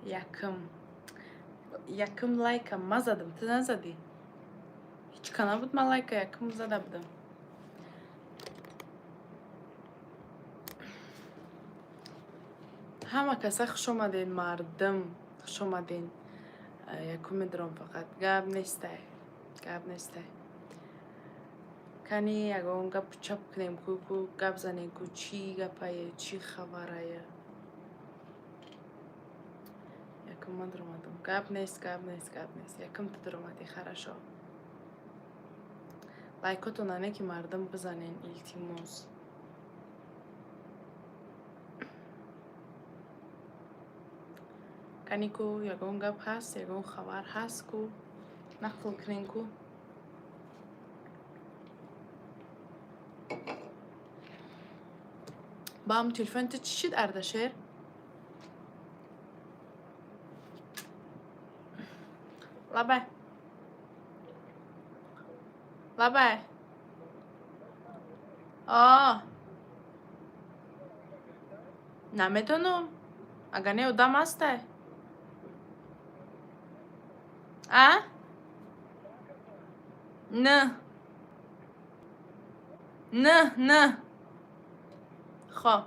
Якм якм лайка ма задам, ту назадӣ? Ҳеч ка набуд, ман лайка якм зада будам. Ҳама каса хушомаден, мардум, хушомаден. Якум медорам, фақат гап нестай, гап нестай. Кани, ягон гапу чап кунем ку, гап занем ку, чӣ гапае, чӣ хабарае? Якум ман дуромадам. Гап нест, гап нест, гап нест. Якум ту дуромадӣ, хорошо. Лайкотона не ки, мардум, бизанен, илтимос. Кани ку, ягон гап ҳаст, ягон хабар ҳаст ку, нақл кунем ку. Баам телефони ту чӣ шид, Ардашер? Лабай, лабай. О, намедонам, агар не, одам ҳастай. А н н н хоб,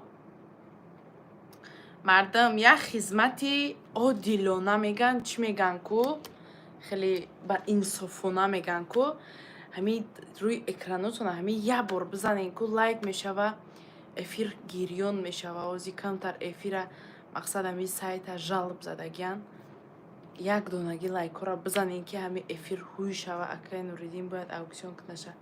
мардум, як хизмати одилона меган, чӣ меган ку, хеле ба инсофона меган ку. Ҳамин рӯи экранотона ҳамин як бор бизанен ку, лайк мешава, эфир гирён мешава. Ози камтар эфира, мақсад, ҳамин сайта жалоб задагиян. Як донаги лайкҳоро бизанен, ки ҳамин эфир ҳуй шава. Акай Нуриддин бояд ауксион кунаша.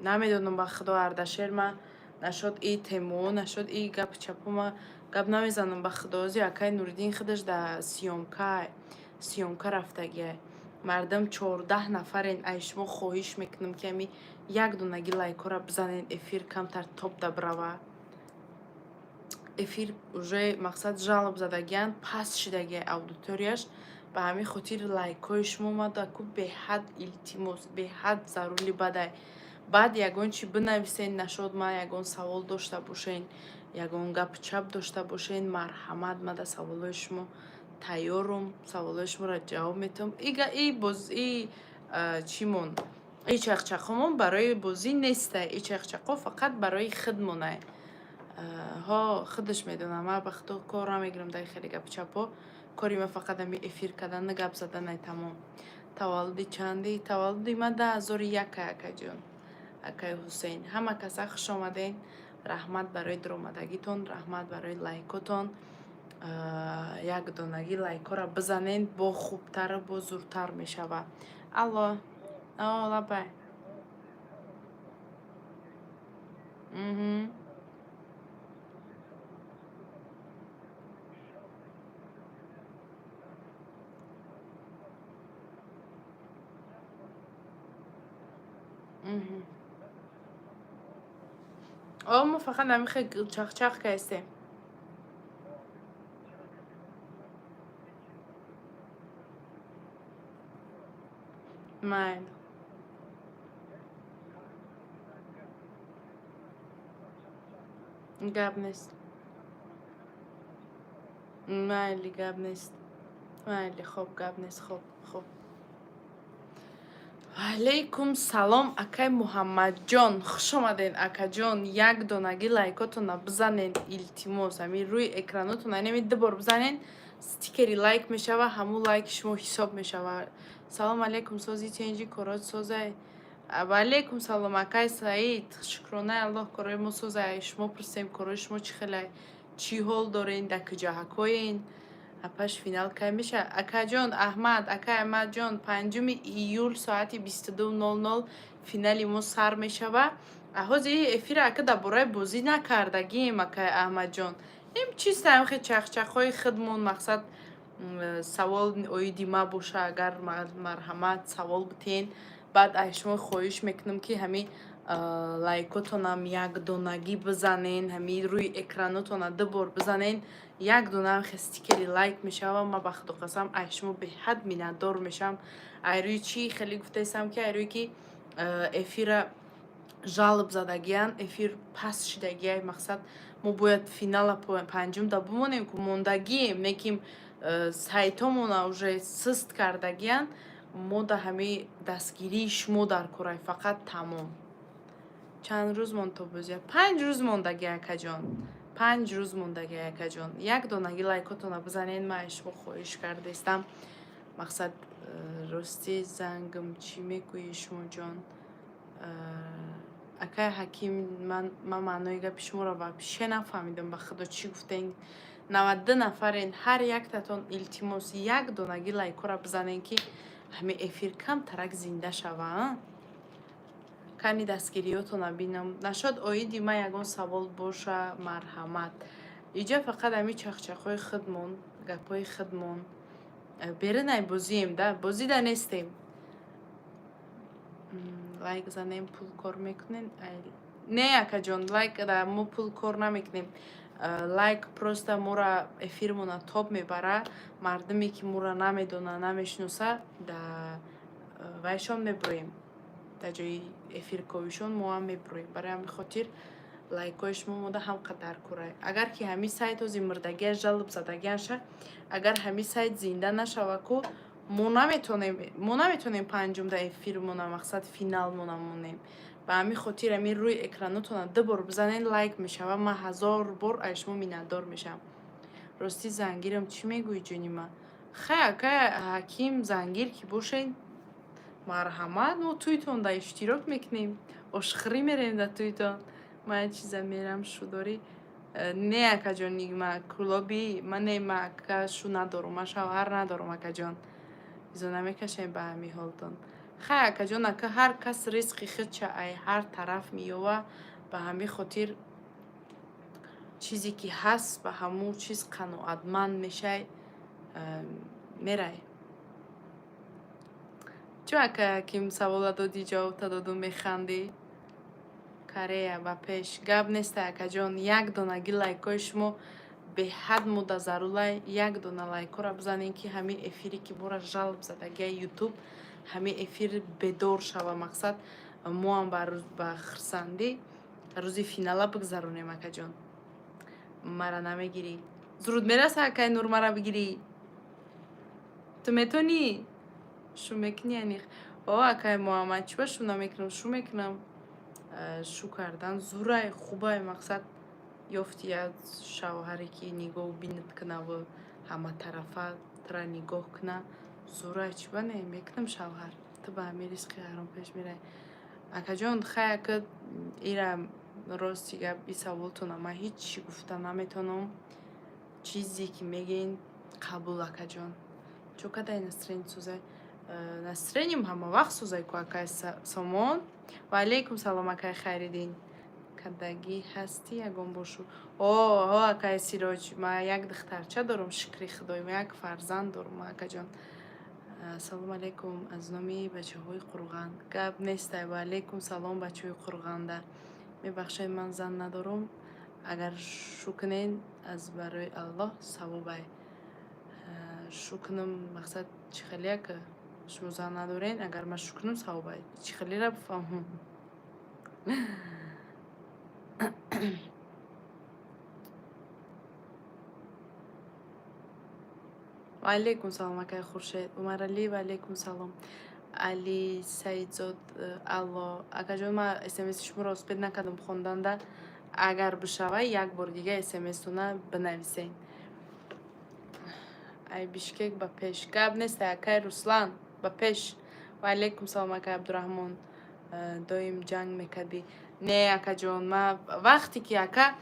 Намедонам, ба худо, Ардашер, ма нашод и темо, нашод и гапи чапома гап намезанам, ба худо. Ози акай Нуриддин худаш да съёмка рафтагиай. Мардум, 14 нафарен, ай шумо хоҳиш мекунам, ки ҳами як донаги лайкҳоро бизанен, эфир камтар топ да бирава. Эфир уже, мақсад, жалоб задагиян, паст шидагиай аудиторияш. Ба ҳамин хотир лайкҳои шумо омада ку, беҳад илтимос, беҳад зарури бадай. Баъд ягон чи бинависен, нашод ма ягон савол дошта бошен, ягон гапу чап дошта бошен, марҳамат, ма да саволҳои шумо тайёрум, саволҳои шуморо ҷавоб метавам. И боз и чимон, и чақчақҳомон барои бозӣ нестай, и чақчақҳо фақат барои худмонай. Ҳо, худаш медонам, ман ба худо кор намегирам дар хеле гапу чапҳо. Кори ман фақат ами эфир кардану гап заданай, тамом. Таваллуди чанди? Таваллуди ман 2001, акаҷон, акаи Ҳусейн. Ҳама каса хуш омаден. Раҳмат барои дуромадагитон, раҳмат барои лайкотон. Як донаги лайкҳоро бизанен, бо хубтару бо зуртар мешава. Алло, о, лабай. О, мо фақат намихе чақчақ кастем. Майли. Гап нест, майли, гап нест, майли. Хоб, гап нест. Хоб, хоб. Алейкум салом, акай Муҳаммадҷон, хуш омаден, акаҷон. Як донаги лайкотона бизанен, илтимос. Ҳамин рӯи экранотона инами ду бор бизанен, стикери лайк мешава, ҳамун лайки шумо ҳисоб мешава. Салом алейкум, сози, тенҷи, корот созай? Ва алейкум салом, акай Саид. Шукронаи Аллоҳ, корои мо созай. Шумо пурсем, корои шумо чӣ хелай, чӣ ҳол дорен, дар куҷаҳакоен? Апаш, финал кай меша? Акаҷон Аҳмад, акай Аҳмадҷон, 5 июл соати 22:00 финали мо сар мешава. Ҳозир эфира, ака, дар бораи бозӣ накардагием, акай Аҳмадҷон. Ин чистаем, хе чақчақҳои худмон. Мақсад, савол оиди ма боша агар, марҳамат, савол битен. Баъд аз шумо хоҳиш мекунам, ки ҳамин лайкотонам якдонагӣ бизанен, ҳамин рӯи экранотона ду бор бизанен, як донаам хе стикери лайк мешава. Ма, ба худо қасам, аз шумо беҳад миннатдор мешавам. Ай рӯи чӣ хеле гуфтаистам, ки ай рӯи ки эфира Жалоб задагиян, эфир паст шидагиай. Мақсад, мо бояд финала панҷумда бимонем ку, мондагием, неким сайтомона уже сист кардагиян. Мо да ҳамаи дастгирии шумо дар корай, фақат тамом. Чанд рӯз монд то бозия? 5 рӯз мондаги, акаҷон, 5 рӯз мондаги. Акаҷон, як донаги лайкотона бизанед, ман аз шумо хоҳиш кардаистам. Мақсад, ростӣ зангм, чӣ мегӯӣ шумоҷон? Акай Ҳаким, ман маънои гапи шуморо вообще нафаҳмидам, ба худо, чӣ гуфтен? 92 нафарен, ҳар яктатон, илтимос, як донаги лайкора бизанен, ки ҳамин эфир камтарак зинда шава. Кани, дастгириётона бинам. Нашод оиди ман ягон савол боша, марҳамат. Иҷа фақат ҳамин чахчахҳои худмон, гапҳои худмон. Беринай бозием да, бозида нестем. Лайк занем, пул кор мекунем? Не, акаҷон, лайк мо пул кор намекунем. Лайк просто мора эфирмона топ мебара. Мардуме ки мора намедона, намешиноса, да вайшон меброем, дар ҷои эфирковишон мо ҳам меброем. Барои ҳамин хотир лайкҳои шумо мода ҳам қадар курай. Агар ки ҳамин сайт ҳози мурдагия, жалоб задагиаша, агар ҳамин сайт зинда нашава ку, мо наметонем панҷумда эфирмона, мақсад, финалмона монем. Ба ҳамин хотир ҳамин рӯи экранотона ду бор бизанед, лайк мешава. Ман ҳазор бор аз шумо миннатдор мешавам. Ростӣ зангирам, чӣ мегӯӣ, ҷони ман? Хай, акай Ҳаким, зангир ки бошед, марҳамат, мо туйтон да иштирок мекунем, ошхӯрӣ мерем да туйтон. Ман як чиза мерам шудорӣ. Не, акаҷон, ма кӯлоби ман не, ма ака шу надорум, ман шавҳар надорум, акаҷон. Изо намекашем ба ҳамин ҳолтон. Хай, акаҷон, ака, ҳар кас ризқи худша ай ҳар тараф меёва. Ба ҳамин хотир чизе ки ҳаст, ба ҳамун чиз қаноатманд мешай, мерай. Чӯ, ака Ҳаким, савола додӣ, ҷавобта додум, механдӣ? Корея ба пеш, гап неста, акаҷон. Як донаги лайкҳои шумо беҳад муда зарурай. Як дона лайкҳоро бизанем, ки ҳамин эфире ки бора жалоб задагиа Ютуб, ҳамин эфир бедор шава. Мақсад, моам ба хурсандӣ рӯзи финала бигзаронем. Акаҷон, мара намегирӣ? Зуруд мераса, акай Нур, мара бигирӣ? Ту метонӣ? Шу мекунӣ аниқ? О, акай Муҳаммад, чӣ ба шу намекунам? Шу мекунам. Шу кардан зурай, хубай. Мақсад, ёфти як шавҳаре ки нигоҳ бинат кунаву ҳаматарафа тура нигоҳ куна, зурай. Чӣ ба не? Мекунам шавҳар. Ту ба ҳамин ризқи ҳаром пеш мерай, акаҷон. Хай, ака, ира рости гап, и саволтона ман ҳеҷ чӣ гуфта наметавонам. Чизе ки мегӯен, қабул, акаҷон. Чо кадай настроение созай? Настроением ҳама вақт созай ку, акай Сомон. Ва алейкум салом, акай Хайриддин. Кадагӣ ҳастӣ ягон бошу? О, акай Сироҷ, ман як духтарча дорам, шукри худой, ман як фарзанд дорам, акаҷон. Ассалому алайкум аз номи бачаҳои Қурған. Гап нестай, ва алейкум салом, бачаҳои Қурғанда. Мебахшед, ман зан надорам. Агар шу кунед, аз барои Аллоҳ савобай. Шу кунам, мақсад, чӣ хеле, ака? Шумо зан надорен, агар ман шу кунам, савобай, чӣ хелера бифаҳмам? Ва алейкум салом, акай Хуршед Умаралӣ, ва алейкум салом, Али Саидзод. Алло, акаҷон, ман смси шуморо успеть накардам хонданда. Агар бишава, як бори дига смстона бинависен. Ай Бишкек ба пеш, гап нест, акай Руслан, ба пеш. Ва алейкум салом, акай Абдураҳмон. Доим ҷанг мекардӣ? Не, акаҷон, ма вақте ки, ака,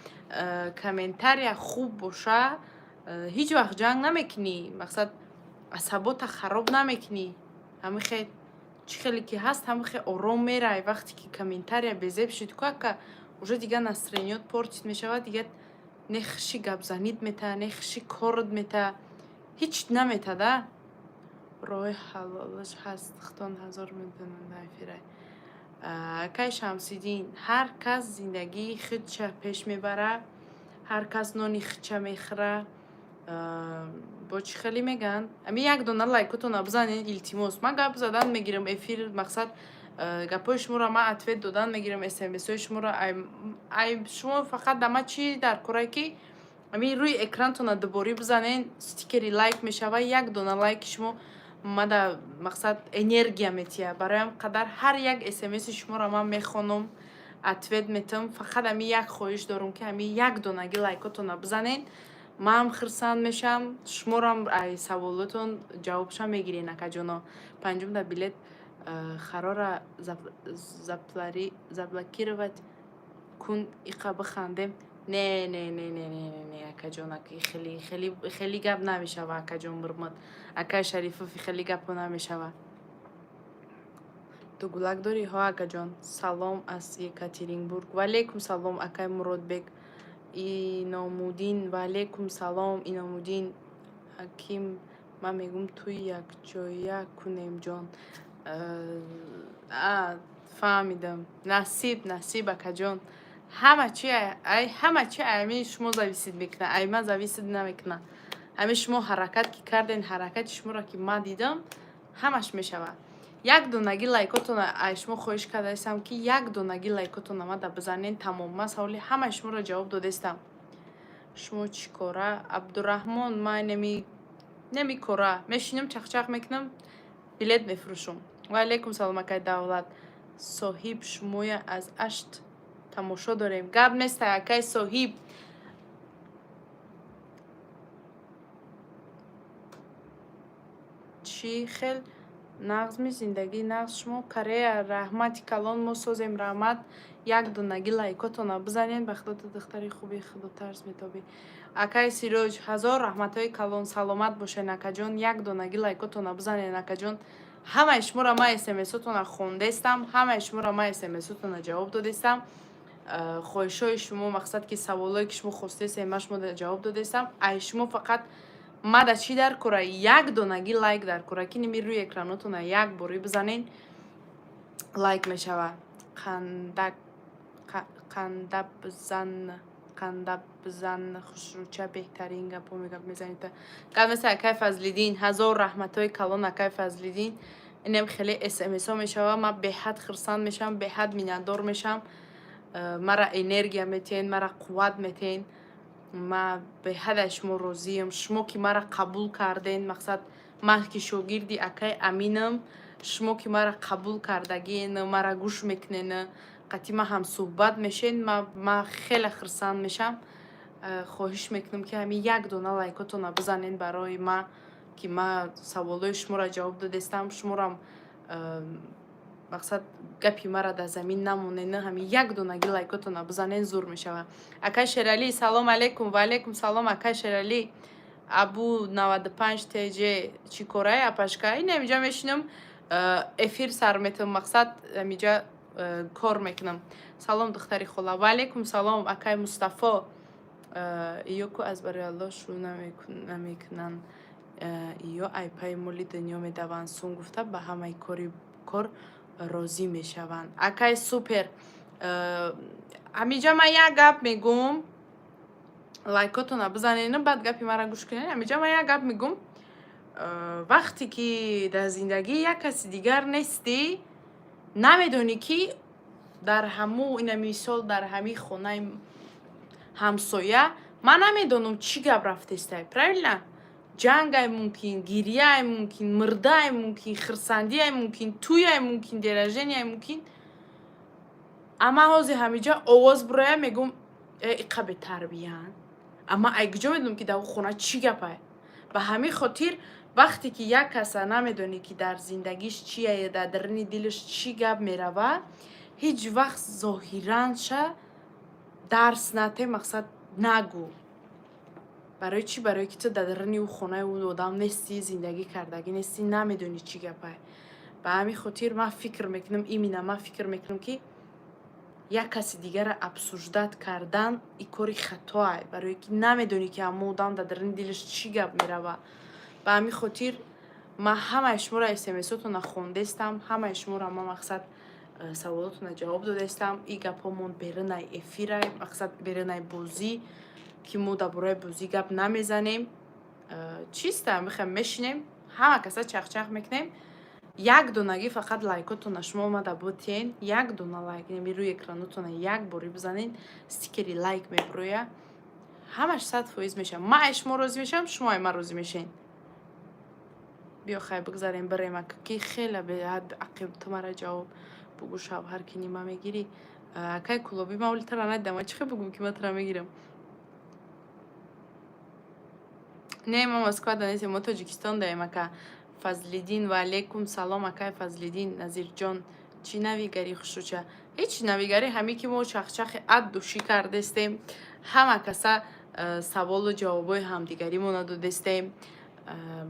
комментария хуб боша, ҳеҷ вақт ҷанг намекунӣ. Мақсад, асабота хароб намекунӣ. Ҳамихе чӣ хеле ки ҳаст, ҳамихе ором мерай. Вақте ки комментария безеб шуд ку, ака, уже дигар настроениёт портить мешавад, дигар не хуши гапзанид мета, не хуши корот мета, ҳеҷ наметада. Роҳи ҳалолаш ҳаст, худон ҳазор медонанд. Эфирай, акай Шамсиддин, ҳар кас зиндагии худша пеш мебара, ҳар кас нони худша мехӯра. Бо чӣ хеле мегӯянд? Ами як дона лайкотона бизанед, илтимос. Ман гап задан мегирам, эфир, мақсад. Гапҳои шуморо ман ответ додан мегирам, смсҳои шуморо. Ай шумо фақат да ман чӣ дар корае, ки ҳамин рӯи экрантона дуборӣ бизанен, стикери лайк мешава. Як дона лайки шумо мада, мақсад, энергия метиҳад. Барои ҳам қадар ҳар як смси шуморо ман мехонам, ответ метам. Фақат ҳамин як хоҳиш дорам, ки ҳамин як донаги лайкотона бизанен, манам хурсанд мешавам, шуморам ай саволотон ҷавобша мегирен, акаҷоно. Панҷумда билет харора заблокировать кун, иқа бихандем. Не, не, не, не, не, не, акаҷон, хеле, хеле, хеле гап намешава, акаҷон Бурмад, акай Шарифов, хеле гапо намешава. Дугулак дорӣ? Ҳо, акаҷон. Салом аз Екатеринбург. Ваалейкум салом, акай Муродбек Иномуддин. Ваалейкум салом, Иномуддин. Ҳаким, ман мегӯм, туй якҷоя кунем, ҷон. Фаҳмидам. Насиб, насиб, акаҷон. Ҳама чи, ҳама чи ами шумо зависит мекунад, ай ман зависит намекунад. Ҳами шумо ҳаракат ки карден, ҳаракати шуморо ки ман дидам, ҳамаш мешавад. Як донаги лайкотона ай шумо хоҳиш кардаистам, ки як донаги лайкотона мада бизанен, тамом. Ман саволи ҳамаи шуморо ҷавоб додаистам. Шумо чӣ кора, Абдураҳмон? Ман неми кора мешинам, чахчах мекунам, билет мефурӯшум. Ваалейкум салом, акай Давлат Соҳиб. Шумоя аз Ашт тамошо дорем. Гап неста, акай Соҳиб. Чӣ хел нағзми, зиндагӣ нағз, шумо Корея? Раҳмати калон, мо созем, раҳмат. Як донаги лайкотона бизанед. Ба худо, ту духтари хуби, худотарс метобӣ. Акай Сироҷ, ҳазор раҳматҳои калон, саломат бошед, акаҷон. Як донаги лайкотона бизанед, акаҷон. Ҳамаи шуморо ман смсотона хондаистам, ҳамаи шуморо ман смсотона ҷавоб додаистам. Хоҳишҳои шумо, мақсад, ки саволое ки шумо хостаистем, ман шумо ҷавоб додаистам. Ай шумо фақат мада чӣ дар кора? Як донаги лайк дар кора, ки ними рӯи экранотона як борӣ бизанен, лайк мешавад. Қандак, қандабзан, қандабзан, хушрӯча, беҳтарин гапҳо мегап мезанед. Гап нест, акай Фазлиддин. Ҳазор раҳматҳои калон, акай Фазлиддин. Инам хеле смсҳо мешавад, ман беҳад хурсанд мешавам, беҳад миннатдор мешавам. Мара энергия метиҳен, мара қувват метиҳен. Ман беҳад аз шумо розиам, шумо ки мара қабул карден. Мақсад, ман ки шогирди акай Аминам, шумо ки мара қабул кардагиен, мара гӯш мекунен, қатъи ман ҳамсӯҳбат мешен, ман хеле хурсанд мешавам. Хоҳиш мекунам, ки ҳамин як дона лайкотона бизанен барои ман, ки ман саволҳои шуморо ҷавоб додестам. Шуморам, мақсад, гапи мара дар замин намонен, ҳамин як донаги лайкотона бизанен, зур мешавад. Акай Шералӣ, салом алейкум. Ваалейкум салом, акай Шералӣ. Абу 95 тж, чӣ корае, апашка? Ин ҳамиҷа мешинам, эфир сар метавам, мақсад, ҳамиҷа кор мекунам. Салом, духтари хола. Ваалейкум салом, акай Мустафо. Иё ку аз барои Аллоҳ шӯ намекунанд, иё ай пайи моли дунё медаванд, сум гуфта ба ҳамаи кори кор розӣ мешаванд. Акай Супер, ҳамиҷа ман як гап мегӯм, лайкотона бизанед, баъд гапи маро гӯш кунед. Ҳамиҷа ман як гап мегӯм: вақте ки дар зиндагӣ як каси дигар нестӣ, намедонӣ, ки дар ҳаму ина, мисол, дар ҳамин хонаи ҳамсоя ман намедонам, чӣ гап рафтестай, правильно? Ҷангай мумкин, гирияй мумкин, мирдаай мумкин, хирсандиай мумкин, тӯяй мумкин, день рождения й мумкин. Ама ҳозир ҳамиҷа овоз буроя, мегӯм: «Э, иқа бетарбиян». Амма ай куҷо медонам, ки дар он хона чӣ гапай? Ба ҳамин хотир, вақте ки як каса намедонӣ, ки дар зиндагиш чие, дар даруни дилаш чӣ гап мерава, ҳеҷ вақт зоҳиранша дарс нате, мақсад, нагӯ. Барои чӣ? Барое ки ту дар даруни ӯ хонаи ӯ одам нестӣ, зиндагӣ кардагӣ нестӣ, намедонӣ, чӣ гапай. Ба ҳамин хотир ман фикр мекунам, именно ман фикр мекунам, ки як каси дигарро обсуждать кардан и кори хатоай, барое ки намедонӣ, ки ҳамон одам дар даруни дилаш чӣ гап мерава. Ба ҳамин хотир ман ҳамаи шуморо смсотона хондестам, ҳамаи шуморо ман, мақсад, саволотона ҷавоб додаистам. И гапҳомон берунай эфирай, мақсад, берунай бозӣ, ки мо дар бораи бозӣ гап намезанем. Чиста, мехоҳем, мешинем, ҳама каса чахчах мекунем. Як донагӣ фақат лайкотона шумо омада бутен, як дона лайк, неми рӯи экранотона як бори бизанен, стикери лайк меброя, ҳамаш 100% мешавад. Ман ай шумо розӣ мешавам, шумо ай ман розӣ мешен. Биё, хай, бигзарем, бирем, ки хеле беҳад ақиб. Ту мара ҷавоб бугӯ, шавҳар ки нима мегирӣ? Акай Кулобӣ, ман оли тара надидам, чӣ хел бугӯм, ки ман тара мегирам? Не, мо Москва да нестем, мо Тоҷикистон даем, ака Фазлиддин. Ва алейкум салом, акай Фазлиддин. Назирҷон, чӣ навигарӣ, хушрӯча? Ҳеҷ навигарӣ, ҳаме ки мо чахчахи ад душӣ кардестем, ҳама каса саволу ҷавобҳои ҳамдигаримона додестем.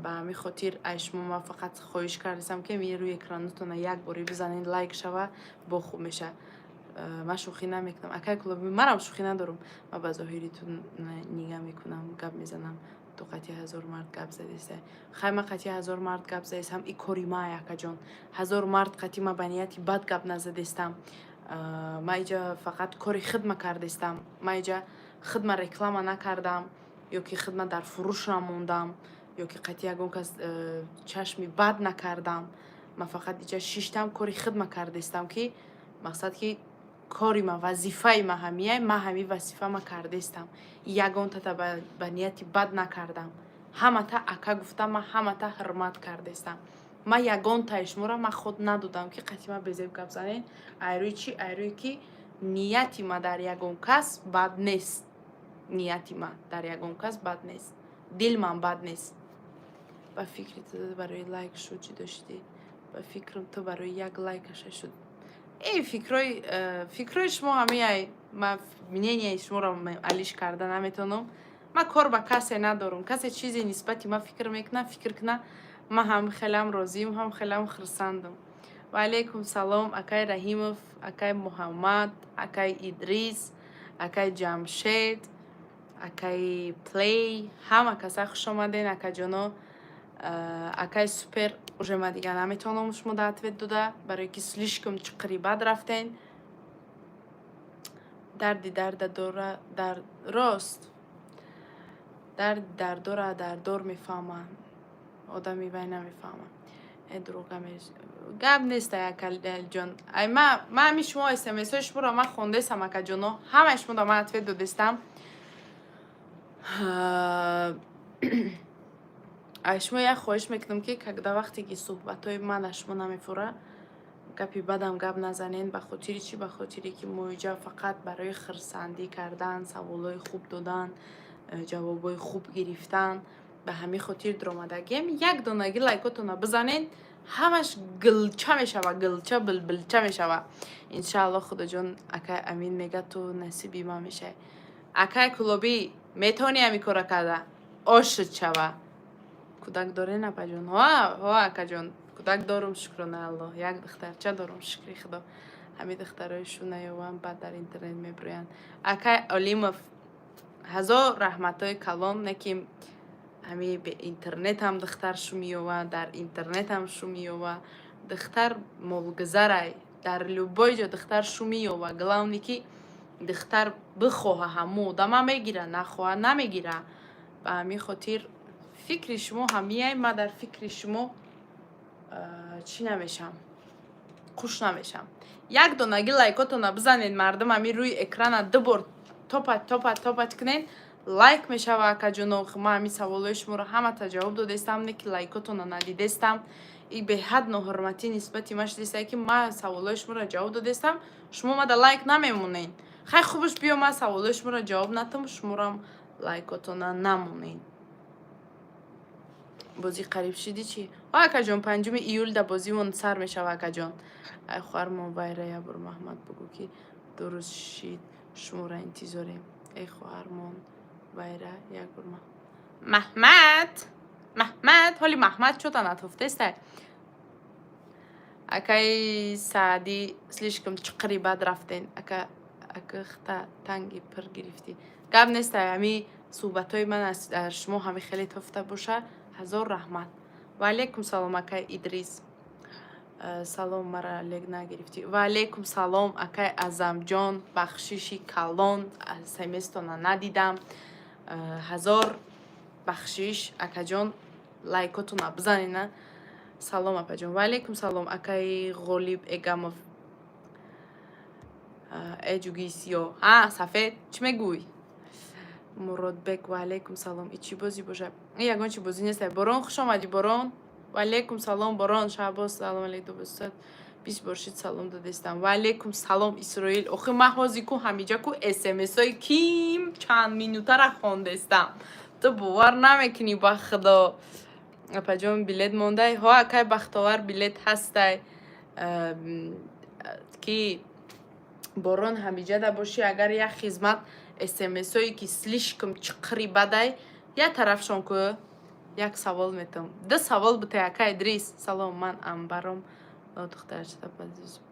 Ба ҳамин хотир ай шумо ман фақат хоҳиш кардастам, ки рӯи экранотона як бори бизанед, лайк шава, бо хуб меша. Ман шӯхӣ намекунам, акай Кулоби, манам шӯхӣ надорам. Ман ба зоҳири ту нигаҳ мекунам, гап мезанам. Ту қатъи ҳазор мард гап задеста. Хай, ман қатъи ҳазор мард гап задестам, и кори май, акаҷон. Ҳазор мард қатъи ман ба нияти бад гап назадестам. Ман иҷа фақат кори хидма кардестам. Ман иҷа хидма реклама накардам ё ки хидма дар фурӯш намондам, ё ки қатъи ягон кас чашми бад накардам. Ман фақат иҷа шиштам, кори хидма кардестам, ки мақсад ки кори ма, вазифаи ма ҳамияй, ман ҳамин вазифа ма кардестам. Ягонтата ба нияти бад накардам. Ҳамата ака гуфтам, ман ҳамата ҳурмат кардестам. Ман ягонтаи шуморо ман худ надодам, ки қатъи ман безеб гап занед. Айрӯи чӣ? Айрӯи ки нияти ма дар ягон кас бад нест, нияти ма дар ягон кас бад нест, дилман бад нест. Ба фикри ту барои лайк шуд ҷудо шудӣ? Ба фикрам, ту барои як лайкаша шуд. Э, фикрҳои шумо ҳамияй, ман мненияи шуморо алиш карда наметавонам. Ман кор ба касе надорам. Касе чизе нисбати ман фикр мекунад, фикр кунад. Ман ҳам хелам розиюм, ҳам хелам хурсандам. Ва алейкум салом, акай Раҳимов, акай Муҳаммад, акай Идрис, акай Ҷамшед, акай Плей, ҳама каса хуш омаден, акаҷоно. Акай Супер, уже ман дигар наметавонам шумо да ответ дода, барое ки слишком чиқири бад рафтен. Дарди дарда дора дар рост, дарди дардора дардор мефаҳманд, одами вай намефаҳмад. Э, дурӯға гап нест, акалҷон. Ай, ма ҳами шумо смсҳои шуморо ман хондестам, акаҷоно, ҳамаи шумо да ман ответ додестам. Ай шумо як хоҳиш мекунам, ки когда вақте ки суҳбатҳои ман аз шумо намефура, гапи бадам гап назанен. Ба хотири чӣ? Ба хотире ки мо иҷа фақат барои хурсандӣ кардан, саволҳои хуб додан, ҷавобҳои хуб гирифтан, ба ҳамин хотир дуромадагием. Як донаги лайкотона бизанен, ҳамаш гилча мешава, гилча, билбилча мешава, иншаалло. Худоҷон, акай Амин мега, ту насиби ман мешавӣ. Акай Кулобӣ, метавонӣ ҳамин кора карда, ошуд шава. Кӯдак дорен, апаҷон? Ҳо, акаҷон, кӯдак дорум, шукрона Аллоҳ, як духтарча дорум, шукри Худо. Ҳамин духтарои шу наёванд, баъд дар интернет мебироянд. Акай Олимов, ҳазор раҳматҳои калон. Не ки ҳами интернетам духтар шу меёва, дар интернетам шу меёва. Духтар молгузарай, дар любой ҷо духтар шу меёва. Главное, ки духтар бихоҳа, ҳамун одама мегира, нахоҳа, намегира. Ба ҳамин хотир фикри шумо ҳамияй, ман дар фикри шумо чӣ намешам, қуш намешам. Як донаги лайкотона бизанед, мардум, ҳамин рӯи экрана ду бор топат, топат, топат кунед, лайк мешава. Акаҷоно, ман ҳамин саволҳои шуморо ҳамата ҷавоб додестам, не ки лайкотона надидестам. И беҳад ноҳурматӣ нисбати ман шудеста, ки ман саволҳои шуморо ҷавоб додестам, шумо мада лайк намемонед. Хай, хубаш, биё, ман саволҳои шуморо ҷавоб натам, шуморам лайкотона намонед. Бозӣ қариб шиди чӣ? О, акаҷон, 5-уми июл да бозимон сар мешава, акаҷон. Ай, хоҳармон Вайра, ябур Маҳмад бугӯ, ки дуруст шид, шуморо интизорем. Эй, хоҳармон Вайра, як бор Маҳмад, Маҳмад, ҳоли Маҳмад чота натофтестай. Акаи Саъдӣ, слишком чиқири бад рафтен. Ака, акихта танги пир гирифтӣ. Гап нестай, ҳами суҳбатҳои ман дар шумо ҳами хеле тофта боша, ҳазор раҳмат. Ва алейкум салом, акай Идрис. Салом, мара лек нагирифтӣ. Ва алейкум салом, акай Азамҷон, бахшиши калон, смстона надидам. Ҳазор бахшиш, акаҷон, лайкотона бизанена. Салом, апаҷон. Ва алайкум салом, акаи Ғолиб Эгамов. Э, ҷугии сиёҳ. А, сафед, чӣ мегӯй? Муродбек, ва алайкум салом. И чӣ бозӣ бошад? И ягон чӣ бозӣ нест. Борон, хуш омадӣ, Борон. Ва алайкум салом, Борон. Шаҳбоз, салом алейкум, устод. 20 бор шид, салом додестам. Ва алайкум салом, Исроил. Охи ман ҳозир ку ҳамиҷа ку смсҳои ким чанд минутара хондестам. Ту бовар намекунӣ, ба худо. Апаҷон, билет мондай? Ҳо, акай Бахтовар, билет ҳастай. Ки Борон, ҳамиҷада бошӣ, агар як хизмат, смсҳое ки слишком чиқри бадай, як тарафшон ку. Як савол метам, ду савол бутай. Ака Идрис, салом. Ман амбаром духтарчата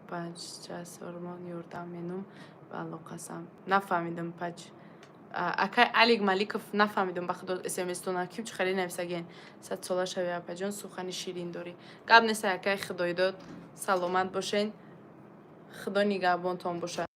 панҷчасормон ёрдам менум ва алоқасам. Нафаҳмидам, пач акай Алик Маликов, нафаҳмидам, ба худо, смстона ким чӣ хеле нависаген. Садсола шави, апаҷон, сухани ширин дорӣ. Гап нест, акай Худоидод, саломат бошен, худо нигаҳбонтон бошад.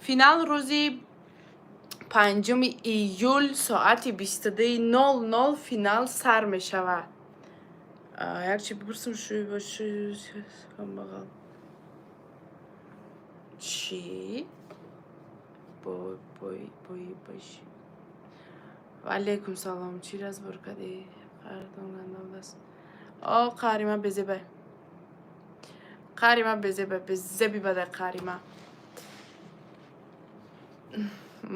Финал рӯзи 5 июл соати 22:00 финал сар мешавад. Як чи бипурсам, шуй камбағал чӣ бой бой бой бош. Ва алайкум салом. Чӣ разбор кардӣ? Қаҳртон гандавдаст. О, қаҳри безебай, қаҳри ма безебай, безеби бадай қаҳри ма.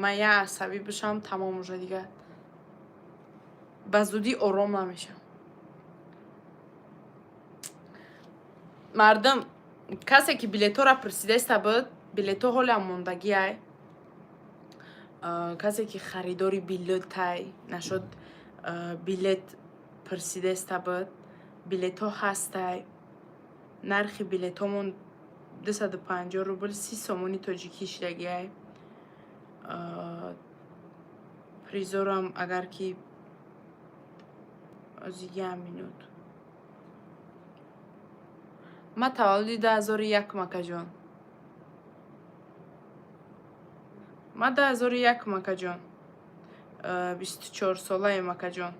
Ман як асабӣ бошам, тамом, уже дигар ба зудӣ ором намешавам. Мардум, касе ки билетҳоро пурсидаиста буд, билетҳо ҳолиам мондагиай. Касе ки харидори билетай нашуд, билет пурсидаиста буд, билетҳо ҳастай. Нархи билетҳомон 250 рубл, 30 сомони тоҷикӣ шидагиай. Призорам агар ки ози як минут. Ман таваллуди 2001, акаҷон. Ман 2001, акаҷон, 24 солаем, акаҷон.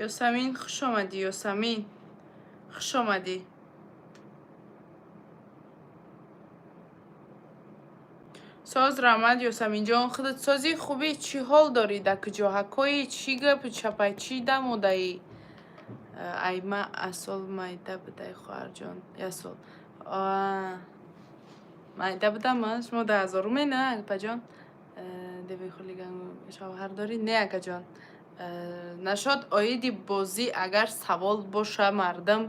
Ёсамин, хуш омадӣ. Ёсамин, хуш омадӣ. Соз, раҳмат, Ёсаминҷон. Худат созӣ, хубӣ? Чӣ ҳол дорӣ? Дар куҷоҳакоӣ? Чӣ гапу чапай? Чӣ дамодаӣ? Айма асол майда будай, хоҳарҷон, як сол майда будам. Шумо 2000-уме, на, апаҷон? Деви хулиган, шавҳар дорӣ? Не, акаҷон. Нашод, оиди бозӣ агар савол боша, мардум,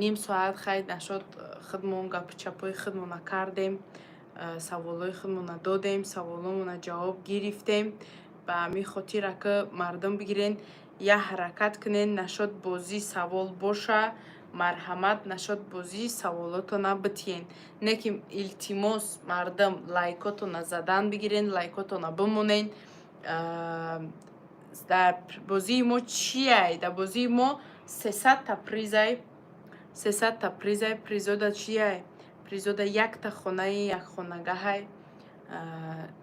ним соат хай нашод, худмон гапу чапҳои худмона кардем, саволҳои худмона додем, саволҳомона ҷавоб гирифтем. Ба ҳамин хотир, ака, мардум, бигирен, як ҳаракат кунен. Нашод бозӣ савол боша, марҳамат, нашод бозӣ саволотона битиен. Не ки, илтимос, мардум, лайкотона задан бигирен, лайкотона бимонен. Дар бозии мо чиай? Дар бозии мо 300-та призай, 300-та призай. Призода чиай? Призода якта хонаи якхонагаҳай.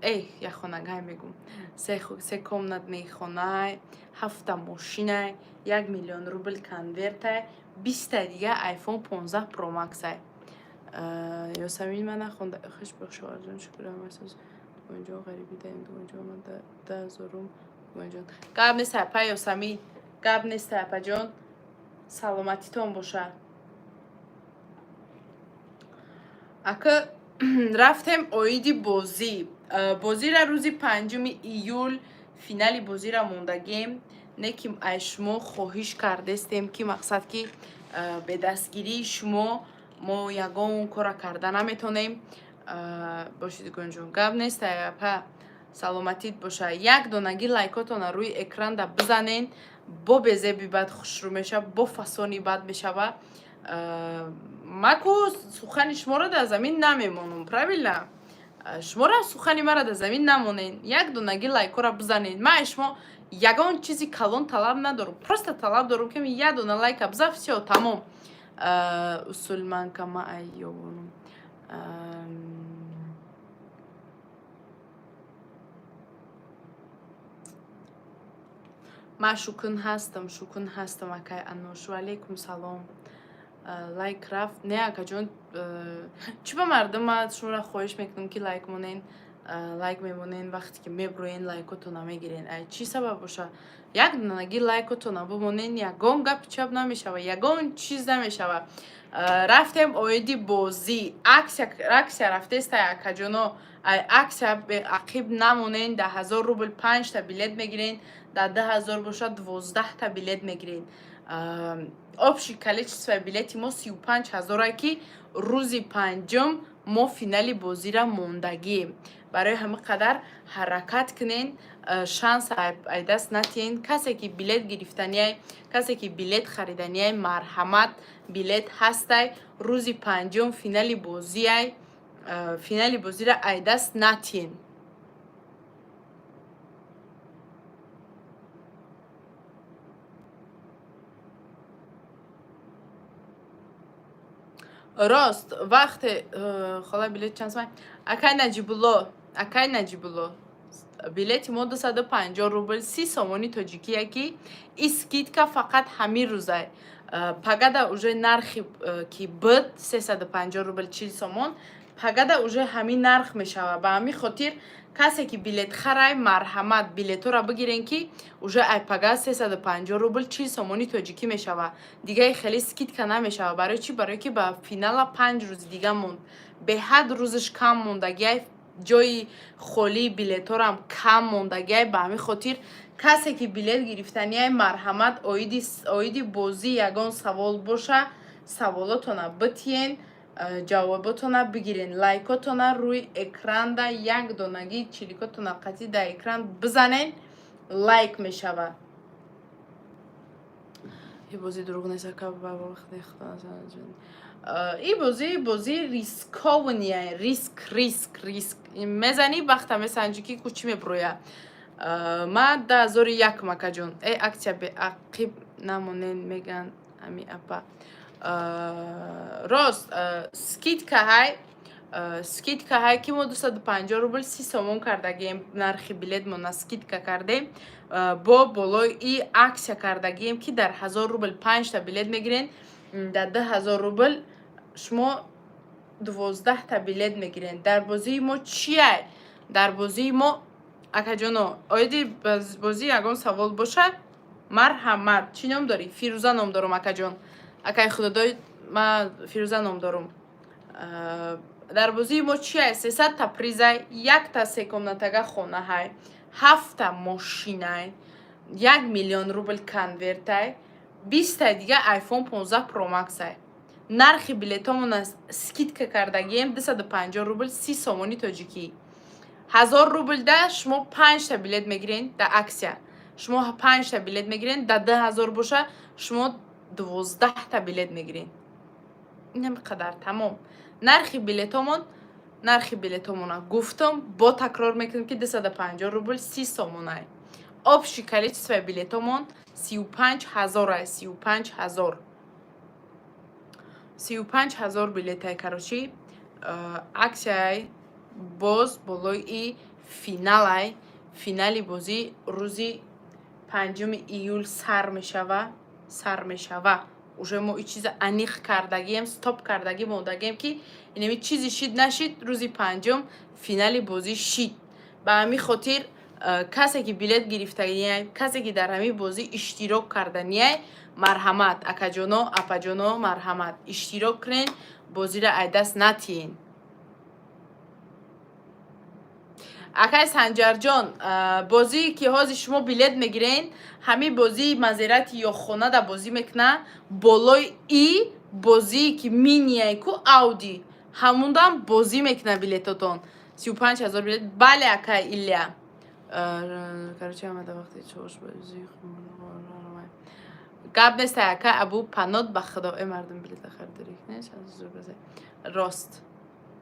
Эй, як хонагай мегум, се комнатный хонай, ҳафта мошинай, 1 миллион рубл конвертай, 20-та дига iPhone 15 Pro Max-ай. Ёсамин, ман нахонда. Хуш бошоварҷон, шукрам. Асос дугонҷон, ғарибӣ даем, дугонҷон, ман 10 ҳазорум, дугонҷон. Гап нест, апа Ёсамин, гап нест, апаҷон, саломатитон боша. Ака, рафтем оиди бозӣ. Бозира рӯзи 5-уми июл финали бозира мондагем. Не ки ай шумо хоҳиш кардестем, ки мақсад, ки бедастгирии шумо мо ягон кора карда наметонем. Боши, дугонҷон, гап нест, апа, саломатит боша. Як донагӣ лайкотона рӯи экранда бизанен, бо безеби бад хушрӯ мешава, бо фасони бад мешава. Ма ку сухани шуморо дар замин намемонам, правильно? Шуморо сухани маро дар замин намонен, як донагӣ лайкора бизанен. Ман аз шумо ягон чизи калон талаб надорам, просто талаб дорам, ки як дона лайка биза, всё, тамом. Усулманка ма айёбонам. Ман шукун ҳастам, шукун ҳастам, акай Анош. Ваалейкум салом. Лайк рафт? Не, акаҷон, чӣ ба мардум ман шуморо хоҳиш мекунам, ки лайк монен, лайк мемонен, вақте ки меброен, лайкотона мегирен. Ай чӣ сабаб боша? Як донагӣ лайкотона бимонен, ягон гапи чап намешава, ягон чиз намешава. Рафтем оиди бозӣ. Акция рафтеста, акаҷоно, ай акция ақиб намонен. Дар 1000 рубл панҷта билет мегирен, дар 2000 боша 12-та билет мегирен. Общий количество билети мо 35 ҳазоре, ки рӯзи панҷум мо финали бозира мондагием. Барои ҳамин қадар ҳаракат кунен, шанс ай даст натиҳен. Касе ки билет гирифтаниай, касе ки билет хариданиай, марҳамат, билет ҳастай. Рӯзи панҷум финали бозиай, финали бозира ай даст натиҳен. Рост, вақте хола, билет чанд сомон, акай Наҷибулло? Акай Наҷибулло, билети мо 250 рубл, 30 сомони тоҷикия, ки и скидка фақат ҳамин рӯзай. Пагада уже нархи ки буд, 350 рубл 40 сомон, пагада уже ҳамин нарх мешавад. Ба ҳамин хотир касе ки билет харай, марҳамат, билетҳоро бигирен, ки уже ай пага 350 рубл 40 сомони тоҷикӣ мешавад. Дигаи хеле скидка намешавад. Барои чӣ? Барое ки ба финала 5 рӯзи дига монд, беҳад рӯзаш кам мондагиай, ҷои холии билетҳорам кам мондагиай. Ба ҳамин хотир касе ки билет гирифтаниай, марҳамат. Оиди бозӣ ягон савол боша, саволотона битиен, ҷавоботона бигирен. Лайкотона рӯи экранда як донагӣ чиликотона қатъи дар экран бизанен, лайк мешавад. И бозӣ дурӯғ нест, ака? И бозӣ бозии рискования, риск, риск, риск мезанӣ, бахта месанҷӣ, ки ку чӣ меброя. Ма 2001, акаҷон. Э, акция беақиб намонен, меган ами апа. Рост, скидка ҳай, скидка ҳай, ки мо 250 рубл 30 сомон кардагием нархи билетмона, скидка кардем. Бо болои и акция кардагием, ки дар 1000 рубл панҷта билет мегирен, дар 2000 рубл шумо 12-та билет мегирен. Дар бозии мо чиай? Дар бозии мо, акаҷоно, оиди бозӣ ягон савол бошад, марҳамат. Чӣ ном дорӣ? Фирӯза ном дорум, акаҷон, акай худодой, ма Фирӯза ном дорум. Дар бозии мо чиай? 300-та призай, якта секомнатага хонаҳай, ҳафта мошинай, 1 миллион рубл конвертай, 20-таи дига iPhone 15 Pro Max-ай. Нархи билетҳомона скидка кардагием, 250 рубл 30 сомони тоҷикӣ. 1000 рублда шумо панҷта билет мегирен, дар акция шумо панҷта билет мегирен, дар 2000 боша шумо 12-та билет мегирен. Ин қадар, тамом. Нархи билетҳомона гуфтам, бо такрор мекунем, ки 250 рубл 30 сомонай. Общий количество билетҳомон 35 ҳазорай, 35 ҳазор, 35 ҳазор билетай. Короче, акцияй. Боз болои и финалай. Финали бозӣ рӯзи 5 июл сар мешава, сар мешава. Уже мо и чиза аниқ кардагием, стоп кардагӣ мондагием, ки инами чизи шид нашид, рӯзи панҷум финали бозӣ шид. Ба ҳамин хотир касе ки билет гирифтаниай, касе ки дар ҳамин бозӣ иштирок карданиай, марҳамат, акаҷоно, апаҷоно, марҳамат, иштирок кунен, бозиро айдаст натиҳен. Акай Санҷарҷон, бозие ки ҳозир шумо билет мегирен, ҳамин бозии Мазерати ёххонада бозӣ мекуна, болои и бозие ки минияй ку Ауди, ҳамундам бозӣ мекуна. Билетотон 35 000 билет. Бале, акай Илья. Короче, омада вақти чош бозӣ гап неста, акай Абу Панот, ба худо. Э, мардум, билета харидорӣ кунед. Рост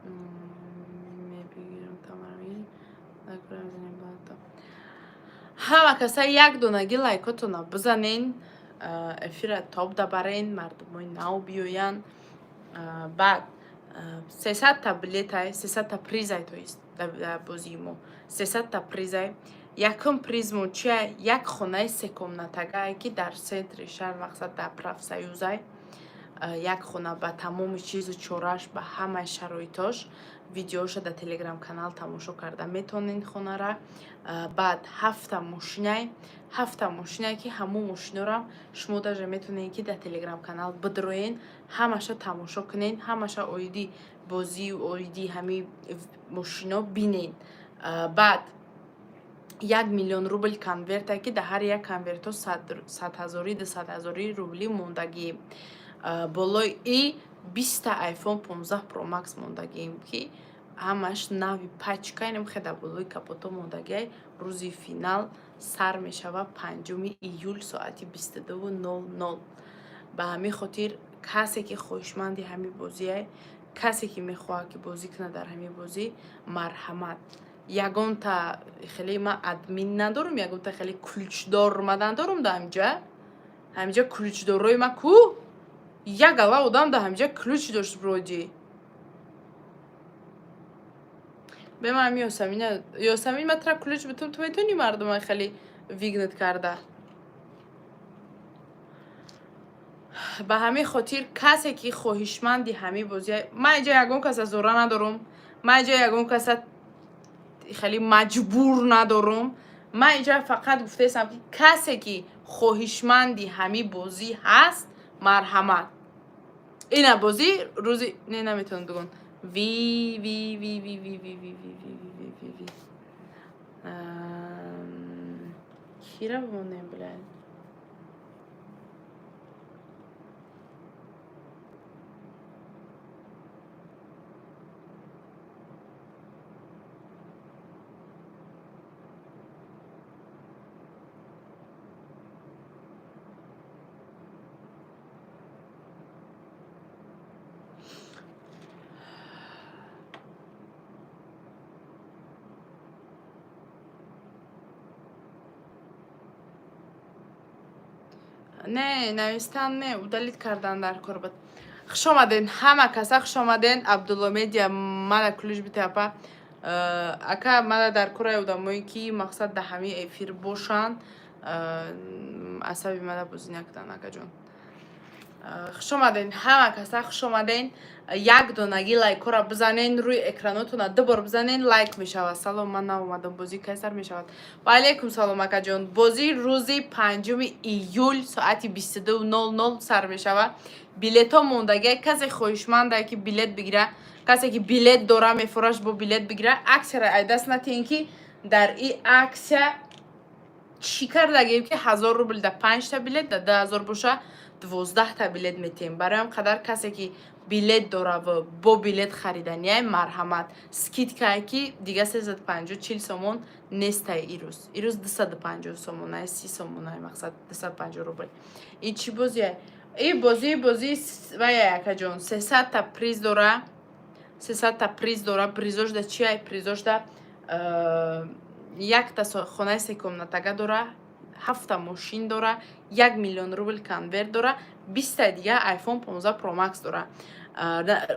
мебигирам, тамара мегирем. Ҳама каса як донаги лайкотона бизанен, эфира топ дабарен, мардумои нав биёянд. Баъд 300-та билетай, 300-та призай, то есть дар бозии мо 300-та призай. Якум призмон чия? Як хонаи секомнатагае, ки дар центри шаҳр, мақсад, дар Профсоюзай, як хона ба тамоми чизу чорааш, ба ҳамаи шароитош. Видеоша дар Телеграм-канал тамошо карда метавонед хонара. Баъд ҳафта мошинай, ҳафта мошинае, ки ҳамун мошинорам шумо даже метавонед, ки дар Телеграм-канал бидроен, ҳамаша тамошо кунед, ҳамаша оиди бозию оиди ҳамин мошино бинед. Баъд 1 миллион рубл конверте, ки дар ҳар як конвертҳо 100 ҳазорӣ, 200 ҳазорӣ рубли мондагӣ. Болои и 20-та iPhone 15 Pro Max мондагием, ки ҳамаш нави пачка, инам хе дар болои капото мондагиай. Рӯзи финал сар мешава 5 июл соати 22:00. Ба ҳамин хотир касе ки хоҳишманди ҳамин бозиай, касе ки мехоҳад, ки бозӣ кунад дар ҳамин бозӣ, марҳамат. Ягонта хеле ман админ надорум, ягонта хеле ключдор ма надорум. Дар ҳаминҷа, ҳаминҷа ключдорои ма ку? Як гала одам дар ҳаминҷа ключ дошт вроде. Бе ман ҳами Ёсамина, Ёсамин, ма тра ключ битум, ту метавонӣ мардума хеле выгнать карда. Ба ҳамин хотир касе ки хоҳишманди ҳамин бозия, ман инҷа ягон каса зора надорум, ман инҷа ягон каса хеле маҷбур надорум. Ман инҷа фақат гуфтаистам, ки касе ки хоҳишманди ҳамин бозӣ ҳаст, марҳамат. Ина бозӣ рӯзи не, наметавонам дугон. Ви ви ви ви ви ви ви ви ви ви ви ви. Кира бимонем, блядь. Не навистан, не, удалить кардан дар кор буд. Хуш омаден, ҳама каса хуш омаден. Абдулло Медиа, мана ключ бите, апа. Ака, мана дар кораи одамое ки мақсад дар ҳамин эфир бошанд, асаби мана бозӣ накунанд, акаҷон. Хуш омаден, ҳама каса хуш омаден. Як донагӣ лайкҳоро бизанен, рӯи экранотона ду бор бизанен, лайк мешавад. Салом, ман наомадам, бозӣ кай сар мешавад? Ва алайкум салом, акаҷон. Бозӣ рӯзи 5 июл соати 22:00 сар мешавад. Билетҳо мондагия, касе хоҳишмандае, ки билет бигира, касе ки билет дора, мефураш, бо билет бигира. Аксияро айдаст натиҳен, ки дар и аксия чӣ кардагием, ки 1000 рубл да панҷта билет, да 2000 боша 12-та билет метиҳем. Барои ҳам қадар касе ки билет дораву бо билет хариданияй, марҳамат. Скидкае, ки дига 350, 40 сомон нестай ирӯз, ирӯз 250 сомонай, 30 сомонай, мақсад, 250 рубл. Ин чӣ бозие? И бозӣ, бозии вая, акаҷон, 300-та приз дора, 300-та приз дора. Призошда чиай? Призошда якта хонаи секомнатага дора, ҳафта мошин дора, 1 миллион рубл конверт дора, 20-таи дига iPhone 15 Pro Max дора.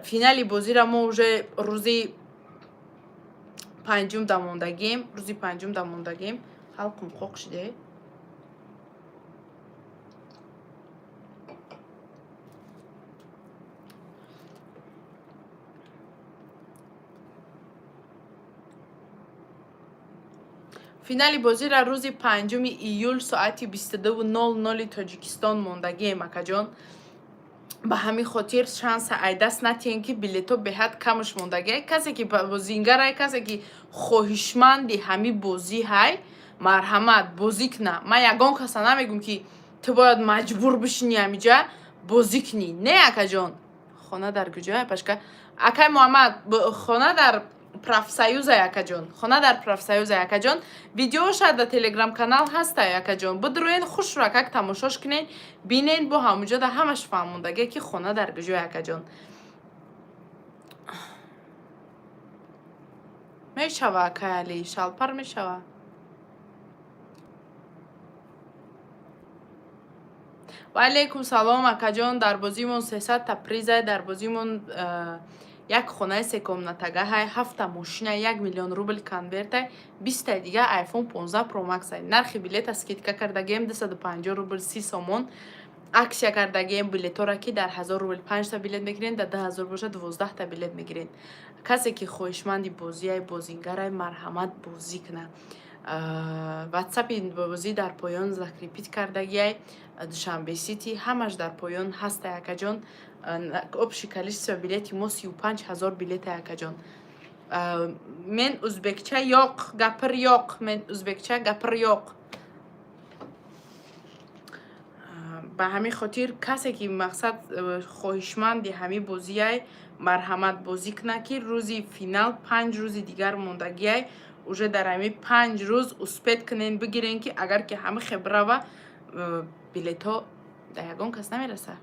Финали бозиро мо уже рӯзи Панҷум дамондагим, рӯзи панҷум дамондагим. Халқум қоқ шиде. Финали бозиро рӯзи 5 июл соати 22:00 Тоҷикистон мондагием, акаҷон. Ба ҳамин хотир шанса айдаст натиҳем, ки билетҳо беҳад камш мондагия. Касе ки бозингарай, касе ки хоҳишманди ҳамин бозӣ ҳай, марҳамат, бозӣ кна. Ман ягон каса намегӯм, ки ту бояд маҷбур бишинӣ, ҳамиҷа бозӣ кунӣ. Не, акаҷон. Хона дар куҷоя, пашка? Акай Муҳаммад, хона дар Профсоюзай, акаҷон, хона дар Профсоюзай, акаҷон. Видеоша дар Телеграм канал ҳастай, акаҷон. Бидроен, хушро как тамошош кунен, бинен, бо ҳамуҷо да ҳамаш фаҳмондагия, ки хона дар куҷоя, акаҷон. Мешава, акай Али, шалпар мешава. Ва алейкум салом, акаҷон. Дар бозимон 300-та призай, дар бозимон як хонаи секомнатагаҳай, ҳафта мошина, 1 миллион рубл конвертай, 20-таи дига iPhone 15 Pro Max ай. Нархи билета скидка кардагием, 250 рубл 30 сомон. Акция кардагием билетҳоро, ки дар 1000 рубл панҷта билет мегирен, дар 2000 боша 12-та билет мегирен. Касе ки хоҳишманди бозиай, бозингарай, марҳамат, бозӣ куна. Ватсапи бозӣ дар поён закрепить кардагиай, Душанбе Сити ҳамаш дар поён ҳастай, акаҷон. Общий количество билети мо 35 000 билетай, акаҷон. Men o'zbekcha yo'q, gapir yo'q, men o'zbekcha gapir yo'q. Ба ҳамин хотир касе ки мақсад хоҳишманди ҳамин бозиай, марҳамат, бозӣ куна, ки рӯзи финал 5 рӯзи дигар мондагиай. Уже дар ҳамин 5 рӯз успеть кунен, бигирен, ки агар ки ҳами хебрава, билетҳо дар ягон кас намераса.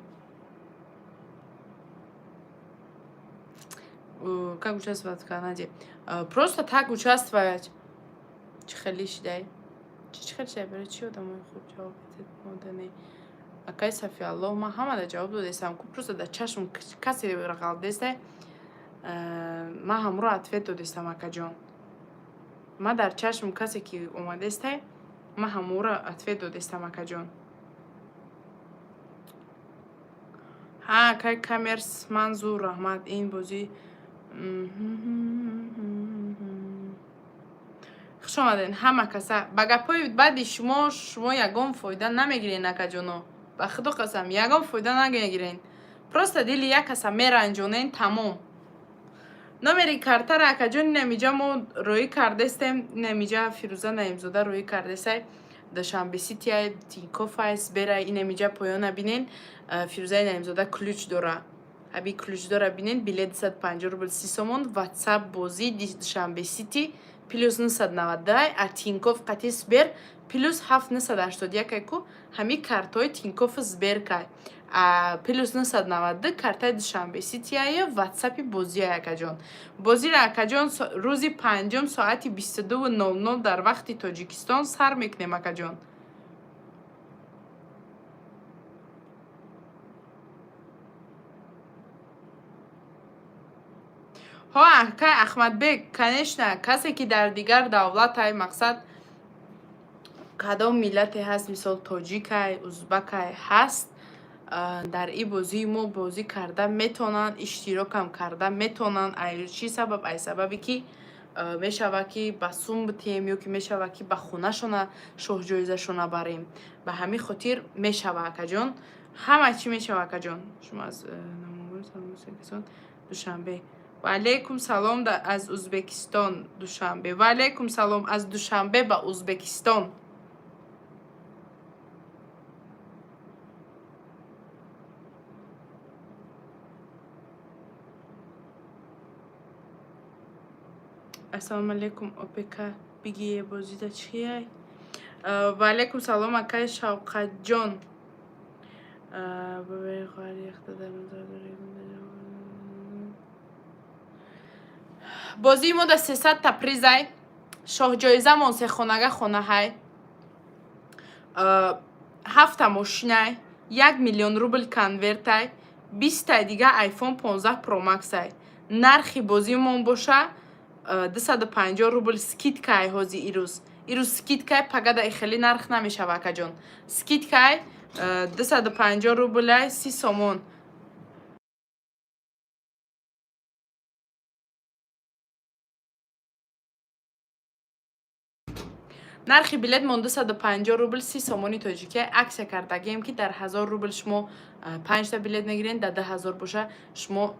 Как участвовать в Канаде? Просто так участвовать. Чӣ хеле шидай? Чӣ хеле шидай? Барои чӣ одамои хуб ҷавоб медиҳед, модане? Акай Сафиаллоҳ, ман ҳамада ҷавоб додестам ку, просто дар чашм касе ғалдестай, ман ҳамро ответ додестам, акаҷон. Ман дар чашм касе ки омадестай, ман ҳаморо ответ додестам, акаҷон. Ҳа, акай Камерс, ман зур, раҳмат. Ин бозӣ. Хуш омадед ҳама каса. Ба гапҳои баъди шумо шумо ягон фоида намегирен, акаҷоно. Ба худо қасам, ягон фоида намегирен. Просто дили як каса меранҷонен, тамом. Номери картара, акаҷон, инамиҷа мо роӣ кардестем, инамиҷа Фирӯза Наимзода роӣ кардесай. Душанбе Ситиай, Тинькоффай, Сберай, инамиҷа поёна бинен, Фирӯзаи Наимзода ключ дора. Аби ключ дора, бинен, билет 250 рубл 30 сомон, WhatsApp бозӣ Душанбе Сити плюс 992, а Тинькофф қати Сбер плюс 7981 ку, ҳами картҳои Тинькоффу Сбер кай. Плюс 992 картаи Душанбе Ситияю ватсапи бозия, акаҷон. Бозиро, акаҷон, рӯзи панҷум соати 22:00 дар вақти Тоҷикистон сар мекунем, акаҷон. Ҳо, акай Ахмадбек, конечно, касе ки дар дигар давлатай, мақсад, кадом миллате ҳаст, мисол, тоҷикай, узбакай ҳаст, дар ин бозии мо бозӣ карда метавонанд, иштирокам карда метавонанд. Ай чӣ сабаб? Ай сабабе ки мешавад, ки ба сум битиҳем ё ки мешавад, ки ба хонашона шоҳҷоизашона барем. Ба ҳамин хотир мешава, акаҷон, ҳама чӣ мешава, акаҷон. Шумо аз Душанбе. Ва алейкум салом аз Узбекистон, Душанбе. Ва алейкум салом аз Душанбе ба Узбекистон. Ассалому алейкум, опк бигие бозида чияй? Ва алейкум салом, акай Шавқатҷон. Бобои хоҳари яхта дар назар доред. Бозии мо да 300-та призай, шоҳҷоизамон сехонага хонаҳай, ҳафта мошинай, 1 миллион рубл конвертай, 20-таи дига iPhone 15 Pro Max-ай. Нархи бозимон боша 250 рубл скидкай. Ҳози ирӯз скидкай, пагада хеле нарх намешава, акаҷон. Скидкай 250 рублай, 30 сомон. Нархи билетмон 250 рубл, 30 сомони тоҷикия. Акция кардагием, ки дар 1000 рубл шумо панҷта билет мегирен, дар 2000 боша, шумо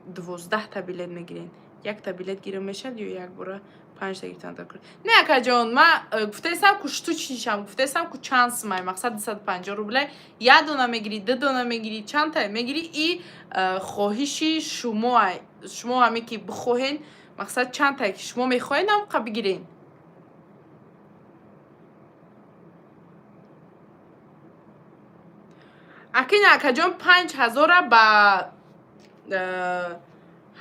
12-та билет мегирен. Якта билет гирифта мешавад ё якбора панҷта гирифтан даркор? Не, акаҷон, ма гуфтаистам, ку штучнишам гуфтаистам, ку чанд сумай. Мақсад, 250 рублай, як дона мегирӣ, ду дона мегирӣ, чандта мегирӣ, и хоҳиши шумо. Шумо ҳаме ки бихоҳен, мақсад, чандтае ки шумо мехоҳед, ҳамқа бигирен. Акин, акаҷон, 5000-а ба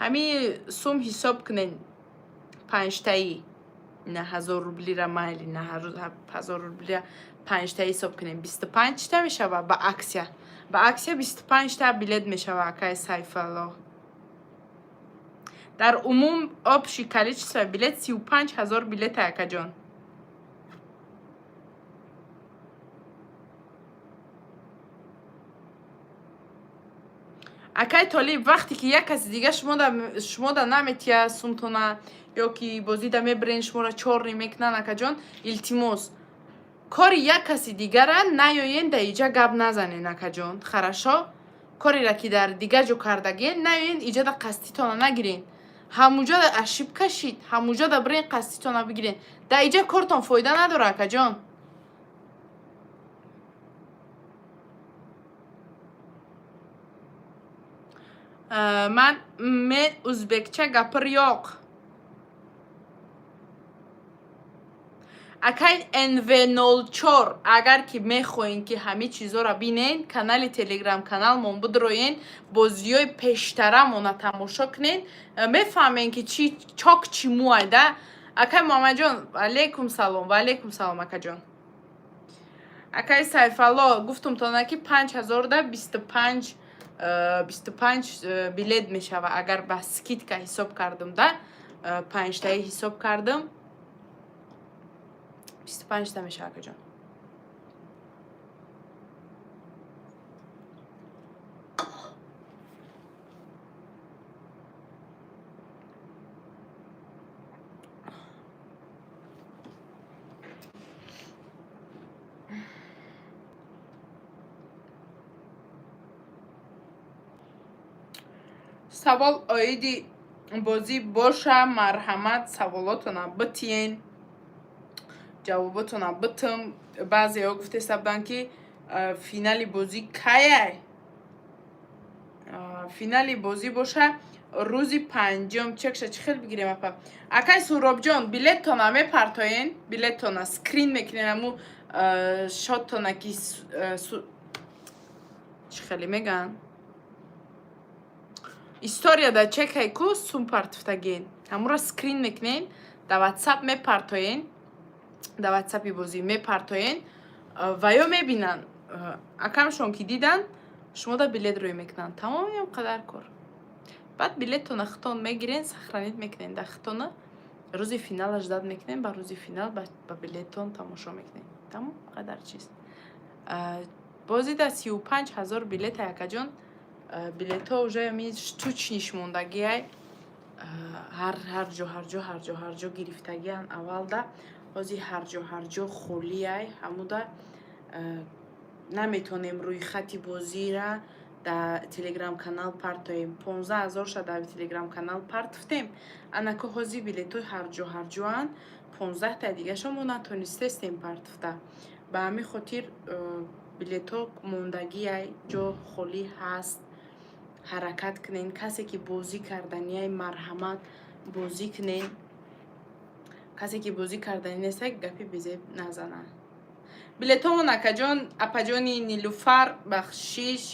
ҳамин сум ҳисоб кунен, панҷтаи, на 1000 рублира, майли, на 1000 рублира панҷтаи ҳисоб кунем, 25-та мешава. Ба акция 25-та билет мешава, акай Сайфалло. Дар умум, общий количество билет 35 000 билета, акаҷон. Акай Толиб, вақте ки як каси дига шумода наметия сумтона ё ки бозида мебирен, шуморо чорни мекунанд, акаҷон, илтимос, кори як каси дигара наёен, да иҷа гап назанен, акаҷон, хорошо? Корера ки дар дигар ҷо кардагиен, наёен иҷада, қасдитона нагирен. Ҳамуҷода ошибка шид, ҳамуҷода бирен, қасдитона бигирен. Дар иҷа кортон фоида надора, акаҷон. Мен узбекча гапир yo'q. Акай НВ04, агар ки мехоҳем, ки ҳамин чизоро бинен, канали Телеграм каналмон бидроен, бозиҳои пештарамона тамошо кунен, мефаҳмем, ки чи чок чи муай да. Акай Муҳаммадҷон, алейкум салом, ва алейкум салом, акаҷон. Акай Сайфалло, гуфтумтона, ки 5000-да 25 билет мешава, агар ба скидка ҳисоб кардам, да, панҷтаи ҳисоб кардам, 25-та мешава, акаҷон. Савол оиди бозӣ боша, марҳамат, саволотона битиен, ҷавоботона битм. Баъзеҳо гуфтеста буданд, ки финали бозӣ каяй. Финали бозӣ боша, рӯзи панҷум. Чекша чӣ хел бигирем, апа? Акай Суҳробҷон, билеттона мепартоен, билеттона скрин мекунен, аму шоттона, ки чӣ хеле мегӯянд, историяда чекай ку сум партифтагиен, ҳамуро скрин мекунен, дар Ватсап мепартоен, дар Ватсапи бозӣ мепартоен ва ё мебинанд. Акамшон ки дидан, шумода билет рӯй мекунанд. Тамом, қадар кор. Баъд билеттона хитон мегирен, сохранить мекунен дар хитона, рӯзи финала ждать мекунем, ба рӯзи финал ба билеттон тамошо мекунем. Тамом, қадар чиз. Бозӣ дар 35 000 билета, акаҷон. Билетҳо уже ми штучниш мондагиай, ҳар ҷо, ҳар ҷо, ҳар ҷо, ҳар ҷо гирифтагиан аввалда, ҳозир ҳар ҷо, ҳар ҷо холиай. Ҳамуда наметонем рӯйхати бозира дар Телеграм-канал партоем. 15 000-ша дар Телеграм-канал партуфтем, анако ҳозир билетҳои ҳарҷо ҳарҷоанд, 15-таи дигаашо мо натонистестем партуфта. Ба ҳамин хотир билетҳо мондагиай, ҷо холӣ ҳаст. Ҳаракат кунен, касе ки бозӣ карданиай, марҳамат, бозӣ кунен. Касе ки бозӣ карданӣ нестай, гапи безеб назанад. Билетҳомон, акаҷон, апаҷони Нилуфар, бахшиш,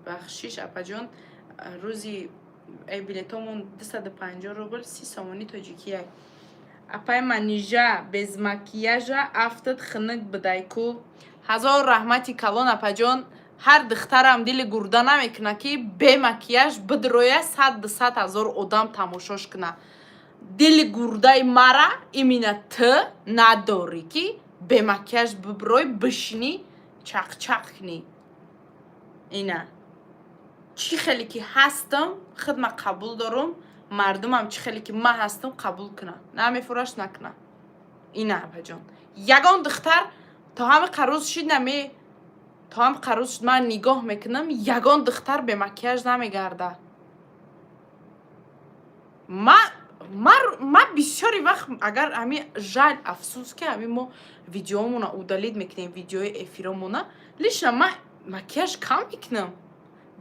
бахшиш, апаҷон, рӯзи билетҳомон 250 рубл, 30 сомони тоҷикиай. Апай Манижа, без макияжа афтад, хунук будай ку. Ҳазор раҳмати калон, апаҷон. Ҳар духтарам дили гурда намекуна, ки бе макияж бидроя, 100-200 ҳазор одам тамошош куна. Дили гурдаи мара именно т надорӣ, ки бе макияж биброй, бишинӣ, чақчақ кунӣ. Ина чӣ хеле ки ҳастам, худма қабул дорум, мардумам чӣ хеле ки ман ҳастам, қабул куна, намефураш, накуна. Ина, апаҷон, ягон духтар то ҳами қарӯз шид наме, то ҳам қарӯз шуд, ман нигоҳ мекунам, ягон духтар бе макияж намегарда. Ма бисёри вақт, агар ҳами, жаль, афсӯс, ки ҳами мо видеомона удалить мекунем, видеои эфиромона. Лично ман макияж кам мекунам.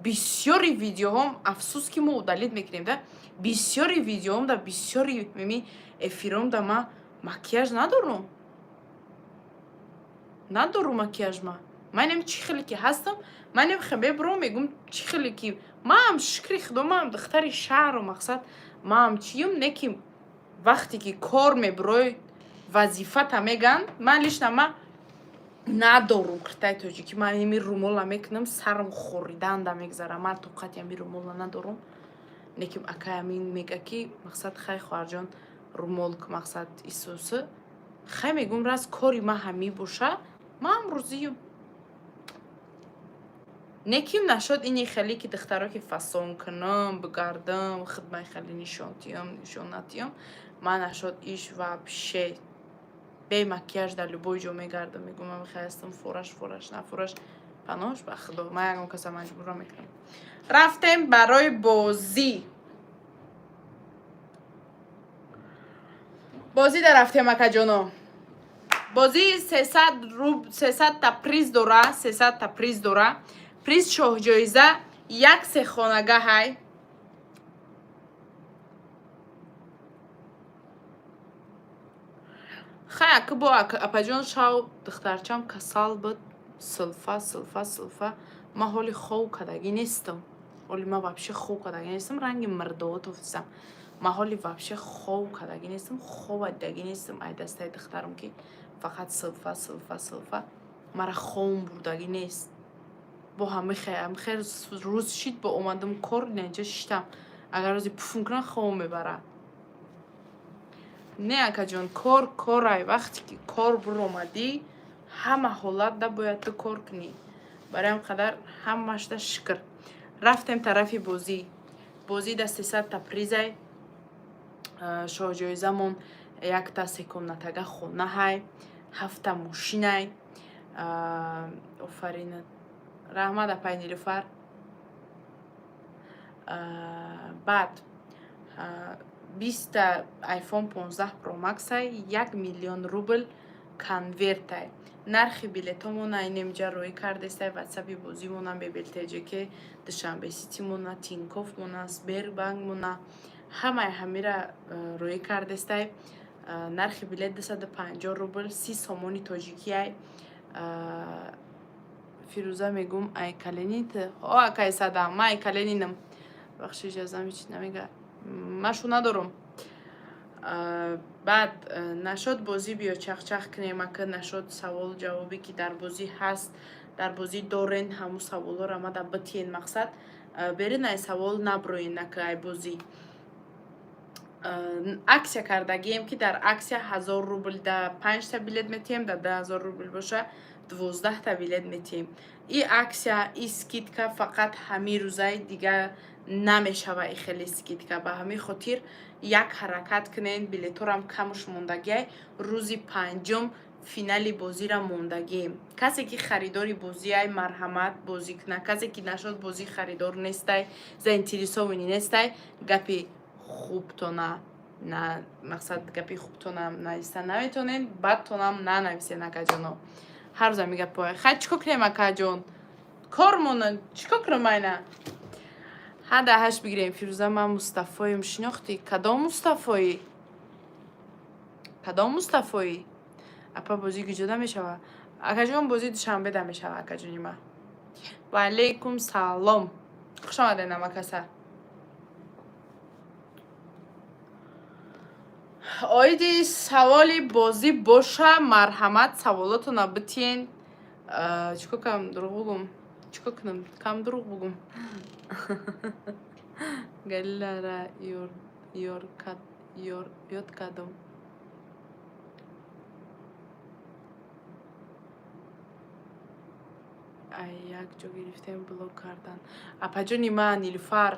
Бисёри видеоҳом, афсӯс, ки мо удалить мекунем да, бисёри видеоҳом да, бисёри ми эфиром да ман макияж надорум, надорум макияж. Ма манем чӣ хеле ки ҳастам, манем хебебро мегум, чӣ хеле ки маам, шукри худо, маам духтари шаҳру, мақсад, маам чиюм, не ки вақте ки кор мебурой, вазифата меган. Ман лично ма надорум киртаи тоҷикӣ. Ман ими румола мекунам, сарам хориданда мегзара, ман тоқати ами румола надорум. Лекин акай амин мега, ки мақсад, хай, хоҳарҷон, румол, мақсад, исусы, хай, мегум, раз кори ма ҳамӣ боша, маам розиюм. Неким нашуд ини хеле ки духтаро ки фасон кунам, бигардам, хидмаи хеле нишон тиём, нишон натиём. Ман нашуд иш вообще бе макияж дар любой ҷо мегардам, мегум, ман хеле ҳастам, фораш фораш, нафораш, паноҳш ба худо. Ман ягон каса маҷбур мекунам. Рафтем барои бозӣ. Бозӣ да рафтем, акаҷоно. Бозӣ 300 руб, 300 та приз дора, 300 та приз дора. Приз шоҳҷоиза як сехонага ҳай. Хай, ака, бо апаҷон, шав духтарчам касал буд, силфа, силфа, силфа. Ман ҳоли хов кардагӣ нестам, ҳоли ман вообще хов кардагӣ нестам, ранги мирдово тофтисам. Ман ҳоли вообще хов кардагӣ нестам, хова дидагӣ нестам. Ай дастаи духтарам ки фақат силфа, силфа, силфа, мара ховм бурдагӣ нест. Бо ҳамихе рӯз шид, бо омадам кор, инҷа шиштам. Агар рӯзи пуфум кунам, ховм мебарад. Не, акаҷон, кор корай. Вақте ки кор буромадӣ, ҳама ҳолатда бояд ту кор кунӣ. Барои ҳам қадар ҳамашда шукр. Рафтем тарафи бозӣ. Бозӣ да 300 та призай. Шоҳҷоизамон якта секомнатага хонаҳай, ҳафта мошинай. Офарин, раҳмат, апай Нилуфар. Баъд 20-та iPhone 15 Pro Max-ай, 1 миллион рубл конвертай. Нархи билетомона инемҷа роӣ кардестай. Ватсапи бозимона, Мебел ТҶ, Душанбе Ситимона, Тинькоффмона, Сбербанкмона, ҳамаи ҳамира роӣ кардестай. Нархи билет 250 рубл, 30 сомони тоҷикиай. Фирӯза, мегум, ай каленит о, акай садам, ман ай каленинам. Бахши, иҷозам, ҳеч намега, машу надорум. Баъд нашод бозӣ, биё чахчах кунем, ака. Нашод савол ҷавобе ки дар бозӣ ҳаст, дар бозӣ дорен, ҳамун саволҳоро мада битиен. Мақсад, берин, ай савол наброен, ака. Ай бозӣ акция кардагием, ки дар акция 1000 рубл да панҷта билет метиҳем, да 2000 рубл боша, 12-та билет метиҳем. И акция, и скидка фақат ҳамин рӯзаи, дигар намешава и хеле скидка. Ба ҳамин хотир як ҳаракат кунен, билеторам камуш мондагиай. Рӯзи панҷум финали бозира мондагием. Касе ки харидори бозиай, марҳамат, бозӣ куна. Касе ки нашод бозӣ харидор нестай, заинтересованный нестай, гапи хубтона на, мақсад, гапи хубтона нависта наметонед, бадтонам нанависен, акаҷоно. Ҳар рӯза ми гапҳое. Хай, чӣ кор кунем, акаҷон? Кормона чӣ кор кунам? Айна ҳада ҳашт бигирем. Фирӯза, ман Мустафоем, шинохтӣ? Кадом Мустафоӣ? Кадом Мустафоӣ? Апа, бозӣ куҷода мешавад? Акаҷон, бозӣ Душанбеда мешавад, акаҷони ман. Ва алейкум салом, хуш омадед, намакаса. Оиди саволи бозӣ боша, марҳамат, саволотона битиен. Чӣ кор кардам, дурӯғ бугум? Чӣ кор кунам, кам дурӯғ бугум? Галилара ёд кардам. Ай як ҷо гирифтем, блок кардан. Апаҷони ман, Нилуфар,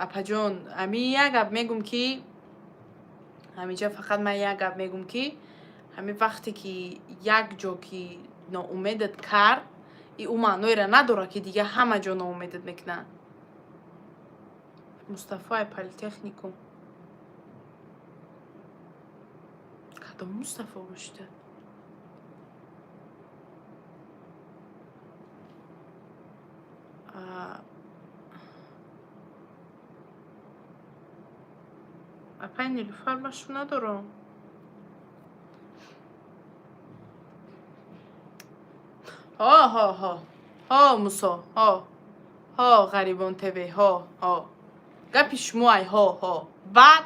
апаҷон, ами як гап мегум, ки ҳаминҷа фақат ман як гап мегум, ки ҳамин вақте ки як ҷо ки ноумедат кард, и ӯ маъноеро надорад, ки дига ҳама ҷо ноумедат мекунад. Мустафо ай политехникум. Кадом Мустафо бошида? Апай Нилуфар, ман шу надорам. Ҳо, ҳо, ҳо, ҳо, Мусо, ҳо, ҳо, Ғарибон ТВ, ҳо, ҳо, гапи шумо ай, ҳо, ҳо. Баъд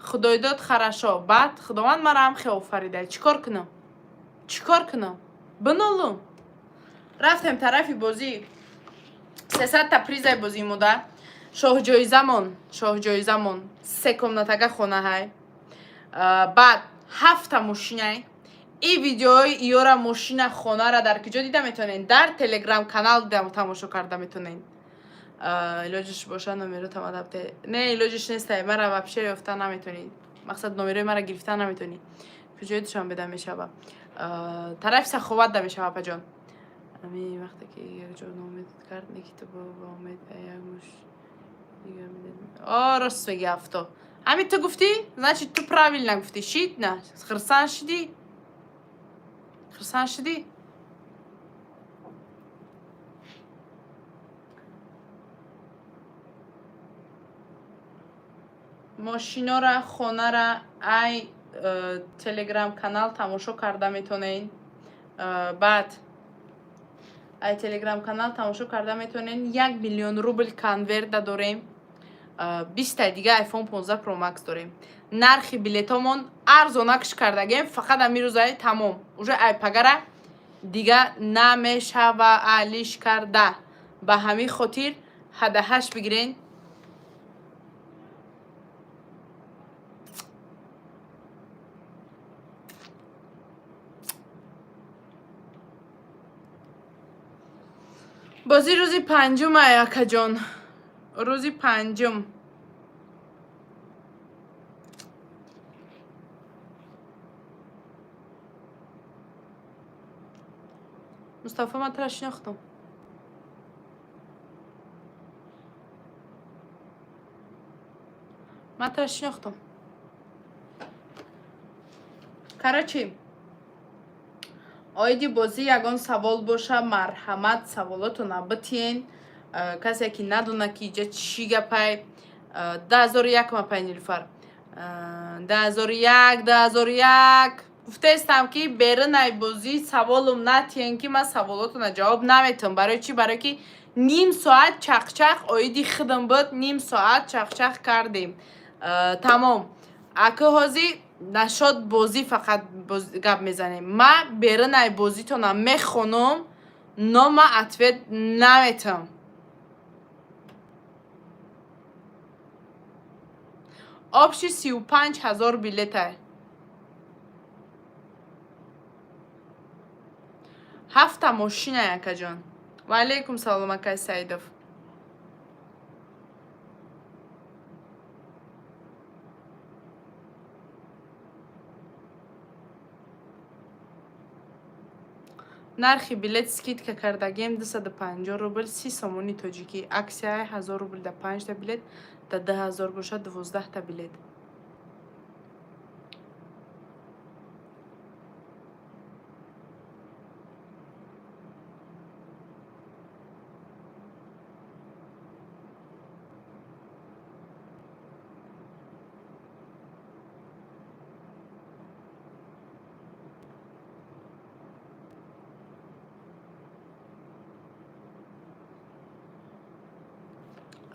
худойдод, хорошо, баъд Худованд маро ҳам хел офарида. Чӣ кор кунам, чӣ кор кунам? Бинолум. Рафтем тарафи бозӣ. 300-та призай бозӣ мода. Шоҳҷоизамон, шоҳҷоизамон се комнатага хонаҳай, баъд ҳафта мошинай. И видеои иёра, мошина, хонара дар куҷо дида метавонед? Дар Телеграм канал тамошо карда метавонед. Илоҷиш боша, номеро тамадабте. Не, илоҷиш нестай, мара вообще ёфта наметавонӣ. Мақсад, номерои мара гирифта наметавонӣ. Куҷои Душанбеда мешава? Тарафи Саховат да мешава, апаҷон. Ами вақте ки якҷо ноумедат кард, неки ту ба умед як муш дигар медед. О, рост меги, авто. Ҳами ту гуфтӣ, значит, ту правильно гуфтӣ. Шид на хирсан шидӣ, хирсан шидӣ. Мошинора, хонара ай Телеграм канал тамошо карда метонед. Баъд ай Телеграм канал тамошо карда метонед. 1 миллион рубл конверта дорем, 20-таи дига iPhone 15 Pro Max дорем. Нархи билетомон арзонакш кардагем, фақат ами рӯзаи, тамом, уже ай пагара дига намешава алиш карда. Ба ҳамин хотир ҳадаҳаш бигирен. Бозӣ рӯзи панҷум ай, акаҷон, рӯзи панҷум. Мустафо, ман тура шинохтам. Ман тура шинохтам. Короче, оиди бозӣ ягон савол боша, марҳамат, саволотона битиен. Касе ки надона, ки иҷа чӣ гапай. 2001, мапай Нилуфар, 2001, 2001. Гуфтаестам, ки берунай бозӣ саволум натиен, ки ман саволотона ҷавоб наметавам. Барои чӣ? Барое ки ним соат чақчақ оиди худам буд, ним соат чақчақ кардем, тамом. Ака, ҳозир нашод бозӣ фақат гап мезанем. Ма берунай бозитона мехонам, но ма ответ наметавам. Общий 35 000 билетай, ҳафта мошинай, акаҷон. Ва алейкум салом, акай Саидов. Нархи билет скидка кардагем, 250 рубл, 30 сомони тоҷикӣ. Аксияи 1000 рубл да панҷта билет, да 2000 бошад 12-та билет.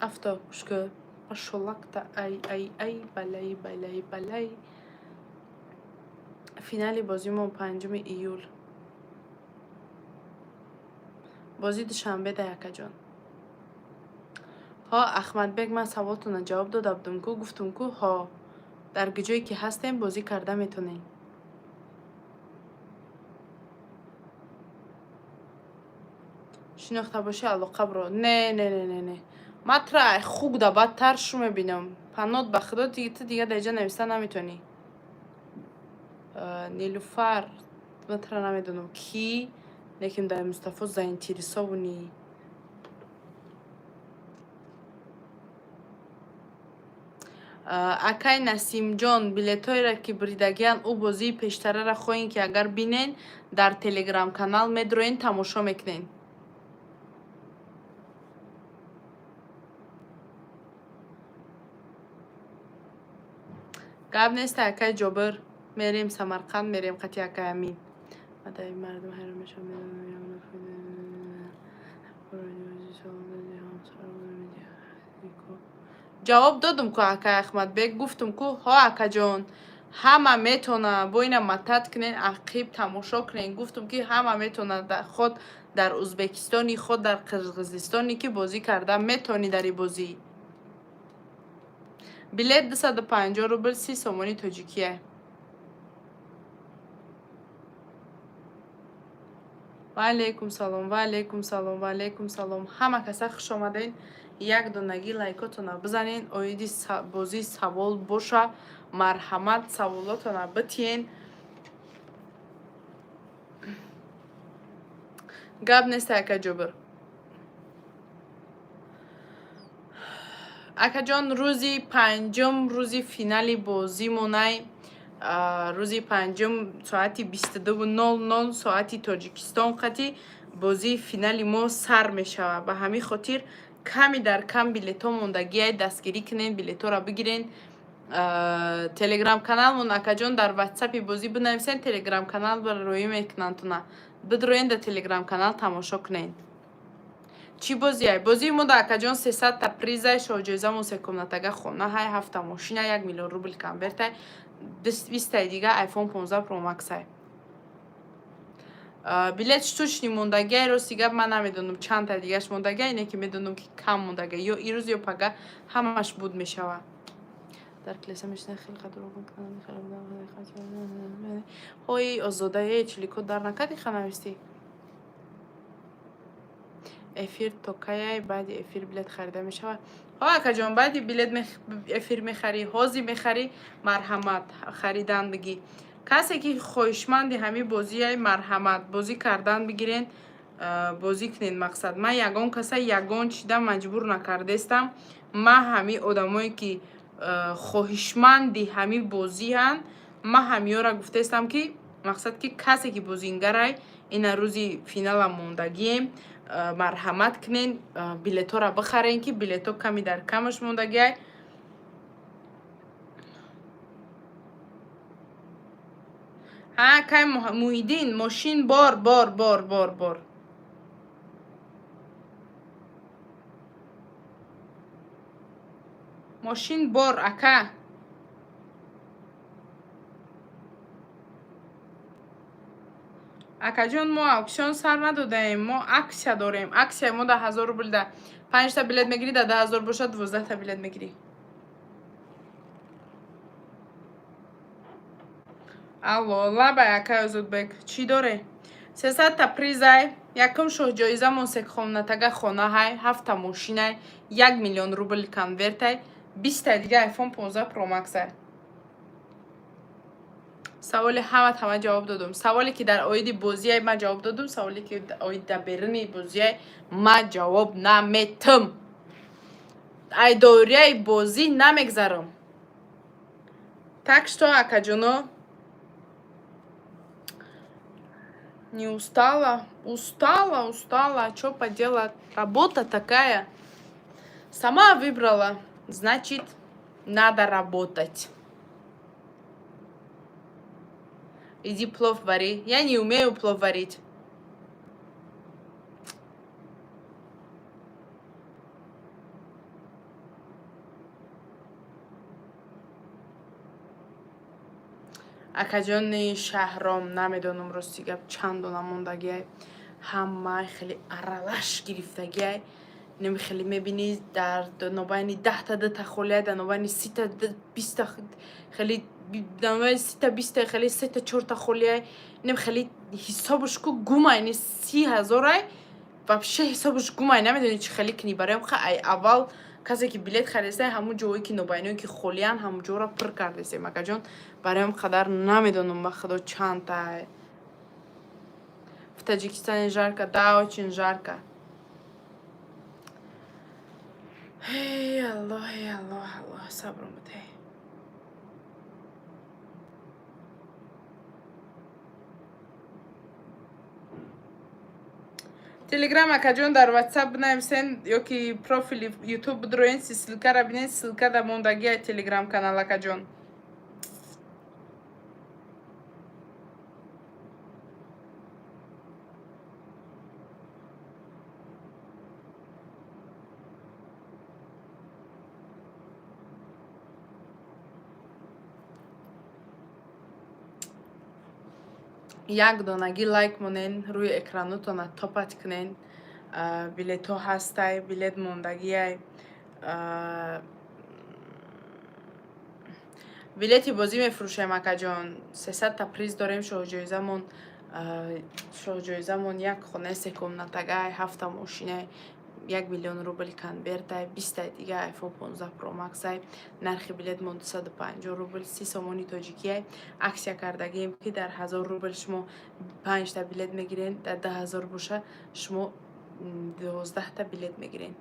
Авто, гӯшка, пошолакта, ай, ай, ай, балай, балай, балай. Финали бозимо 5 июл. Бозӣ душанбе да, акаҷон. Ҳо, Ахмадбек, ман саволтонро ҷавоб дода будум ку, гуфтум ку, ҳо, дар ҷое ки ҳастем, бозӣ карда метонем. Шинохта бошӣ, алоқа бро. Не, не, не, не, не, ман тра хук да бадтар шу мебинам. Панот, ба худо, ту дига дар иҷа нависта наметонӣ. Нилуфар, ман тра намедонам кӣ, лекин дар Мустафо заинтересованный. Акай Насимҷон, билетҳоеро ки буридагианд, ӯ бозии пештараро хоҳем ки агар бинен, дар телеграм-канал медроен, тамошо мекунен. Гап нест, акай Ҷобир, мерем Самарқанд, мерем қати акай Амин. Мадаи мардум ҳайрон мешаванд. Ҷавоб додум ку, акай Ахмадбек, гуфтум ку, ҳо, акаҷон, ҳама метона, бо ина матат кунен, ақиб тамошо кунен. Гуфтум ки ҳама метона, худ дар Узбекистони, худ дар Қирғизистоне ки бозӣ карда метонӣ дар ин бозӣ. Билет 250 рубл, 30 сомони тоҷикия. Ва алейкум салом, ва алейкум салом, ва алейкум салом. Ҳама каса хуш омадед. Як донагӣ лайкотона бизанен. Оиди бозӣ савол боша, марҳамат, саволотона битиен. Гап нест, ака Ҷобир. Акаҷон, рӯзи панҷум, рӯзи финали бозимонай, рӯзи панҷум соати 22:00 соати Тоҷикистон қати бозии финали мо сар мешавад. Ба ҳамин хотир ками дар кам билетҳо мондагиай, дастгирӣ кунен, билетҳоро бигирен. Телеграм-каналмон, акаҷон, дар ватсапи бозӣ бинависен, телеграм-канал роӣ мекунандтона. Бидроен, дар телеграм-канал тамошо кунен. Чӣ бозиай? Бозии мо да, акаҷон, 300-та призай, шоҳҷоизамон секомнатага хонаҳай, ҳафта мошина, 1 миллион рубл конвертай, 20-таи дига iPhone 15 Pro Max-ай. Билет штучный мондагиай, рости гап, ман намедонам чандта дигаш мондагиай, ине ки медонам ки кам мондагиай, ё ирӯз, ё пага ҳамаш буд мешавад. Дар клеса мешина, хеле дурӯғ мекунанд. Ҳои озодае, чилико дар накарди, ха навистӣ. Эфир то каяй? Баъди эфир билет харида мешавад? Ҳо, акаҷон, баъди билет эфир мехарӣ, ҳозир мехарӣ, марҳамат, харидан бигӣ. Касе ки хоҳишманди ҳамин бозиай, марҳамат, бозӣ кардан бигирен, бозӣ кунед. Мақсад, ман ягон каса ягон чида маҷбур накардестам. Ман ҳамин одамое ки хоҳишманди ҳамин бозианд, ман ҳамиёра гуфтаистам ки мақсад ки касе ки бозингарай, ина рӯзи финала мондагием, марҳамат кунен, билетҳоро бихарен, ки билетҳо ками дар камаш мондагиай. Ҳа, кай Муҳиддин, мошин бор, бор, бор, бор, бор. Мошин бор, ака. Акаҷон, мо аукцион сар надодаем, мо аксия дорем. Аксия мо да 1000 рубл да панҷта билет мегирӣ, да 10 000 бошад, 12-та билет мегирӣ. Алло, лабай, акай Озодбек, чӣ доре? 300-та призай. Якум шоҳҷоизамон секомнатага хонаҳай, ҳафта мошинай, 1 миллион рубл конвертай, 20-таи дига iPhone 15 Pro Max-ай. Саволи ҳамат ҳама ҷавоб додум. Саволе ки дар оиди бозиай, ман ҷавоб додум, саволе ки оид дар беруни бозиай, ман ҷавоб наметам. Ай доираи бозӣ намегзарам. Так что, акаҷоно, не устала? Устала, устала, чё поделать, работа такая. Сама выбрала, значит, надо работать. Иди плов вари. Я не умею плов варить. Акаҷони Шаҳром, намедонам, рости гап, чанд дона мондагиай. Ҳамаи хеле аралаш гирифтагиай. Неми хеле мебинӣ, дар нобайни 10-та дута холиай, дар нобайни 30-та 20-та хеле, дар нобайни 30-та 20-та хеле сета чорта холиай. Нем хеле ҳисобаш ку гумай, не 30 000-ай, вообще ҳисобаш гумай, намедонӣ чӣ хеле кунӣ. Бароям ха ай аввал касе ки билет харидастай, ҳамун ҷое ки нобайное ки холиян, ҳамун ҷоро пур кардесем, акаҷон. Бароям қадар намедонам, ба худо, чандтай. В Таджикистане жарко, да, очень жарко. Эй Аллоҳ, эй Аллоҳ, Аллоҳ, сабром бидеҳ. Телеграм, акаҷон, дар Ватсап бинависен ё ки профили Ютуб бидроен, ссылка ра бинен, ссылка дар мондагиай Телеграм канал, акаҷон. Як донагӣ лайк монен, рӯи экранотона топать кунен. Билетҳо ҳастай, билет мондагиай. Билети бозӣ мефурӯшем, акаҷон. 300-та приз дорем. Шоҳҷоизамон як хонаи секомнатагай, ҳафта мошинай, 1 миллион рубл конвертай, 20-таи дига iPhone 15 Pro Max-ай. Нархи билетмон 250 рубл, 30 сомони тоҷикиай. Акция кардагием, ки дар 1000 рубл шумо панҷта билет мегирен, дар 10 000 боша шумо 12-та билет мегирен.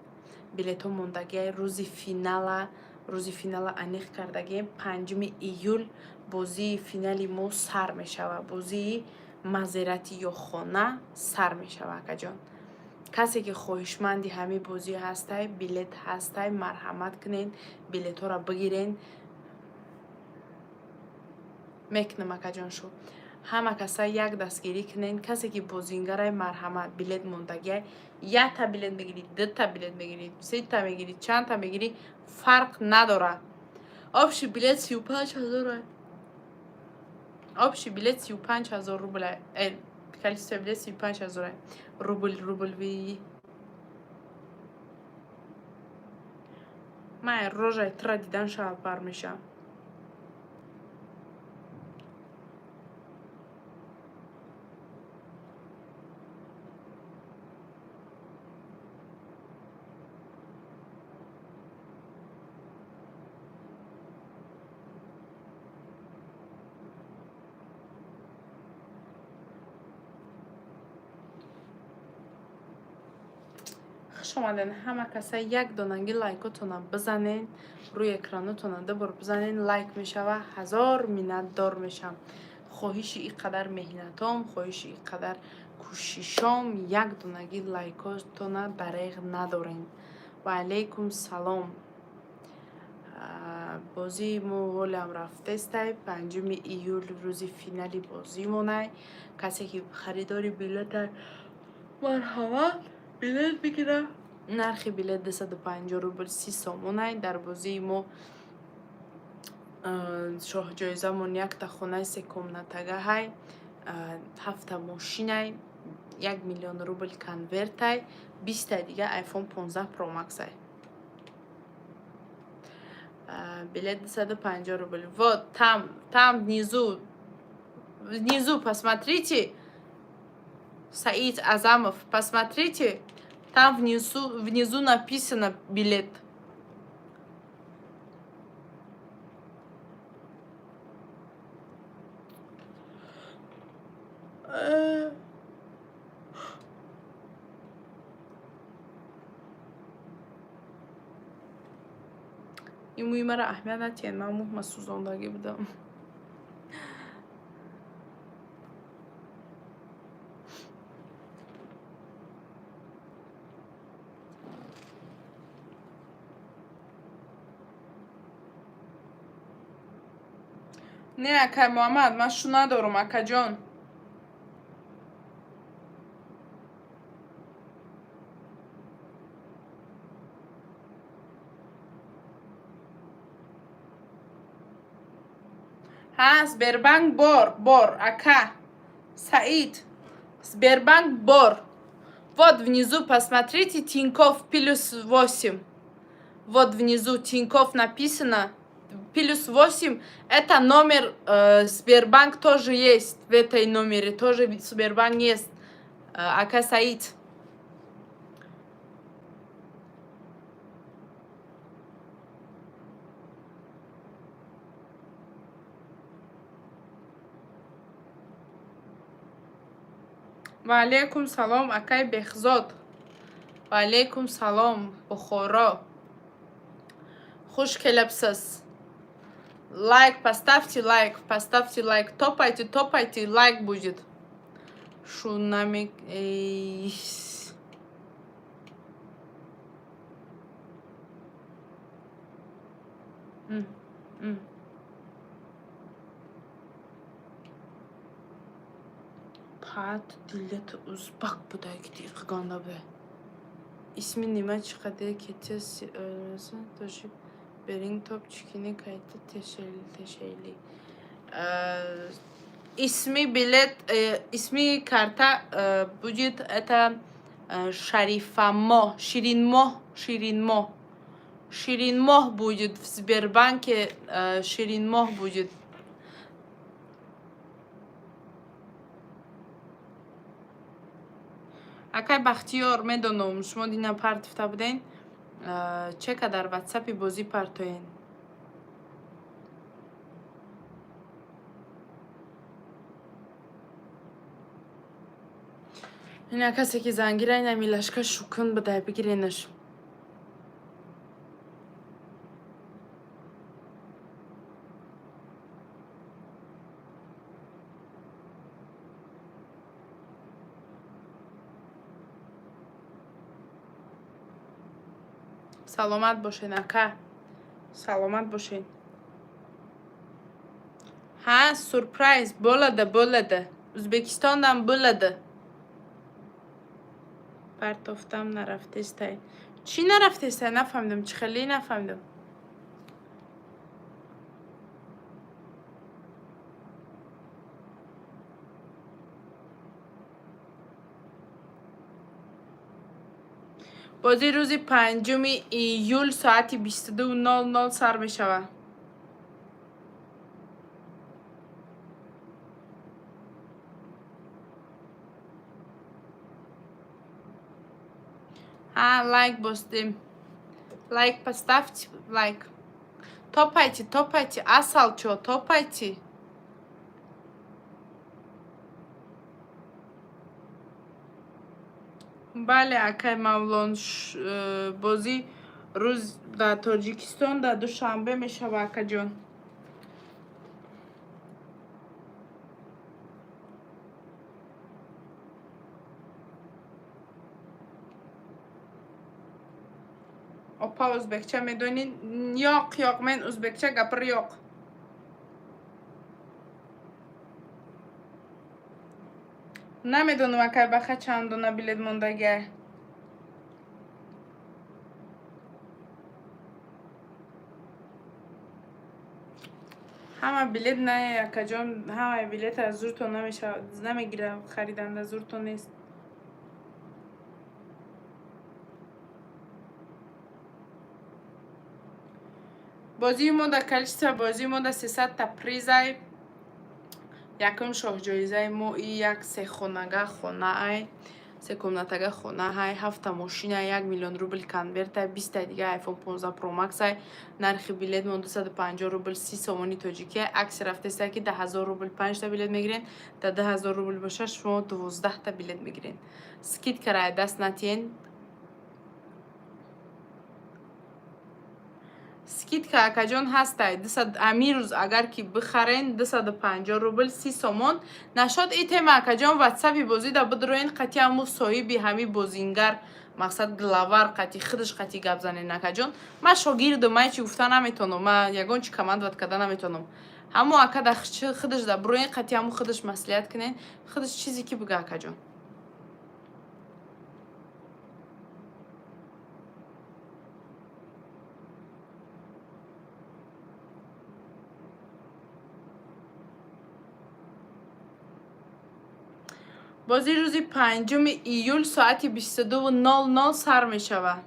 Билетҳо мондагиай. Рӯзи финала аниқ кардагием, 5 июл бозии финали мо сар мешавад. Бозии Мазерати ё хона сар мешавад, акаҷон. Касе ки хоҳишманди ҳамин бозӣ ҳастай, билет ҳастай, марҳамат кунен, билетҳоро бигирен. Мекунам, акаҷон. Шу ҳама каса як дастгирӣ кунен. Касе ки бозингарай, марҳамат, билет мондагиай. Якта билет мегирӣ, дута билет мегирӣ, сета мегирӣ, чандта мегирӣ, фарқ надорад. Общий билет 35 000. Общий билет 35 000 рубля, количество билет 35 000 рубл, рубл. Ви ман рожаи тура дидан шалпар мешавам. Хуш омаден ҳама каса. Як донагӣ лайкотона бизанен, рӯи экранотона дубор бизанен, лайк мешава. Ҳазор миннатдор мешавам. Хоҳиши ин қадар меҳнатом, хоҳиши ин қадар кӯшишом, як донагӣ лайкотона дареғ надорен. Ва алайкум салом. Бозии мо ҳолиам рафтестай. 5 июл рӯзи финали бозимонай. Касе ки харидори билета, марҳамат, билет бигира. Нархи билет 250 рубл, 30 сомонай. Дар бозии мо шоҳҷоизамон якта хонаи секомнатагаҳай, ҳафта мошинай, 1 миллион рубл конвертай, 20-таи дига iPhone 15 Pro Max-ай. Билет 250 рубл. Вот там внизу, внизу посмотрите. Саид Азамов, посмотрите, там внизу, внизу написано билет. Ин мӯи маро аҳамият натиҳед, ман мӯҳма сӯзондагӣ будам. Не, акай Муҳаммад, ман шу надорам, акаҷон. Ҳа, Сбербанк бор, бор, ака. Саид. Сбербанк бор. Вот внизу посмотрите, Тинькофф плюс 8. Вот внизу Тинькофф написано. Плюс 8. Это номер Сбербанк тоже есть. В этой номере тоже Сбербанк есть. Ака Саид. Ва алейкум салом, акай Бехзод. Ва алейкум салом, Бухоро. Хуш келибсиз. Лайк, поставьте лайк, поставьте лайк. Топайте, топайте, лайк будет. Шунами... Эй. М, м. Пат dillati узбак будай qigonda bu. Ismi nima chiqadi ketiz toshib bering topchikini qayta teshaylik. Ismi билет, ismi карта будет это Шарифамо, Ширинмо, Ширинмо. Ширинмоҳ будет в Сбербанке, Ширинмоҳ будет. Акай Бахтиёр, медонам, шумо дина партифта буден, чека дар ватсапи бозӣ партоен. Ина касе ки зангира, ина милашка шукун будай, бигиренаш. Саломат бошен, ака. Саломат бошен. Ҳа, сюрприз bo'ladi, bo'ladi. O'zbekistondan bo'ladi. Партофтам нарафтестай. Чӣ нарафтестай? Нафаҳмидам. Чӣ хеле нафаҳмидам. Бозӣ рӯзи 5 июл соати 22:00 сар мешавад. Ҳа, лайк бостем. Лайк поставьте, лайк. Топайте, топайте, асалчо, топайте. Бале, акай Мавлон, бозӣ рӯз дар Тоҷикистон дар Душанбе мешава, акаҷон. Опа, o'zbekcha медонӣ? Yo'q, yo'q, men o'zbekcha gapir yo'q. Намедонам, акай Баха, чанд дона билет мондагиа. Ҳама билет не, акаҷон, ҳамаи билет аз зуртон намешавад, намегирам, хариданда зуртон нест. Бозии мо дар количество бозии мо дар 300-та призай. Якум шоҳҷоизаи мо и як сехонага хонаай, секомнатага хонаҳай, ҳафта мошина, 1 миллион рубл конвертай, 20-таи дига iPhone 15 Pro Max-ай. Нархи билет мо 250 рубл, 30 сомони тоҷикия. Акси рафтеста ки да 1000 рубл панҷта билет мегирен, да 2000 рубл боша шумо 12-та билет мегирен. Скидкара даст натиен. Скидка, акаҷон, ҳастай. Ҳамин рӯз агар ки бихарен 250 рубл, 30 сомон нашод. И тема, акаҷон, ватсапи бозӣ да бидроен, қати ҳаму соҳиби ҳами бозингар, мақсад главар, қати худаш қати гап занен, акаҷон. Ман шогирдам, ман ҳечи гуфта наметонам, ман ягон чи командовать карда наметонам. Ҳамо ака да худаш да бироен, қати ҳаму худаш маслиҳат кунен, худаш чизе ки бига, акаҷон. Бозӣ рӯзи 5 июл соати 22:00 сар мешавад.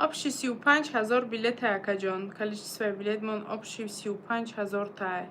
Общий 35 000 билет, акаҷон. Количество билетмон общий 35 000 тай.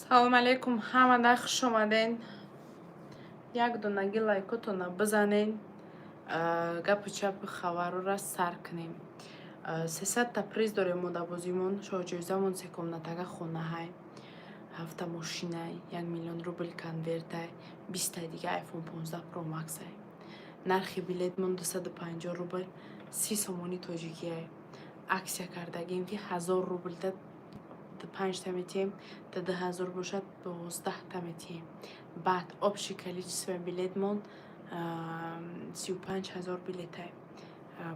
Салом алейкум ҳамада, хуш омаден. Як донаги лайкотона бизанен, гапу чапи хабарора сар кунем. 300-та приз дорем мо дар бозимон. Шоҳҷоизамон секомнатага хонаҳай, ҳафта мошинай, 1 миллион рубл конвертай, 20-таи дига iPhone 15 Pro Max-ай. Нархи билетмон 250 рубл, 30 сомони тоҷикиай. Акция кардагим, ки 1000 рублда панҷта метиҳем, да 2000 бошад, 12-та метиҳем. Баъд общий количество билетмон 35 000 билетай.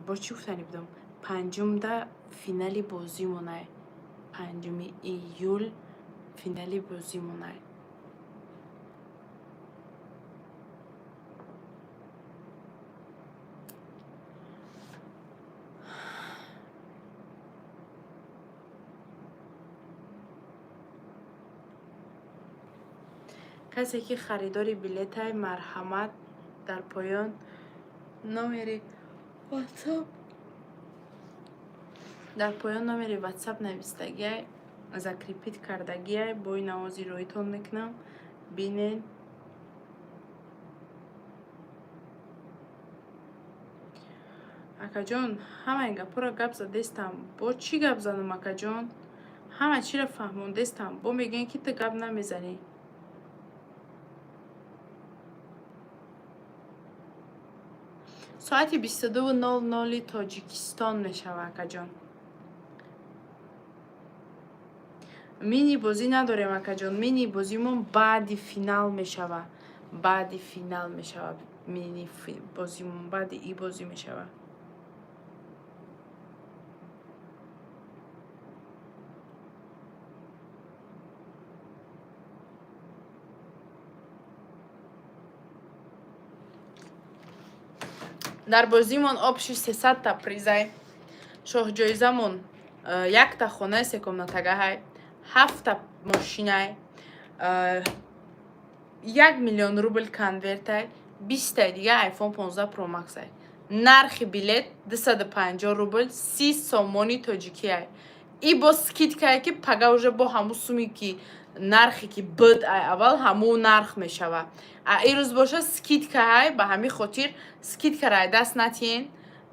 Бо чӣ гуфтанӣ будам? Панҷумда финали бозимонай, 5 июл финали бозимонай. Касе ки харидори билетай, марҳамат, дар поён номери WhatsApp, дар поён номери WhatsApp навистагиай, закрепить кардагиай. Бо ин овози роитон мекунам, бинен. Акаҷон, ҳамаи гапҳоро гап задестам, бо чӣ гап занам? Акаҷон, ҳама чиро фаҳмондестам, бо мегӯем, ки ту гап намезанӣ. Соати 22:00 Тоҷикистон мешава, акаҷон. Мини бозӣ надорем, акаҷон. Мини бозимон баъди финал мешава, баъди финал мешава. Мини бозимон баъди и бозӣ мешава. Дар бозимон общий 300-та призай. Шоҳҷоизамон якта хонаи секомнатагаҳай, ҳафта мошинай, 1 миллион рубл конвертай, 20-таи дига iPhone 15 Pro Max-ай. Нархи билет 250 рубл, 30 сомони тоҷикиай. И бо скидкае, ки пага уже бо ҳамун суми, ки нархе ки буд ай аввал, ҳамун нарх мешава. А ирӯз боша скидкаай, ба ҳамин хотир скидкаро ай даст натиҳен.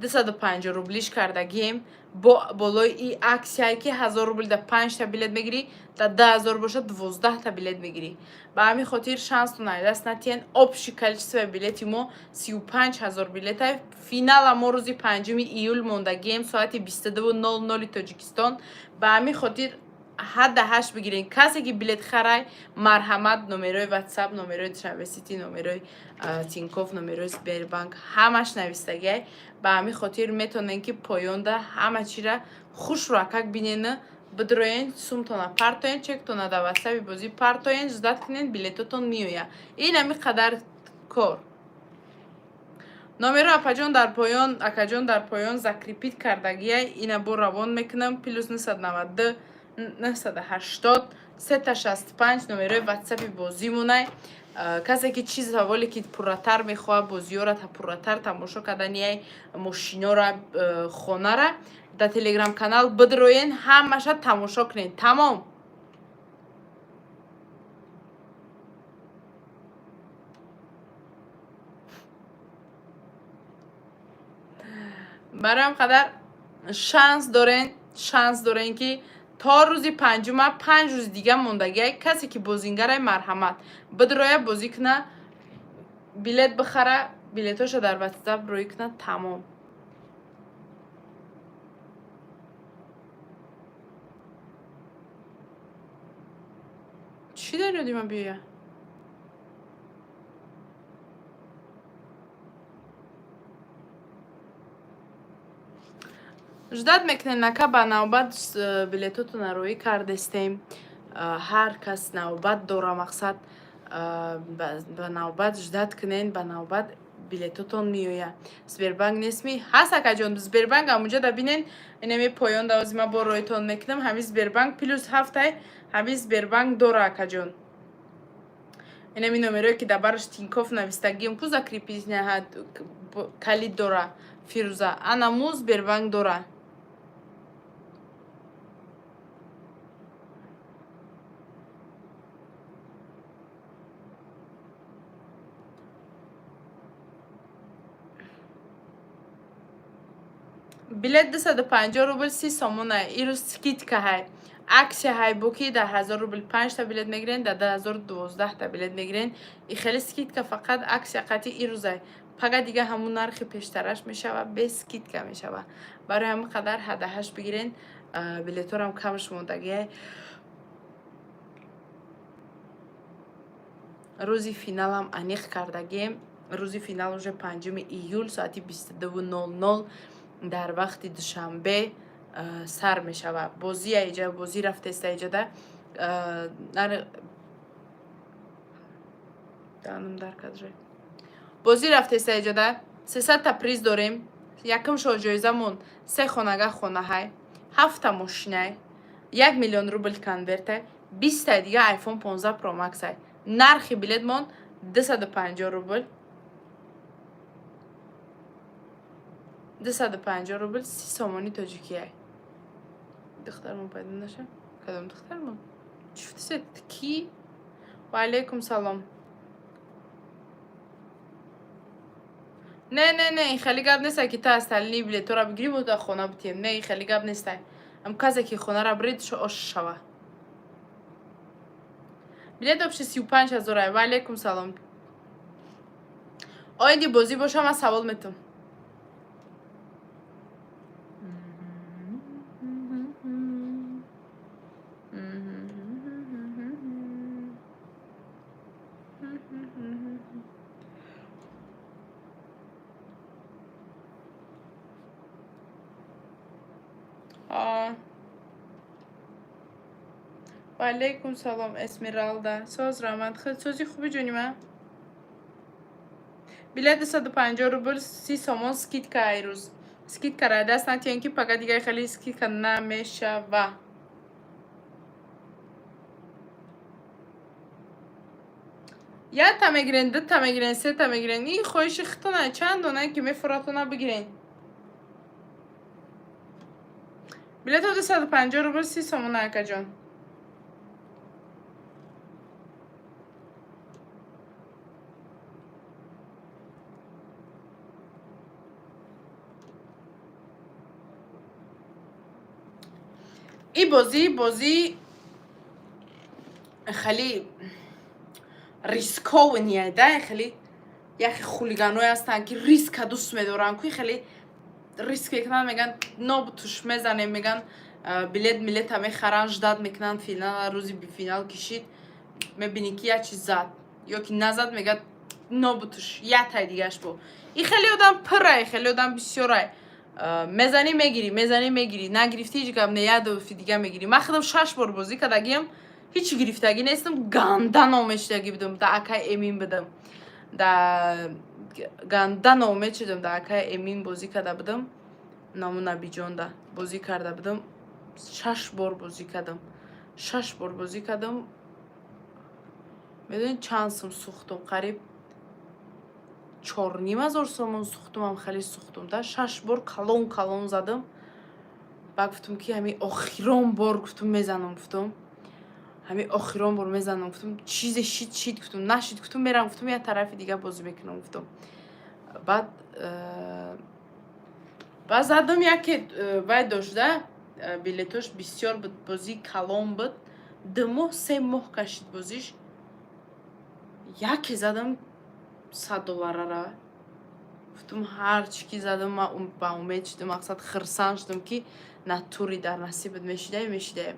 250 рублиш кардагием. Бо болои и аксияе ки 1000 рубл да панҷта билет мегирӣ, да 20 000 боша 12та билет мегирӣ. Ба ҳамин хотир шанстон ай даст натиҳен. Общий количество билети мо 35 000 билета. Финала мо рӯзи 5 июл мондагием, соати 22:00 Тоҷикистон. Ба ҳамин хотир ҳадда ҳашт бигирен. Касе ки билет харай, марҳамат, номерои Ватсап, номерои Душанбе Сити, номерои Тинькофф, номерои Сбербанк ҳамаш навистагиай. Ба ҳамин хотир метавонен, ки поёнда ҳама чира хушрӯакак бинену бидроен, сумтона партоен, чектона дар Ватсаби бозӣ партоен, ждать кунен, билетотон меояд. Ин ҳамин қадар кор. Номеро апаҷон дар поён, акаҷон дар поён закрепить кардагиай. Ина бо равон мекунам: +992 980 365, номерои Ватсапи бозимонай. Касе ки чиз саволе ки пурратар мехоҳад, бозиёра та пурратар тамошо кардани, мошинора, хонара, дар Телеграм канал бидроен, ҳамаша тамошо кунед. Тамом. Барои ҳам қадар шанс дорен, ки то рӯзи панҷума, 5 рӯзи дига мондагиай. Касе ки бозингарай, марҳамат, бидроя, бозӣ куна, билет бихара, билетоша дар Ватсап рӯй куна. Тамом. Чӣ дар ёди ман биёя? Ждать мекунем, нака ба навбат билетотона роӣ кардестем. Ҳар кас навбат дора. Мақсад, ба навбат ждать кунен, ба навбат билетотон меояд. Сбербанк нестми? Ҳаст, акаҷон, Сбербанк амунҷо да бинен. Инами поён да озима бо роитон мекунам. Ҳамин Сбербанк +7-ай, ҳамин Сбербанк дора, акаҷон. Инами номерое ки дар бараш Тинькофф навистагиам ку, закрепить калид дора. Фирӯза, анаму Сбербанк дора. Билет 250 рубл 30 сомона. Ирӯз скидка ҳай, аксия ҳай, бо ки дар 1000 рубл панҷта билет мегирен, дар 20 000 12та билет мегирен. И хеле скидка фақат аксия қати ирӯзай. Пага дига ҳамун нархи пештараш мешава, без скидка мешава. Барои ҳамин қадар ҳадаҳашт бигирен. Билеторам камш мондагиай. Рӯзи финалам аниқ кардагием. Рӯзи финал уже 5 июл соати 22:00 дар вақти Душанбе сар мешавад бозия. Иҷа бозӣ рафтеста, иҷада дар кадре бозӣ рафтеста. Иҷада 300-та приз дорем. Якум шоҳҷоизамон се хонага хонаҳай, ҳафта мошинай, 1 миллион рубл конвертай, 20-таи дига iPhone 15 Pro Max-ай. Нархи билетмон 250 рубл, 250 рубл 30 сомони тоҷикиай. Духтармон пайдо наша? Кадом духтармон? Чӣ ки? Ва алайкум салом. Не, не, не, ин хеле гап нестай, ки та остальные билетора бигирӣ, мо дар хона бутием. Не, ин хеле гап нестай. Ам касе ки хонара бирид, ош шава. Билет вообще 35 000-ай. Ва алайкум салом. Оиди бозӣ боша, ман савол метум. Ва алайкум салом, Эсмералда. Соз, раҳмат. Хел сози хуби, ҷони ман. Билет 250 рубл 30 сомон скидка. Айрӯз скидка даст натиҳен, ки пага дигар хеле скидка намешава. Якта мегирен, дута мегирен, сета мегирен, ин хоҳиши худтона. Чанд донае ки мефуратона, бигирен. Билето 250 рубл 30 сомона, акаҷон. И бозӣ хеле рискованный да, хеле яхе хулиганое ҳастанд, ки риска дӯст медоранд, ки хеле риск мекунанд, мегӯянд, нобутуш мезанем, мегӯянд, билет милета мехаранд, ждать мекунанд финала. Рӯзи финал кишид, мебинӣ, ки як чиз зад ё ки назад, мегӯяд, нобутуш, як тай дигаш бо. И хеле одам пирай, хеле одам бисёрай. Мезанӣ, мегирӣ, мезанӣ, мегирӣ, нагирифтӣ, ҳеҷ гап не, як дафи дига мегирӣ. Ман худам шаш бор бозӣ кардагиам, ҳечи гирифтагӣ нестам. Ганда ноумед шудагӣ будам, да акай Эмин будам, да ганда ноумед шудам. Да акай Эмин бозӣ карда будам, наму Набиҷонда бозӣ карда будам, шаш бор бозӣ кардам, шаш бор бозӣ кардам. Медонед, чанд сум сӯхтум? Қариб 4500 сомон сӯхтумам, хеле сӯхтум да. Шаш бор калон калон задам. Баъд гуфтум, ки ҳами охирон бор, гуфтум, мезанам, гуфтум, ҳами охирон бор мезанам, гуфтум, чизе шид, шид, гуфтум, нашид, гуфтум, мерам, гуфтум, як тарафи дига бозӣ мекунам, гуфтум. Баъд задам, яке вай дошт да, билетош бисёр буд, бозии калон буд, 2 моҳ, 3 моҳ кашид бозиш. Яке задам 100 долларара. Гуфтум, ҳарчи ки задам, ман ба умед шудам, мақсад, хирсанд шудам, ки натури дар насибат мешидае, мешидае.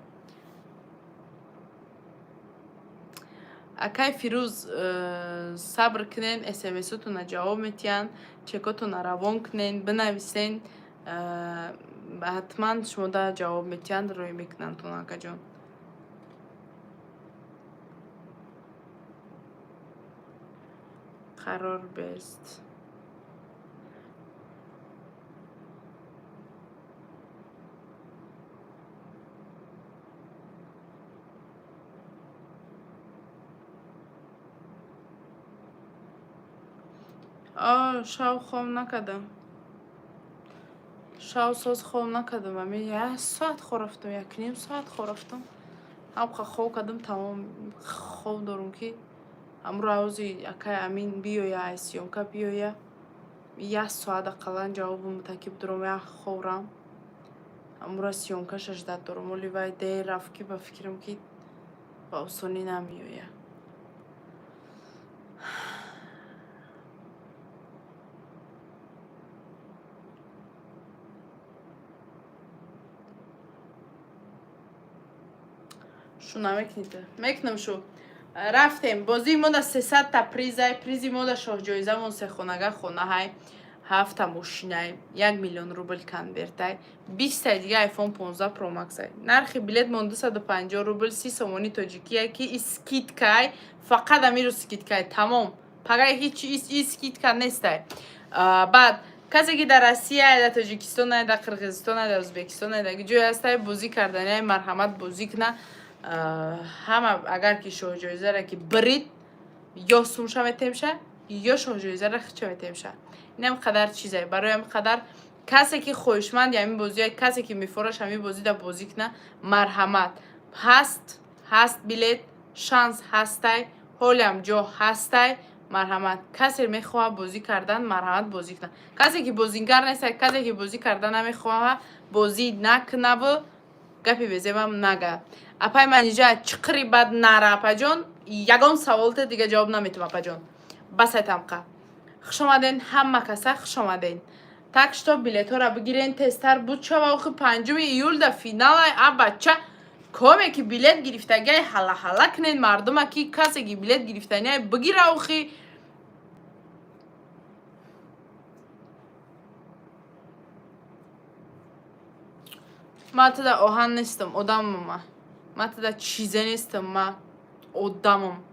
Акай Фирӯз, сабр кунен, смсотона ҷавоб метиҳанд, чекотона равон кунен, бинависен, ҳатман шумода ҷавоб метиҳанд, рӯй мекунанд тон, акаҷон. Қарор бест. Шав хоб накардам, шав соз хоб накардам. Ами як соат хоб рафтам, якним соат хоб рафтам, ҳамқа хоб кардам, тамом. Хоб дорум, ки ҳамро ҳози акай Амин биёя, ай съёмка биёя, як соат ақаллан ҷавобам бида, ки бидурам, як хобрам. Ҳамура съёмкаша ждать дорум. Оли вай дер рафт, ки ба фикрам, ки ба осонӣ намеоя. Шу намекунед, мекунам. Шу рафтем. Бозии мо да 300-та призай. Призи мо да шоҳҷоизамон сехонага хонаҳай, ҳафта мошинай, 1 миллион рубл конвертай, 20-таи дига iPhone 15 Pro Max-ай. Нархи билетмон 250 рубл, 30 сомони тоҷикия, ки и скидкай, фақат амиру скидкай, тамом. Пагай ҳеч и скидка нестай. Баъд касе ки дар Россия, дар Тоҷикистон, дар Қирғизистон, дар Ӯзбекистон, дар ҷое ҳастай, бозӣ карданиай, марҳамат, бозӣ куна ҳама. Агар ки шоҳҷоизаро ки бирид, ё сумша метемша, ё шоҳҷоизаро хича метемша. Инам қадар чизае. Барои ҳам қадар касе ки хоҳишманди ҳамин бозия, касе ки мефораш ҳамин бозида бозӣ куна, марҳамат, ҳаст, ҳаст билет, шанс ҳастай, ҳолиам ҷо ҳастай. Марҳамат, касе мехоҳад бозӣ кардан, марҳамат, бозӣ кунад. Касе ки бозингар нестай, касе ки бозӣ кардан намехоҳад, бозӣ накунаву гапи безебам нага. Апай Манижа, чиқири бад нара, апаҷон, ягон саволта дига ҷавоб наметум, апаҷон, басай тамқа. Хушомаден, ҳама каса хушомаден. Так что билетҳоро бигирен тезтар, буд шава. Охи 5 июлда финалай, а бача, коме ки билет гирифтагиай, ҳала-ҳала кунен мардума, ки касе ки билет гирифтаниай, бигира охи. Ман тада оҳан нестам, одамам. Ман тада чизе нестам, ман одамам.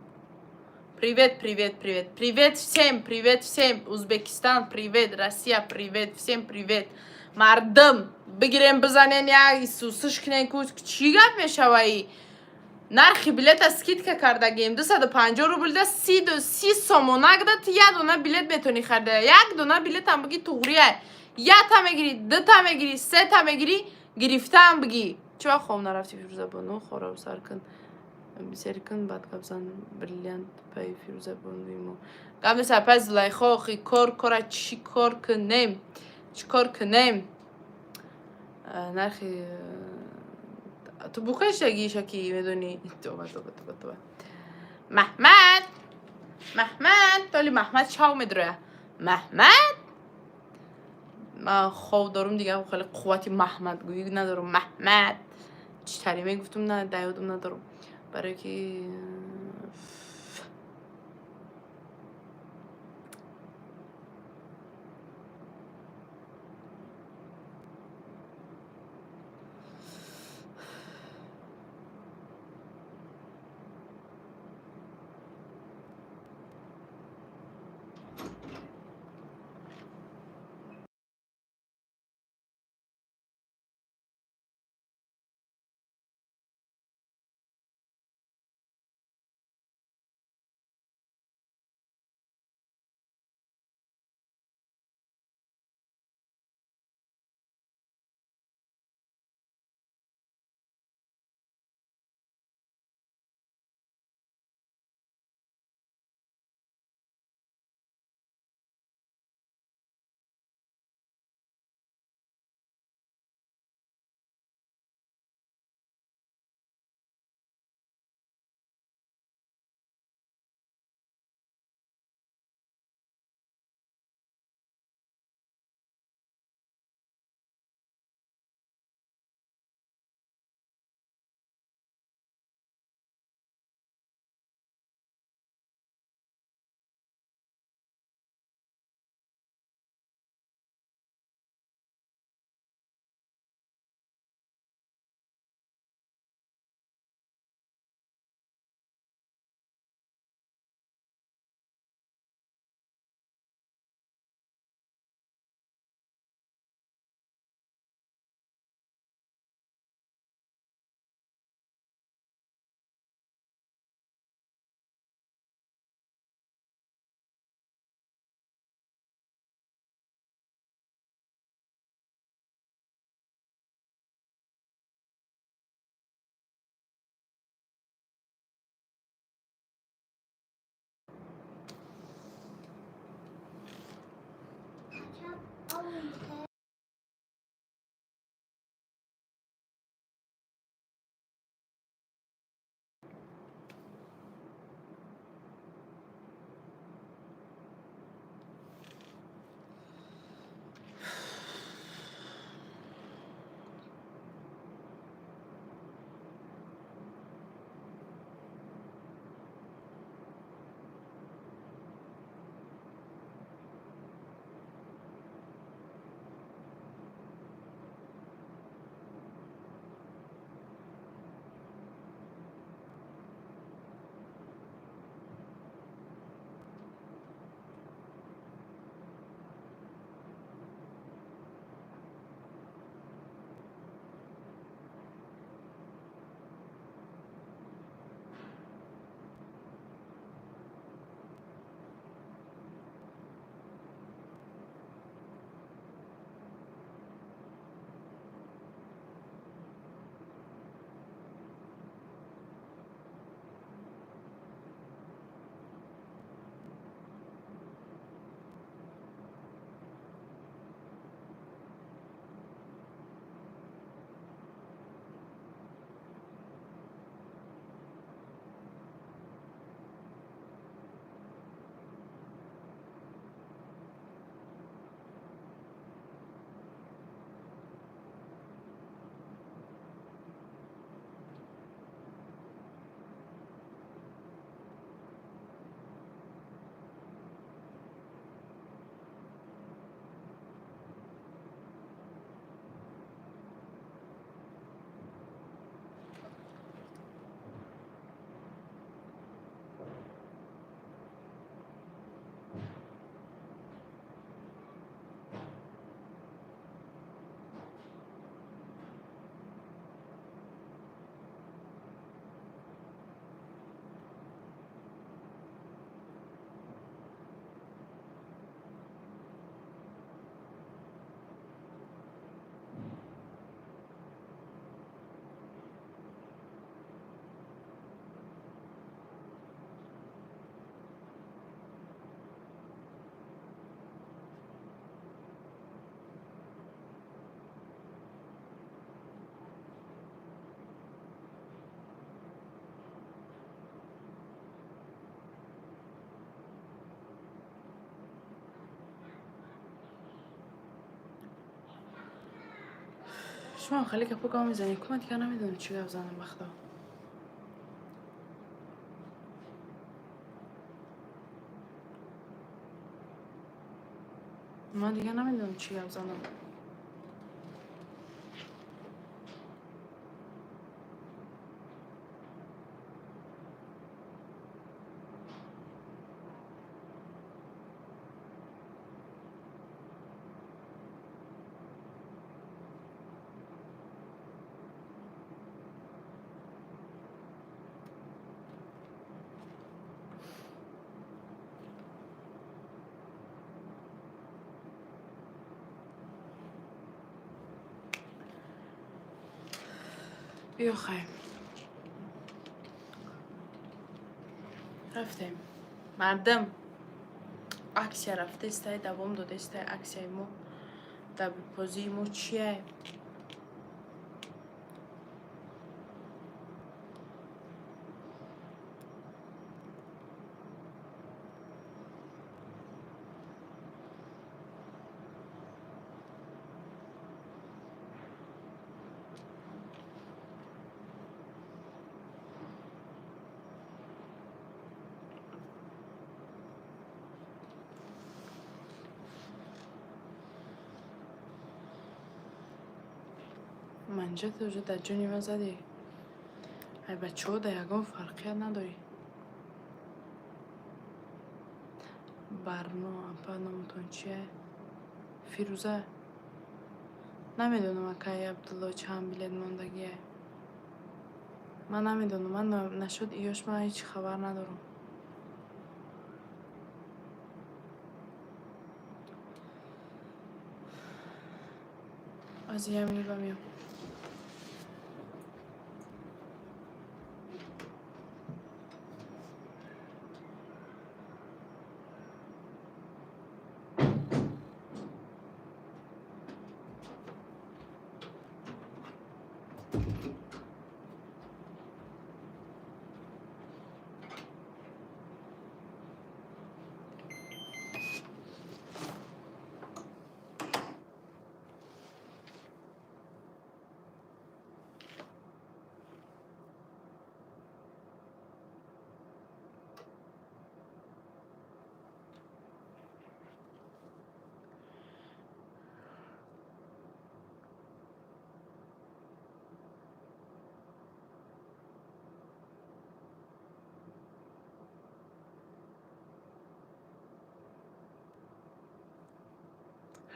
Привет, привет, привет, привет всем, привет всем. Узбекистан привет, Россия привет, всем привет. Мардум, бигирем, бизанен, як исусиш кунен, ку чӣ гап мешаваи? Нархи билета скидка кардагем, 250 рублда 30 сомонак да ти як дона билет метавонӣ харида. Як дона билетам биги, туғрия, якта мегирӣ, дута мегирӣ, сета мегирӣ, гирифтаам бигӣ. Чӣ вақт хоб нарафтӣ, Фирӯзабону? Хороб сар кун, сер кун, баъд гап зан. Бриллиант паи Фирӯзабонуи мо гап нест, апай Зулайхо. Охи кор кора, чӣ кор кунем, чӣ кор кунем? Нархи Ту букашагиша ки медонӣ. Тоба, тоба, тоба, тоба. Маҳмад, Маҳмад, толи Маҳмад шав медроя. Маҳмад, ман хоб дорум, дигар хеле қуввати маҳмадгӯӣ надорум. Маҳмад чӣ тари мегуфтум, на, да ёдум надорум, барое ки Шумо хеле гапо гап мезанед, ку ман дигар намедонам, чӣ гап занам, бахто. Ман дигар намедонам, чӣ гап занам. Биё, хай, рафтем, мардам. Акция рафтестай, давом додестай акцияи мо. Дар бозии мо чия? Манҷата уже дар ҷони ман задӣ. Ай, бачаҳо, да ягон фарқият надорӣ. Барно, апа, номатон чия? Фирӯза. Намедонам, акай Абдулло, чанд билет мондагие. Ман намедонам, ман нашуд иёш, ман ҳеҷ хабар надорам. Аз як минут ба меом.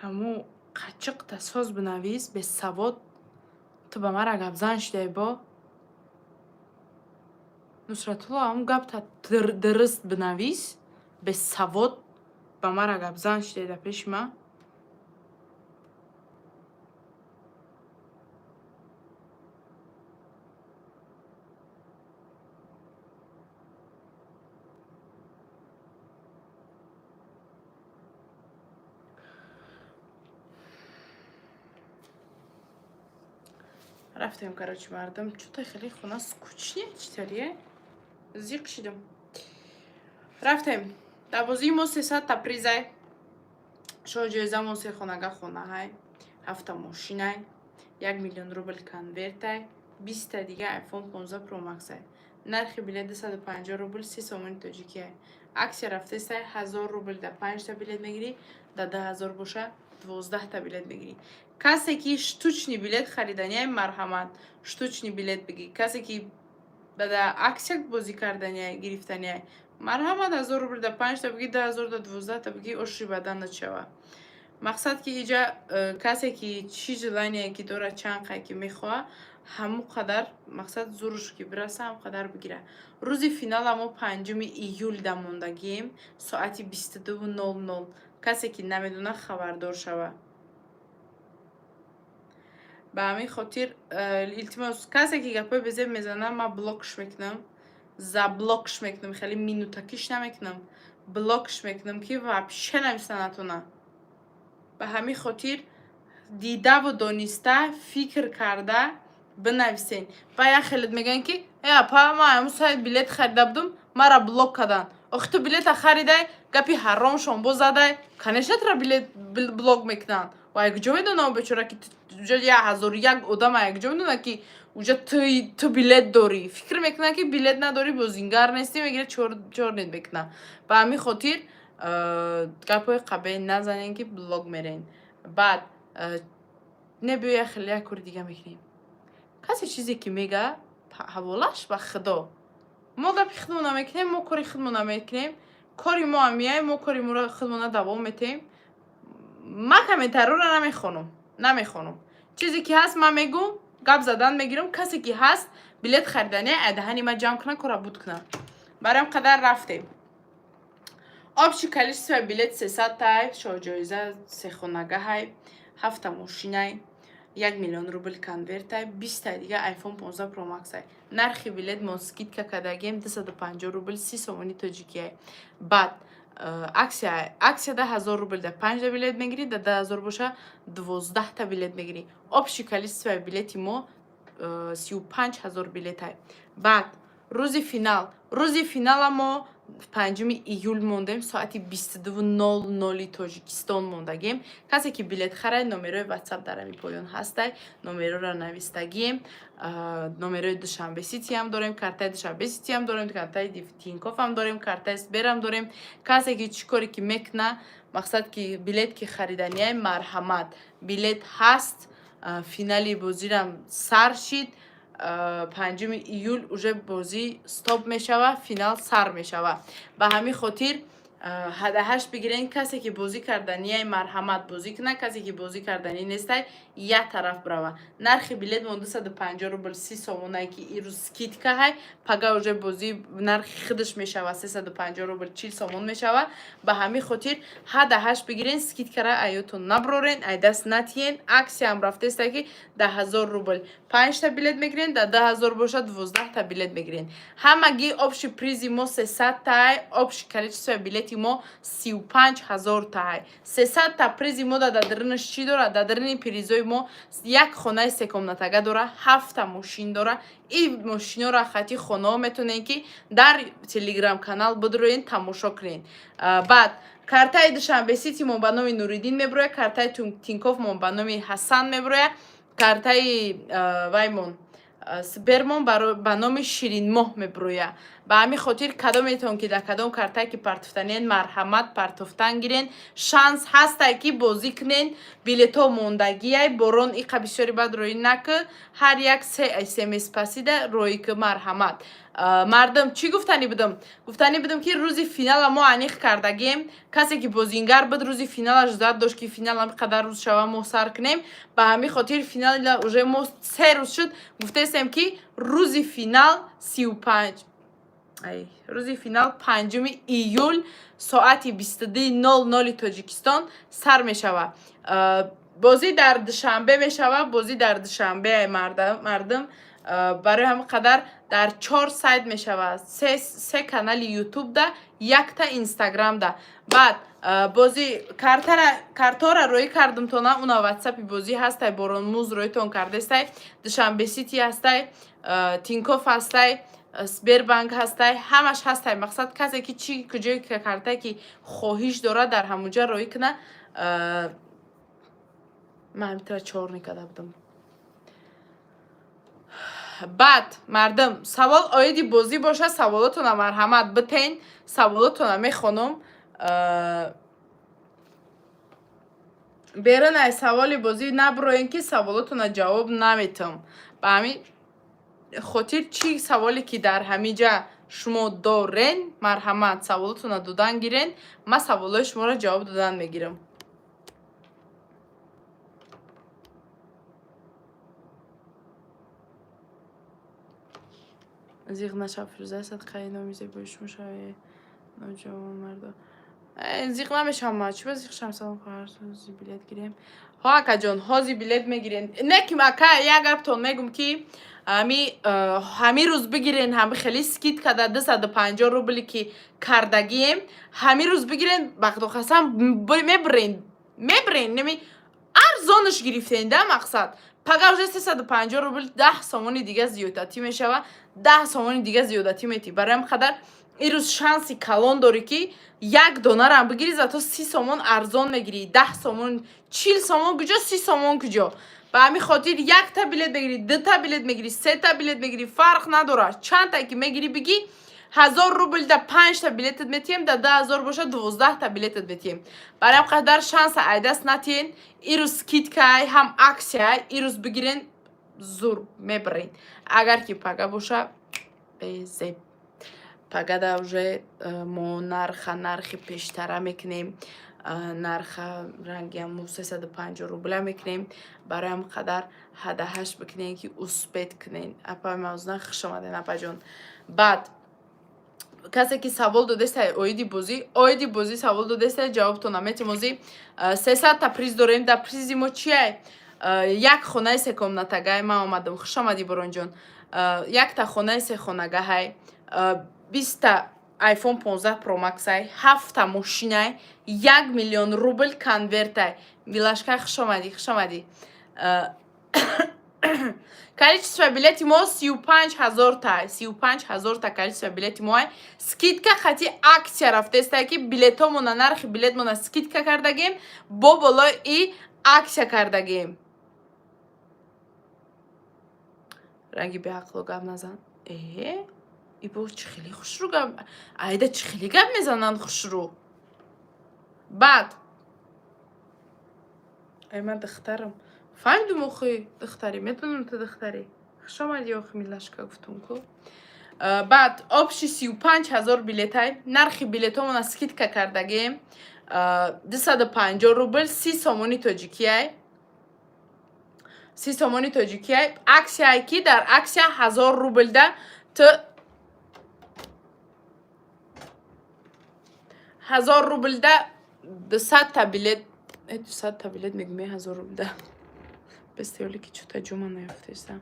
Ҳамун қачиқта соз бинавис, бесавод. Ту ба мара гапзан шудай бо Нусратулло. Ҳамун гапта дуруст бинавис, бесавод. Ба мара гапзан шудай дар пеши ман. Рафтем, короче, мардум. Чё-то хеле хона скучный, читарие, зиқ шидам. Рафтем. Дар бозии мо 300-та призай. Шо ҷоизамо: се хонага хонаҳай, ҳафта мошинай, 1 миллион рубл конвертай, 20-та дига iPhone 15 Pro Max-ай. Нархи билет 250 рубл, 30 сомони тоҷикиай. Акция рафтестай: 1000 рубл да панҷта билет мегирӣ, да 2000 боша, 12-та билет мегирӣ. Касе ки штучный билет хариданиай, марҳамат, штучный билет бигӣ. Касе ки бада акция бозӣ карданиай, гирифтаниай, марҳамат, 1000 рубл да панҷта бигӣ, 2000 да 12-та бигӣ, оши бадан начава. Мақсад ки иҷа касе ки чӣ желание ки дорад, чанд қай ки мехоҳад, ҳамон қадар, мақсад, зуруш ки бираса, ҳамон қадар бигира. Рӯзи финала мо 5 июл да мондагием, соати 22:00. Касе ки намедонад, хабардор шавад. Ба ҳамин хотир, илтимос, касе ки гапҳои безеб мезанад, ман блокш мекунам, заблокш мекунам, хеле минутакиш намекунам, блокш мекунам, ки вообще нависта натонад. Ба ҳамин хотир дидаву дониста, фикр карда бинависен. Ба як хелет мегӯянд, ки э, апа, ман ҳамун сайт билет харида будум, мара блок карданд. Охи, ту билета харидай, гапи ҳаромшон бо задай, конечно, тура билет блок мекунанд. Ва якҷо медонам, бечора, ки уҷа як ҳазору як одама, якҷо медона, ки уҷа ту билет дорӣ. Фикр мекунад, ки билет надорӣ, бозингар нестӣ, мегирад, чёрныйт мекунад. Ба ҳамин хотир гапҳои қабеҳ назанем, ки блок мерен. Баъд не, биё, як хеле як кори дига мекунем. Касе чизе ки мега, ҳаволаш ба Худо. Мо гапи худмона мекунем, мо кори худмона мекунем, кори мо ҳам меяй, мо кори моро худмона давом метаҳем. Ман комментариёро намехонам, намехонам. Чизе ки ҳаст, ман мегӯм, гап задан мегирам. Касе ки ҳаст, билет харидания, айдаҳани ман ҷамъ кунад, кора буд кунад. Барои ҳам қадар рафтем. Общий количество билет 300 тай, шоҳҷоиза сехонагаҳай, ҳафта мошинай, 1 миллион рубл конвертай, 20-тай дига iPhone 15 Pro Max-ай. Нархи билет мо скидка кардагием, 250 рубл, 30 сомони тоҷикиай. Баъд акция, акцияда 1000 рубл да панҷта билет мегирӣ, да 10 000 боша, 12-та билет мегирӣ. Общий количество билети мо 35 000 билетай. Баъд рӯзи финал, рӯзи финала мо 5 июл мондем, соати 22:00 Тоҷикистон мондагем. Касе ки билет харай, номерои Ватсап дар ҳамин поён ҳастай, номероро навистагием. Номерои Душанбе Ситиам дорем, картаи Душанбе Ситиам дорем, картаи Тинкофам дорем, картаи Сберам дорем. Касе ки чӣ коре ки мекуна, мақсад ки билет ки хариданияй, марҳамат, билет ҳаст. Финали бозирам сар шид. 5 июл уже бозӣ стоп мешава, финал сар мешава. Ба ҳамин хотир ҳадаҳашт бигирен. Касе ки бозӣ карданияй, марҳамат, бозӣ кунад. Касе ки бозӣ карданӣ нестай, як тараф бирава. Нархи билет мо 250 рубл, 30 сомонае, ки ирӯз скидка ҳай. Пага уже бозӣ нархи худаш мешава, 350 рубл, 40 сомон мешава. Ба ҳамин хотир ҳадаҳашт бигирен, скидкара аётон наброрен, ай даст натиен. Аксияам рафтеста, ки да 1000 рубл панҷта билет мегирен, да 10 000 бошад, 12-та билет мегирен. Ҳамагӣ общий призи мо 300-тай, общий количество билети мо 35 000-тай. 300-та призи мо да дарунаш чӣ дорад? Дар даруни призои мо як хонаи секомнатага дора, ҳафта мошин дора. Ин мошинҳоро хати хонаҳо метавонед, ки дар Телеграм канал бидроен, тамошо кунед. Баъд картаи Душанбе Сити мо ба номи Нуриддин мебирояд, картаи Тинкоф мо ба номи Ҳасан мебирояд, картаи ваймон, Сбермон ба номи Ширинмоҳ мебирояд. Ба ҳамин хотир кадометон ки дар кадом картае ки партофтанен, марҳамат, партофтан гирен. Шанс ҳастай, ки бозӣ кунен. Билетҳо мондагиай. Борон, иқа бисёри бад роӣ накӣ, ҳар як се смс пасида роӣ ки, марҳамат. Мардум, чӣ гуфтанӣ будам? Гуфтанӣ будам, ки рӯзи финала мо аниқ кардагием. Касе ки бозингар буд, рӯзи финалаш зад дошт, ки финал ҳами қадар рӯз шава, мо сар кунем. Ба ҳамин хотир финала уже мо 3 рӯз шуд гуфтаистем, ки рӯзи финал 35, ай, рӯзи финал 5 июл соати 22:00 Тоҷикистон сар мешава. Бозӣ дар Душанбе мешава, бозӣ дар Душанбе, мардум. Барои ҳамин қадар дар чор сайт мешава, се канали Ютубда, якта Инстаграмда. Баъд бозӣ картора роӣ кардумтона, уна Ватсапи бозӣ ҳастай, Боронмуз роитон кардестай. Душанбе Сити ҳастай, Тинкоф ҳастай, Сбербанк ҳастай, ҳамаш ҳастай. Мақсад, касе ки чӣ куҷое картае ки хоҳиш дорад, дар ҳамунҷа роӣ куна. Ман ҳамитара чёрный карда будам. Баъд мардум, савол оиди бозӣ бошад, саволотона марҳамат битен, саволотона мехонам. Берун ай саволи бозӣ набироен, ки саволотона ҷавоб наметам. Ба ҳамин хотир чӣ саволе ки дар ҳамин ҷа шумо дорен, марҳамат, саволотона додан гирен, ман саволҳои шуморо ҷавоб додан мегирам. Зиғ нашав, Фирӯза, садқаи номи зебои шумо шаве, ноҷавонмардо. Зиқ намешавам ман, чӣ ба зиқ шавам? Салом, хоҳар, ҳози билет гирем? Ҳо, акаҷон, ҳози билет мегирен. Не ки, ака, як гаптон мегум, ки ҳамин рӯз бигирен, ҳами хеле скидка да 250 рубли ки кардагием, ҳамин рӯз бигирен, бахдохасам мебирен, мебирен, неми арзонаш гирифтен да. Мақсад, пага уже 350 рубл, 10 сомони дига зиёдатӣ мешава, 10 сомони дига зиёдатӣ метӣ. Барои ҳам қадар Ирӯз шанси калон дорӣ, ки як донарам бигирӣ, зато 30 сомон арзон мегирӣ. 10 сомон, 40 сомон куҷо, 30 сомон куҷо? Ба ҳамин хотир якта билет мегирӣ, дута билет мегирӣ, сета билет мегирӣ, фарқ надорад. Чандта ки мегирӣ, бигӣ, 1000 рубл да панҷта билетат метиҳем, да 2000 боша, 12та билетат метиҳем. Барои ҳам қадар шанса айдаст натиҳен. Ирӯз скидкай, ҳам аксияй. Ирӯз бигирен, зур мебарен. Агар ки пага боша, безеб, пагада уже мо нарха нархи пештара мекунем, нарха рангиаму 350 рубля мекунем. Барои ҳам қадар ҳадаҳашт бикунем, ки успеть кунен. Апа Мавзуна, хуш омаден, апаҷон. Баъд касе ки савол додеста оиди бозӣ савол додеста, ҷавобтона метем. Озӣ 300-та приз дорем. Дар призи мо чия? Як хонаи секомнатагай. Ман омадам, хуш омадӣ, Боронҷон. Якта хонаи сехонагаҳай, 20-та iPhone 15 Pro Max-ай, ҳафта мошинай, 1 миллион рубл конвертай. Милашка, хуш омадӣ, хуш омадӣ. Количество билети мо 35 000-та, 35 000-та количество билети мо. Скидка хати аксия рафтестай, ки билетомона, нархи билетмона скидка кардагем, бо болои и аксия кардагем. Ранги беақло гап назан. Э, ибо чӣ хеле хушрӯ гап, айда, чӣ хеле гап мезананд хушрӯ. Баъд ай, ман духтарам, фаҳмидум, охи, духтарӣ, медонам, ту духтарӣ. Хуш омадӣ, охи, милашка, гуфтум ку. Баъд общий 35 000 билетай. Нархи билетомона скидка кардагем, 250 рубл, 30 сомони тоҷикиай, 30 сомони тоҷикиай. Аксияе ки дар аксия 1000 рублда ту 1000 рублда 200-та билет, 200-та билет мегӯм, 1000 рублда бестеёле ки чӯта ҷума наёфтеста.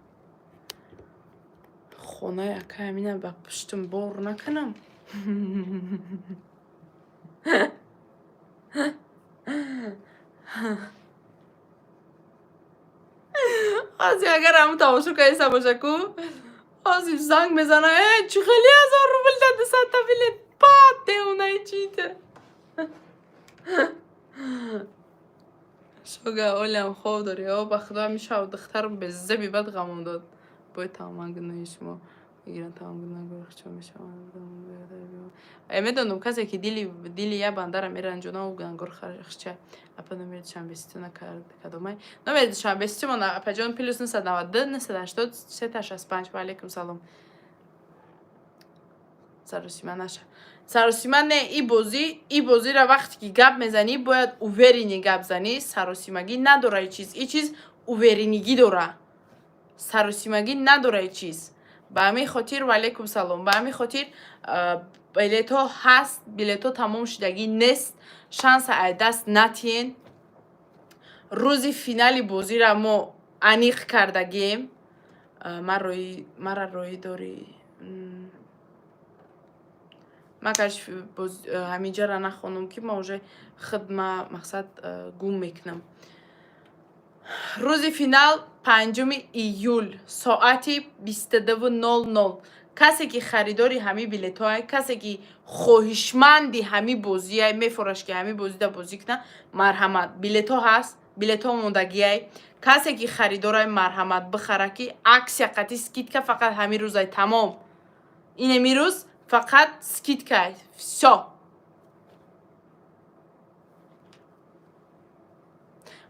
Хонаи акай Амина ба пуштум бор накунам. Ҳозир агар ҳамн тамошо кардеста боша ку, ҳозир занг мезана: «Э, чӣ хели 1000 рубл да 200-та билет? Пат, девонаи чита?» Шога, олиам хоб дорӣ? О, ба худо, ҳамин шаб духтарам безеби бад ғамом дод. Бой, тамоман гуноҳи шумо мегиранд, тамом гунаҳгор чо мешаванд. Медонам, касе ки дили як бандара меранҷона, ӯ гунаҳгор хча. Апа, номери душанбеситона кадомай? Номери душанбеситимон, апаҷон, +992 980 365. Ва алайкум салом. Саросима наша, саросима не. И бозира вақте ки гап мезанӣ, бояд уверенный гап занӣ. Саросимагӣ надора и чиз, и чиз уверенныйгӣ дора, саросимагӣ надора и чиз. Ба ҳамин хотир, ва алайкум салом, ба ҳамин хотир билетҳо ҳаст, билетҳо тамом шудагӣ нест. Шанса ай даст натиҳен. Рӯзи финали бозира мо аниқ кардагием. Мара роҳӣ дорӣ? Ман гарчи ҳаминҷара нахонам, ки ма уже хидма мақсад гум мекунам. Рӯзи финал 5-уми июл, соати 22:00. Касе ки харидори ҳамин билетҳое, касе ки хоҳишманди ҳамин бозие, мефораш ки ҳамин бозида бозӣ кунад, марҳамат, билетҳо ҳаст, билетҳо мондагиай. Касе ки харидорай, марҳамат, бихара, ки аксия қати скидка фақат ҳамин рӯзай, тамом. Инеми рӯз фақат скидкай, всё.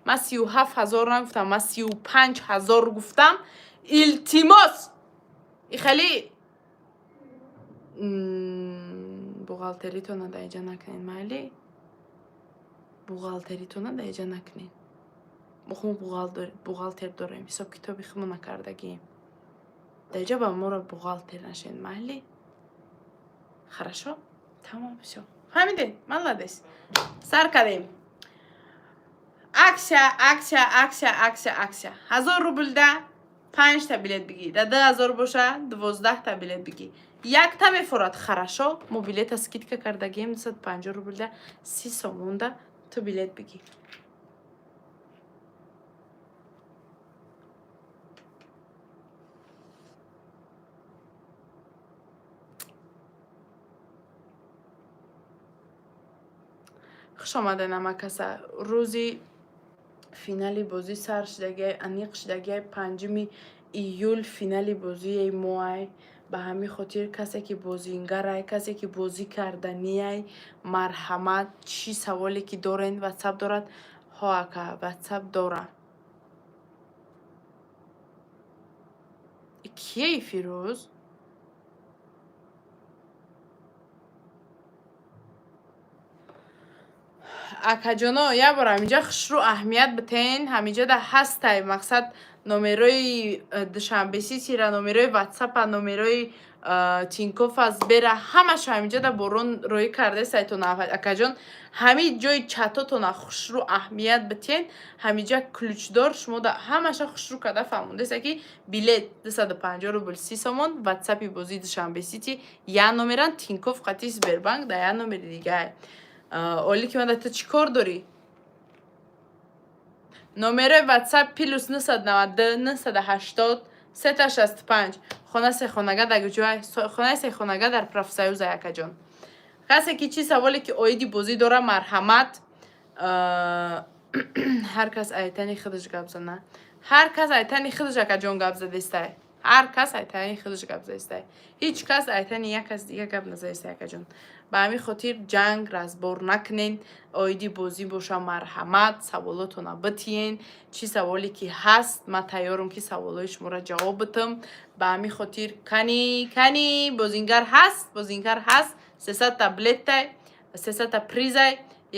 Ман 37 000 нагуфтам, ман 35 000 гуфтам. Илтимос, и хеле бухгалтеритона дар инҷа накунед, майли? Бухгалтеритона дар инҷа накунед. Мо бухгалтер дорем, ҳисоб китоби худмо накардагием. Дар инҷа ба моро бухгалтер нашед, майли? Хорошо, тамом, всё, фаҳмидед? Молодец. Сар кардем. Аксия, аксия, аксия, аксия, аксия. 1000 рублда панҷта билет бигӣ, да 2000 боша, 12-та билет бигӣ, якта мефорад. Хорошо, мо билета скидка кардагием, 250 рублда 30 сомонда ту билет бигӣ. Хуш омаден ҳама каса. Рӯзи финали бозӣ сар шудагиай, аниқ шудагиай, 5-уми июл финали бозии моай. Ба ҳамин хотир касе ки бозингарай, касе ки бозӣ карданиай, марҳамат, чӣ саволе ки дорен. Ватсап дорад? Ҳо, ака, ватсап дора. Кияи Фирӯз? Акаҷоно, як бор ҳаминҷа хушрӯ аҳамият битен. Ҳаминҷада ҳастай, мақсад, номерои Душанбе Ситира, номерои ватсапа, номерои Тинькоффа, Сбера, ҳамашо ҳаминҷада борон роӣ кардесайтон. Акаҷон, ҳамин ҷои чатотона хушрӯ аҳамият битен. Ҳаминҷа ключдор шумо ҳамаша хушрӯ карда фаҳмондаеста, ки билет 250 рубл 30 сомон, ватсапи бозии Душанбе Сити як номеран, Тинькофф қати Сбербанк дар як номери дигае. Олӣ ки мада, ту чӣ кор дорӣ? Номерои ватсап +992 980 365. Хона сехонага дар куҷоай? Хонаи сехонага дар Профсоюзай, акаҷон. Касе ки чӣ саволе ки оиди бозӣ дора, марҳамат. Ҳар кас айтани худаш гап зана. Ҳар кас айтани худаш, акаҷон, гап задестай. Ҳар кас айтани худаш гап задестай, ҳеҷ кас айтани як кас дига гап назадестай, акаҷон. Ба ҳамин хотир ҷанг разбор накунен. Оиди бозӣ боша, марҳамат, саволотона битиен. Чӣ саволе ки ҳаст, ман тайёрам, ки саволҳои шуморо ҷавоб битам. Ба ҳамин хотир, кани, кани, бозингар ҳаст? Бозингар ҳаст? 300-та билетай, 300-та призай.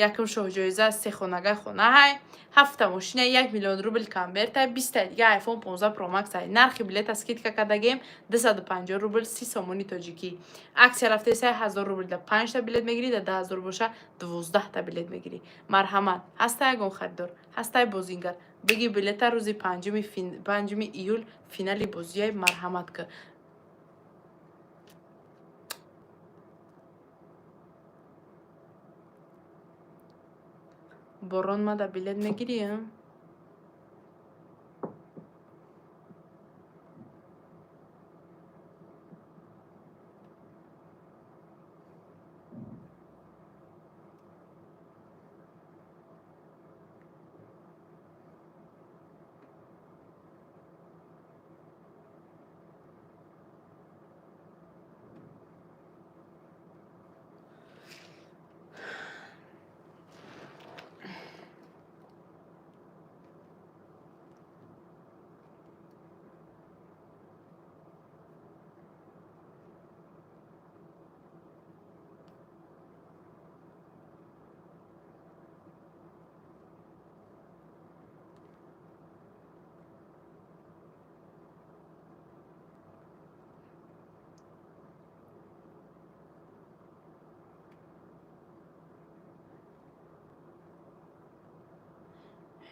Якум шоҳҷоиза сехонага хонаҳай, ҳафта мошина, 1 миллион рубл конвертай, 20-та дига iPhone 15 Pro Max ай. Нархи билета скидка кардагем, 250 рубл 30 сомони тоҷикӣ. Аксия рафтесай, 1000 рубл да панҷта билет мегирӣ, да 10 000 боша, 12-та билет мегирӣ. Марҳамат, ҳаста ягон харидор, ҳастай бозингар? Биги билета, рӯзи 5-уми июл финали бозиай, марҳамат ки. Борон, мада билет мегирӣ?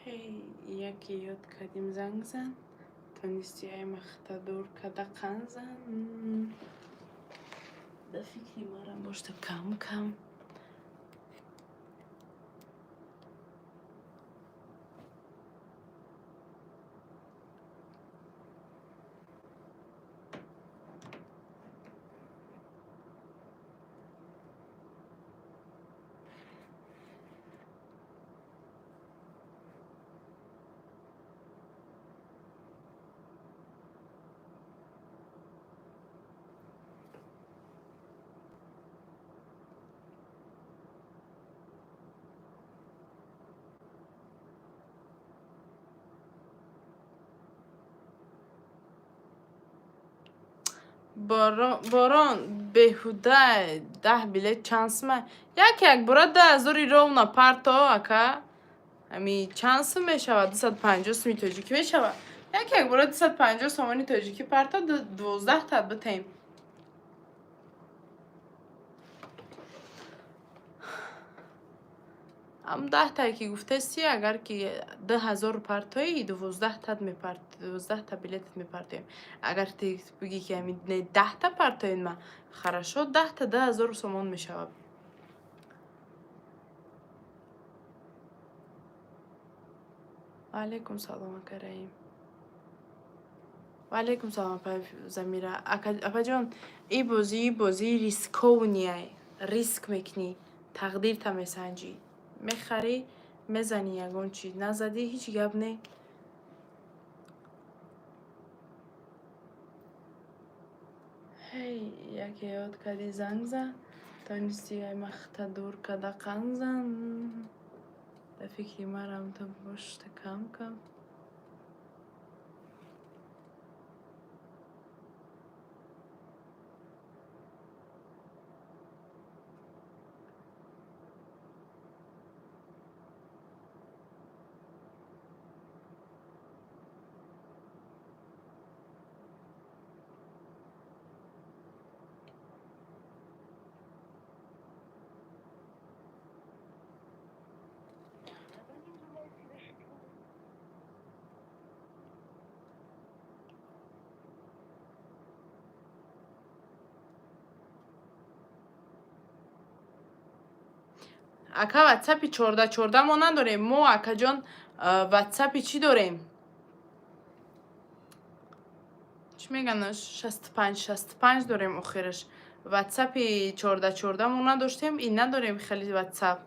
Ҳей, яке ёд кардим, занг зан, тонисти ай махтадор када қан зан. Да фикри марам бошта кам кам. Борон, беҳуда, 10 билет чанд сума? Як якбора 10 000-и ровно парто, ака. Ами чанд сум мешавад? 250 суми тоҷикӣ мешавад. Як якбора 250 сомони тоҷикӣ парто, 12-та битем. Ам 10-тае ки гуфтасти, агар ки 2000 партои, 12-та билетат мепартоем. Агар ти бигӣ, ки ами не, 10-та партоен ма, хорошо, 10-та 2000 сомон мешавад. Ваалайкум салом, ака Раҳим. Ваалайкум салом, апа Замира. Апаҷон, ин бозӣ бозии рисковый ай. Риск мекунӣ, тақдирта месанҷӣ. Мехарӣ, мезанӣ, ягон чи назадӣ, ҳеҷ гап не. Ҳей, яке ёд кардӣ, занг зан, тонисти ай махта дур када қанд зан. Дар фикри марам ту бошта кам кам. Ака, ватсапи 14 14 мо надорем. Мо, акаҷон, ватсапи чӣ дорем? Чӣ меганаш, 65 65 дорем охираш. Ватсапи 14 14 мо надоштем и надорем. Хеле ватсап,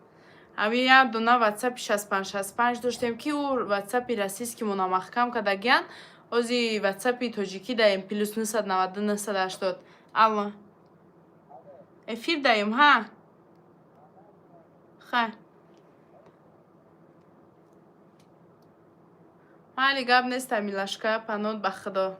ҳами як дона ватсапи 65 65 доштем, ки ӯ ватсапи российский мона маҳкам кардагиян. Ози ватсапи тоҷикӣ даем, +999 80. Алло, эфир даем. Ҳа, хай, майли, гап неста, милашка, панот ба худо.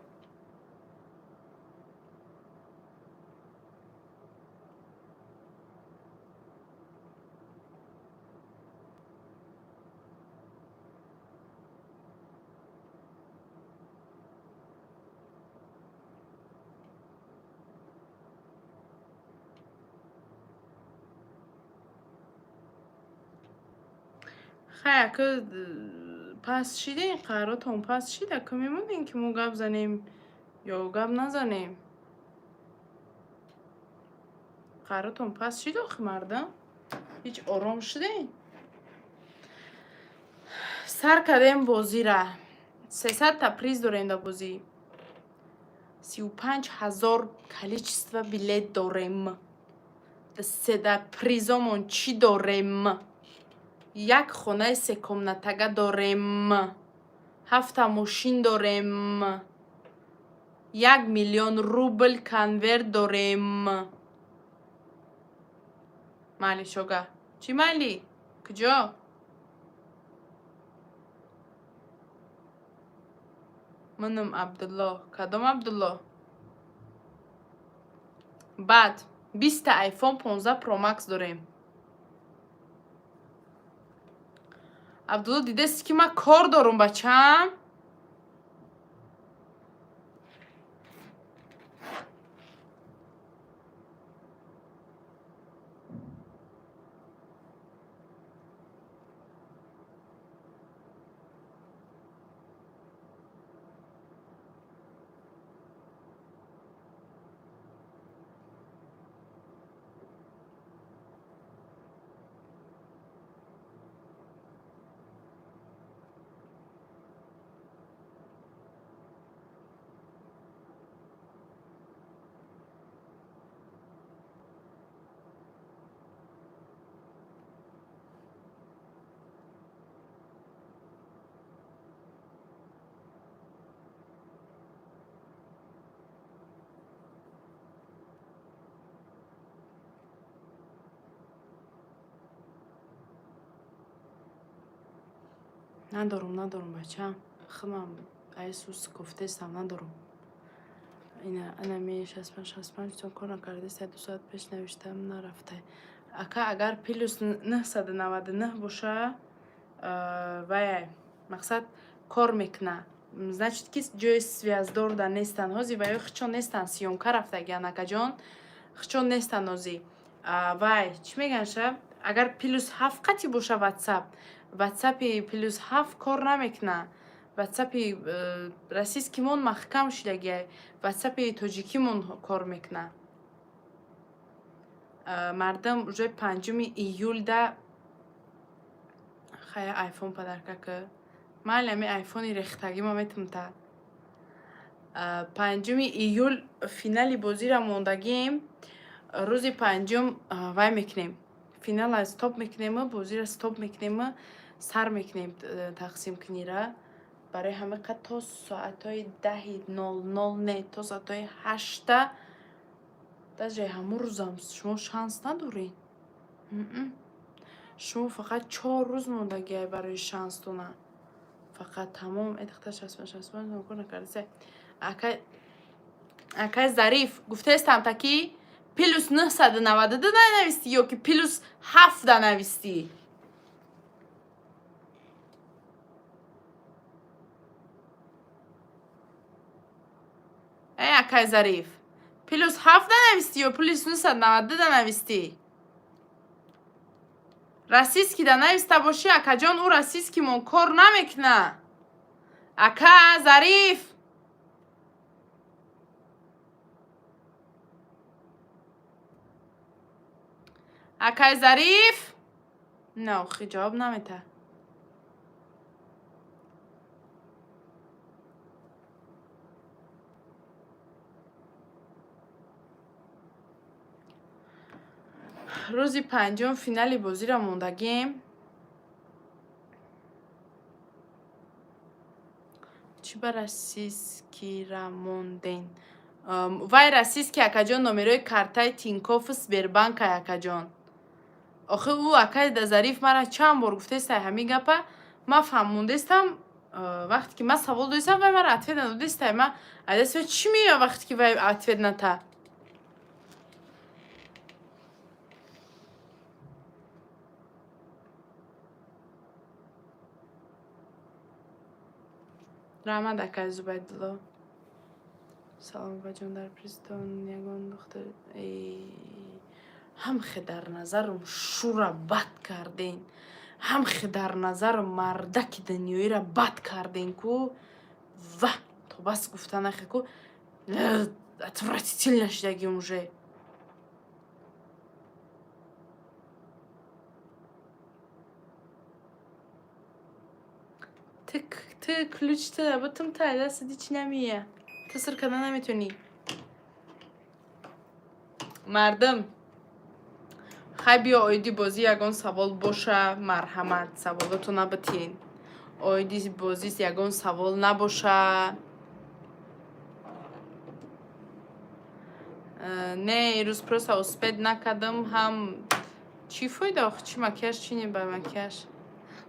Хай, ака, паст шидем, қаротон паст шид. Ака, мемонем, ки мо гап занем ё гап назанем? Қаротон паст шид, охи мардам ҳеҷ ором шудем. Сар кардем бозира. 300-та приз дорем дар бозӣ, 35 000 количество билет дорем. Седа призомон чӣ дорем? Як хонаи секомнатага дорем, ҳафта мошин дорем, 1 миллион рубл конверт дорем. Майли, шога чӣ? Майли, куҷо? Манам Абдулло. Кадом Абдулло? Баъд 20-та айфон 15 Pro Max дорем. Абдулло, дидест, ки ман кор дорум, бачаам. Надорум, надорум, бачаам. Химам айсус гуфтестам, надорум. Ина анами 65 65 то кор накардеста. 2 соат пеш навиштам, нарафта. Ака, агар +999 боша, вай мақсад кор мекуна, значит, ки ҷои связь дорда нестанд ҳози. Ваё хичон нестанд, съёмка рафтагиан, акаҷон, хичон нестанд ҳози. Вай чӣ мегӯянд, агар +7 қатӣ боша, ватсап, ватсапи +7 кор намекуна. Ватсапи российский мон маҳкам шудагиай, ватсапи тоҷикимон кор мекуна. Мардам уже 5-уми июлда хая айфон подарка ки. Майли, ами айфони рехтагима метумта. 5-уми июл финали бозиро мондагием. Рӯзи панҷум вай мекунем. Финала стоп мекунему, бозиро стоп мекунему, сар мекунем тақсимкунира. Барои ҳама қад то соатҳои 10:00, не, то соатҳои 8-та, даже ҳамун рӯзам шумо шанс надоред. Шумо фақат 4 рӯз мондагиай барои шанстона. Фақат тамом. Эдихта 65, 65 кор накардасе. Акай Зариф, гуфтаестам, таки +992 нанавистӣ ё ки +7 навистӣ? Э, акай Зариф, +7 навистӣ ё +992 навистӣ? Российский да нависта бошӣ, акаҷон, ӯ российский мон кор намекуна. Ака Зариф, акай Зариф, на, охи ҷавоб намета. Рӯзи панҷум финали бозиро мондагем. Чӣ ба российский ра монден? Вай российский, акаҷон, номерои картаи Тинькофф, Сбербанкай, акаҷон. Охи ӯ акай Зариф мара чанд бор гуфтестай ҳамин гапа, ман фаҳмондестам. Вақте ки ман савол додистам, вай мара ответ надодистай. Ман адест чӣ меоям, вақте ки вай ответ ната? Раҳмат, акай Зубайдулло. Салом, баҷон, дар пристон ягон духтар ҳамхе дар назарам шура бад карден, ҳамхе дар назарам мардаки дунёиро бад карден ку, ва то бас гуфта нахе ку, отвратительно шидагим уже. Ты ключ ты бутум та дастди чӣ намея? Ту сир карда наметавонӣ. Мардум, хай, биё, оиди бозӣ ягон савол боша, марҳамат, саволотона битиен. Оиди бозӣ ягон савол набоша? Не, ирӯз просто успеть накардам. Ҳам чӣ фоида ох, чӣ макияж, чӣ не, ба макияж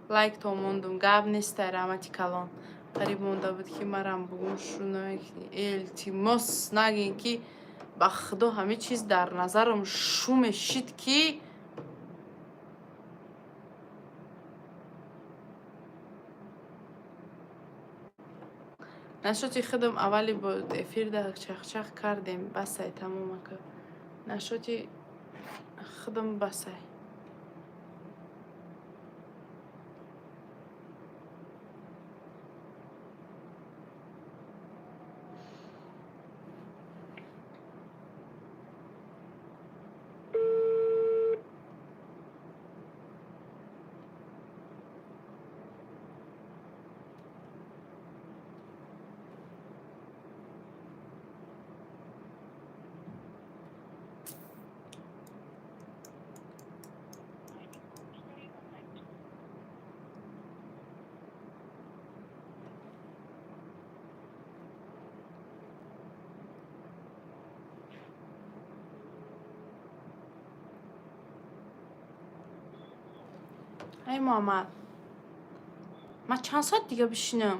лайк то мондум, гап нестай. Раҳмати калон. Қариб монда буд, ки марам бугум шу намекунӣ. Илтимос, нагин, ки ба худо ҳамин чиз дар назарам шу мешид, ки нашоти худам аввали бо эфирда чахчах кардем. Басай, тамом, ака, нашоти худам басай. Ай, Муҳаммад, ман чанд соат дига бишинам?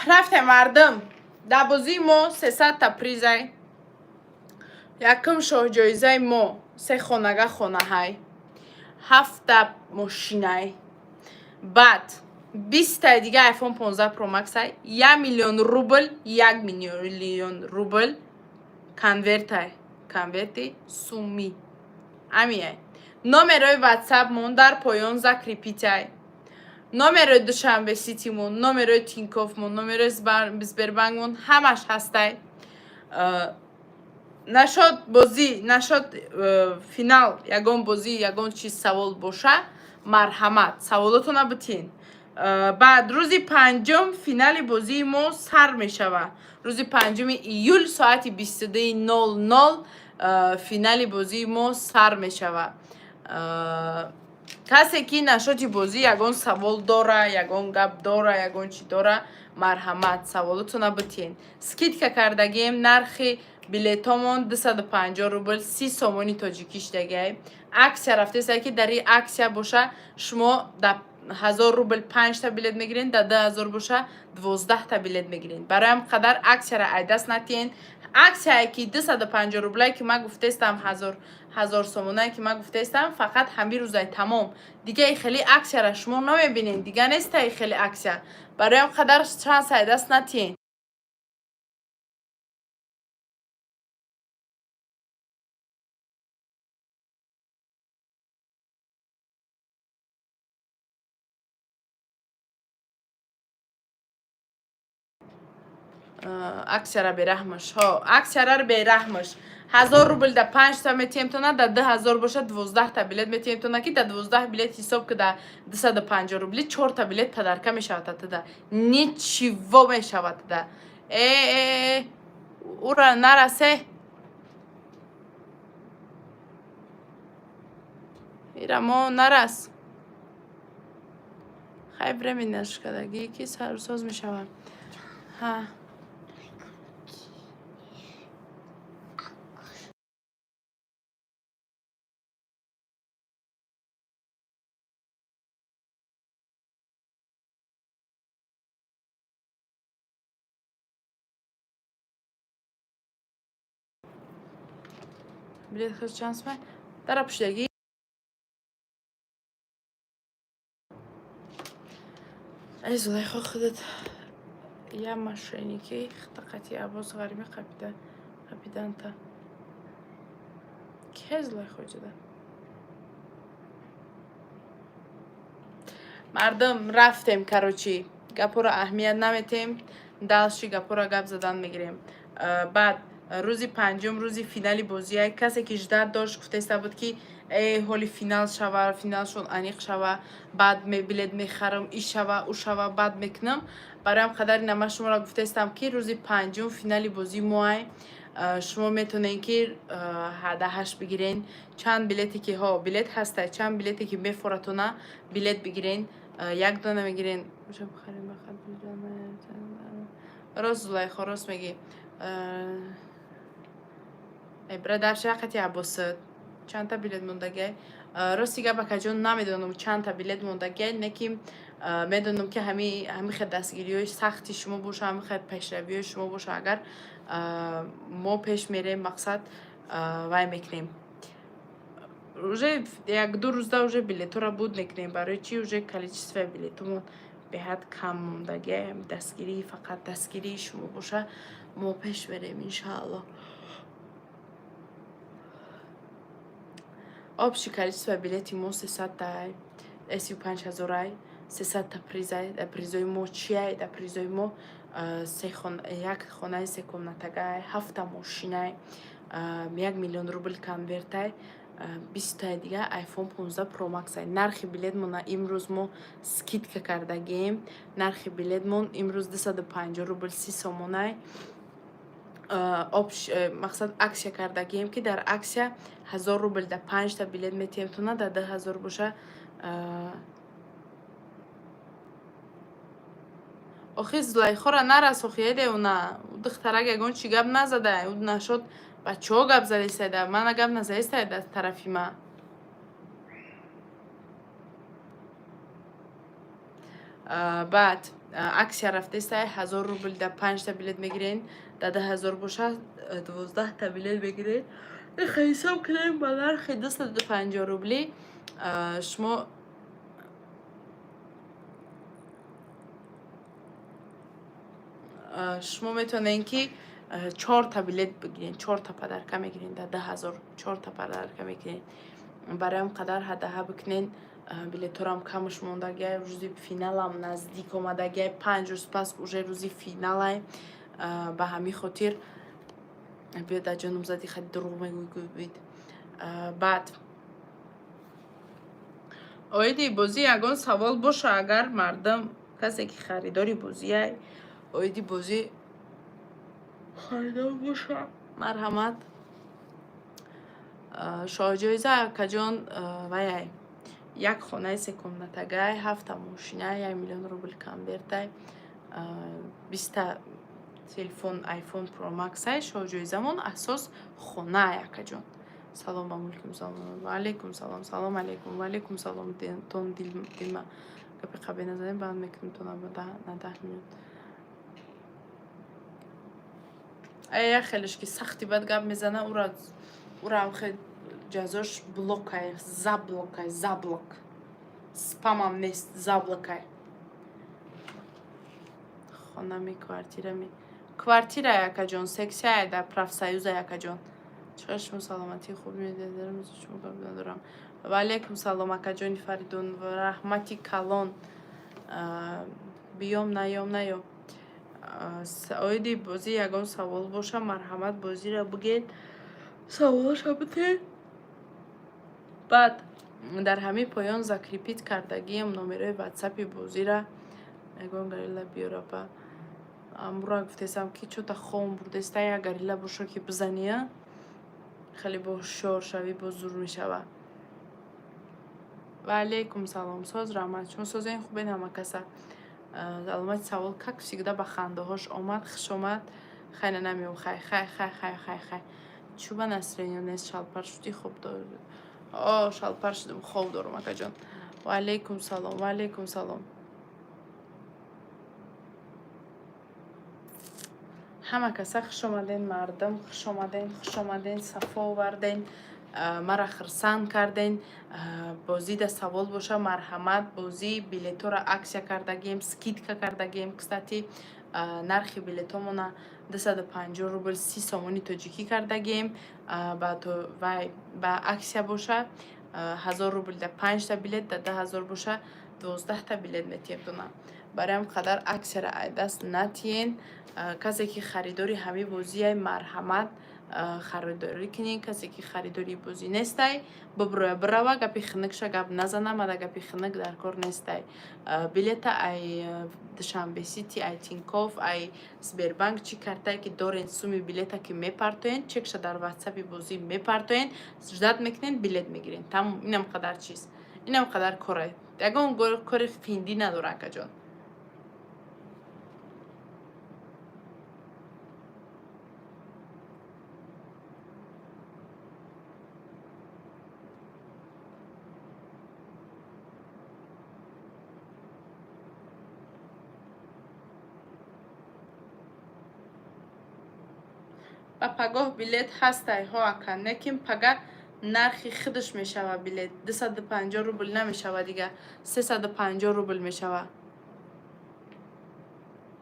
Рафтем, мардум. Дар бозии мо 300-та призай. Якум шоҳҷоизаи мо се хонага хонаҳай, ҳафта мошинай, баъд 20-таи дига iPhone 15 Pro Max-ай, 1 миллион рубл, 1 миллион рубл конвертай, конверти сумӣ амиай. Номерои ватсапмон дар поён закрепить-ай, номерои Душанбе Ситимон, номерои Тинькоффмон, номерои Сбербанкмон ҳамаш ҳастай. Нашод бозӣ, нашод финал, ягон бозӣ, ягон чиз савол боша, марҳамат, саволотона битин. Баъд рӯзи панҷум финали бозии мо сар мешава. Рӯзи 5 июл соати 22:00 финали бозии мо сар мешава. Касе ки нашоти бозӣ ягон савол дора, ягон гап дора, ягон чӣ дора, марҳамат, саволотона битиен. Скидка кардагием, нархи билетомон 250 рубл, 30 сомони тоҷикӣ шидагиай. Акция рафтеста, ки дар ин акция боша, шумо да 1000 рубл панҷта билет мегирен, да 2000 боша, 12-та билет мегирен. Барои ҳам қадар акцияра айдаст натиҳен. Акцияе ки 250 рублае ки ман гуфтаистам, ҳазор сомонае ки ман гуфтаистам, фақат ҳамин рӯзай тамом. Дига и хели акцияра шумо намебинед, дига неста и хели акция. Барои ҳам қадар шанс айдаст натиҳен. Акцияра бераҳмаш, ҳо, акцияра бераҳмаш. 1000 рубл да панҷта метиҳем тона, да 2000 боша, 12-та билет метиҳем тона, ки да 12 билет ҳисоб ки да 250 рубли чорта билет подарка мешавад. Тада ничего мешавад. Да э ура нарасе, ира мо нарас. Хай, временно шкадагӣ ки сарусоз мешавад. Ҳа. Билет хел чанд сумай? Дара пушидагӣ. Ай, Зулайхо, худат я мошенники хта Аббос ғарими қапида қапиданта. Ке Зулайхо ҷуда? Мардум, рафтем, короче, гапҳоро аҳамият наметем, дальше гапҳоро гап задан мегирем. Баъд рӯзи панҷум рӯзи финали бозия. Касе ки ждать дошт, гуфтаиста буд, ки э ҳоли финал шава, финалшон аниқ шава, баъд билет мехарам, и шава, ӯ шава, баъд мекунам. Барои ҳам қадари нама шуморо гуфтаистам, ки рӯзи панҷум финали бозии моай. Шумо метавонед, ки ҳада ҳашт бигирен. Чанд билете ки ҳо билет ҳаста, чанд билете ки мефоратона, билет бигирен, як дона мегирен. Рост, Зулайхо, рост мегӣ. Брадар, шақати Аббосид чандта билет мондагиай? Рости гап, акаҷон, намедонам, чандта билет мондагиай, не ки медонам, ки ҳами хел дастгириҳои сахти шумо боша, ҳами хел пешравиҳои шумо боша, агар мо пеш мерем, мақсад вай мекунем. Уже як-ду рӯзда уже билетҳоро буд мекунем. Барои чи уже количествои билетҳомон беҳад кам мондагиай. Дастгирии, фақат дастгирии шумо боша, мо пеш мерем, иншаалло. Общий количество билети мо 300-тай, 35 ҳазорай, 300-та призай. Дар призои мо чиай? Дар призои мо як хонаи секомнатагай, ҳафта мошинай, 1 миллион рубл конвертай, 20-таи дига iPhone 15 Pro Max-ай. Нархи билетмона имрӯз мо скидка кардагием. Нархи билетмон имрӯз 250 рубл, 30 сомонай. Мақсад, акция кардагием, ки дар акция 1000 рубл да панҷта билет метиҳем тона, да 2000 боша. Охи, Зулайхора нарас, охи, эдеуна духтарак ягон чӣ гап назада, ӯ нашод бачаҳо гап задистайда, мана гап назадистайда тарафи ма. Баъд Акция рафтестай, 1000 рубл да панҷта билет мегирен, да 2000 боша, 12та билет мегирен. Ҳисоб кунем, ба нархи 250 рубли шумо метавонед, ки чорта билет бигирен, чорта подарка мегирен. Да 2000 чорта подарка мегирен. Барои ҳам қадар ҳадаҳа бикунен. Билеторам камш мондагиай, рӯзи финалам наздик омадагиай, 5 рӯз пас уже рӯзи финалай. Ба ҳамин хотир биё, дар ҷоном зади, хади дурӯғ мегӯй. Баъд оиди бозӣ ягон савол боша, агар мардум, касе ки харидори бозиай, оиди бозӣ харидор боша, марҳамат. Шоҳҷоиза, акаҷон, ваяй, як хонаи секомнатагай, ҳафта мошина, 1 миллион рубл конвертай, 20-та телефон iPhone Pro Max-ай. Шоҳҷоизамон асос хонаай, акаҷон. Салом ба мулки мусалмонон. Ва алайкум салом. Салом алайкум. Ва алайкум салом. Тон дима, гапи қабе назанем, баъд мекунем то на 10 минут. Як хелеш ки сахти бад гап мезана, ура ҳам хел ҷазош блокай, заблокай, заблок. Спамам нест, заблокай. Хонами, квартирами? Квартира, акаҷон, сексияя дар Профсоюза, акаҷон. Чӣ шумо, саломатии хуб медарам, шумо гап надорам. Ва алайкум салом, акаҷони Фаридун, раҳмати калон. Биём, наём, наём. Оиди бозӣ ягон савол боша, марҳамат, бозиро бигед, саволаша битед. Баъд дар ҳамин поён закрепить кардагиам номерои ватсапи бозира. Ягон горилла биёр, апа. Амура гуфтесам, ки чота хом бурдеста, як горилла боша, ки бизания, хеле бо ҳушёр шавӣ, боз зур мешава. Ва алайкум салом, соз, раҳмат. Шумо созен, хубен, ҳама каса? Аломати савол, как всегда, ба хандаҳош омад, хуш омад. Хай, на, намеём, хай, хай, хай, хай, хай, хай. Чӯба настроение нест, шалпар шудӣ, хоб дор. О, шалпар шудам, хоб дорам, акаҷон. Ва алайкум салом, ва алайкум салом. Ҳама каса хуш омаден, мардум, хуш омаден, хуш омаден, сафо оварден, мара хурсанд карден. Бозида савол боша, марҳамат. Бозӣ билетҳоро акция кардагием, скидка кардагием. Кстати, нархи билетҳомона 250 рубл 30 сомони тоҷикӣ кардагием. Вай ба акция боша, 1000 рубл да панҷта билет, да 2000 боша, 12та билет метиҳем дона. Барои ҳам қадар акцияро ай даст натиҳен. Касе ки харидори ҳамин бозиай, марҳамат, харидорӣ кунед. Касе ки харидори бозӣ нестай, биброя, бирава, гапи хунукша гап назана, мада гапи хунук дар кор нестай. Билета ай Душанбе Сити, ай Тинькофф, ай Сбербанк, чӣ картае ки дорен, суми билета ки мепартоен, чекша дар ватсапи бозӣ мепартоен, ждать мекунен, билет мегирен, тамом. Инам қадар чиз, инам қадар коре, ягон кори қиндӣ надора, акаҷон. Ба пагоҳ билет ҳастай? Ҳо, ака, лекин пага нархи худаш мешава. Билет 250 рубл намешава, дига 350 рубл мешава.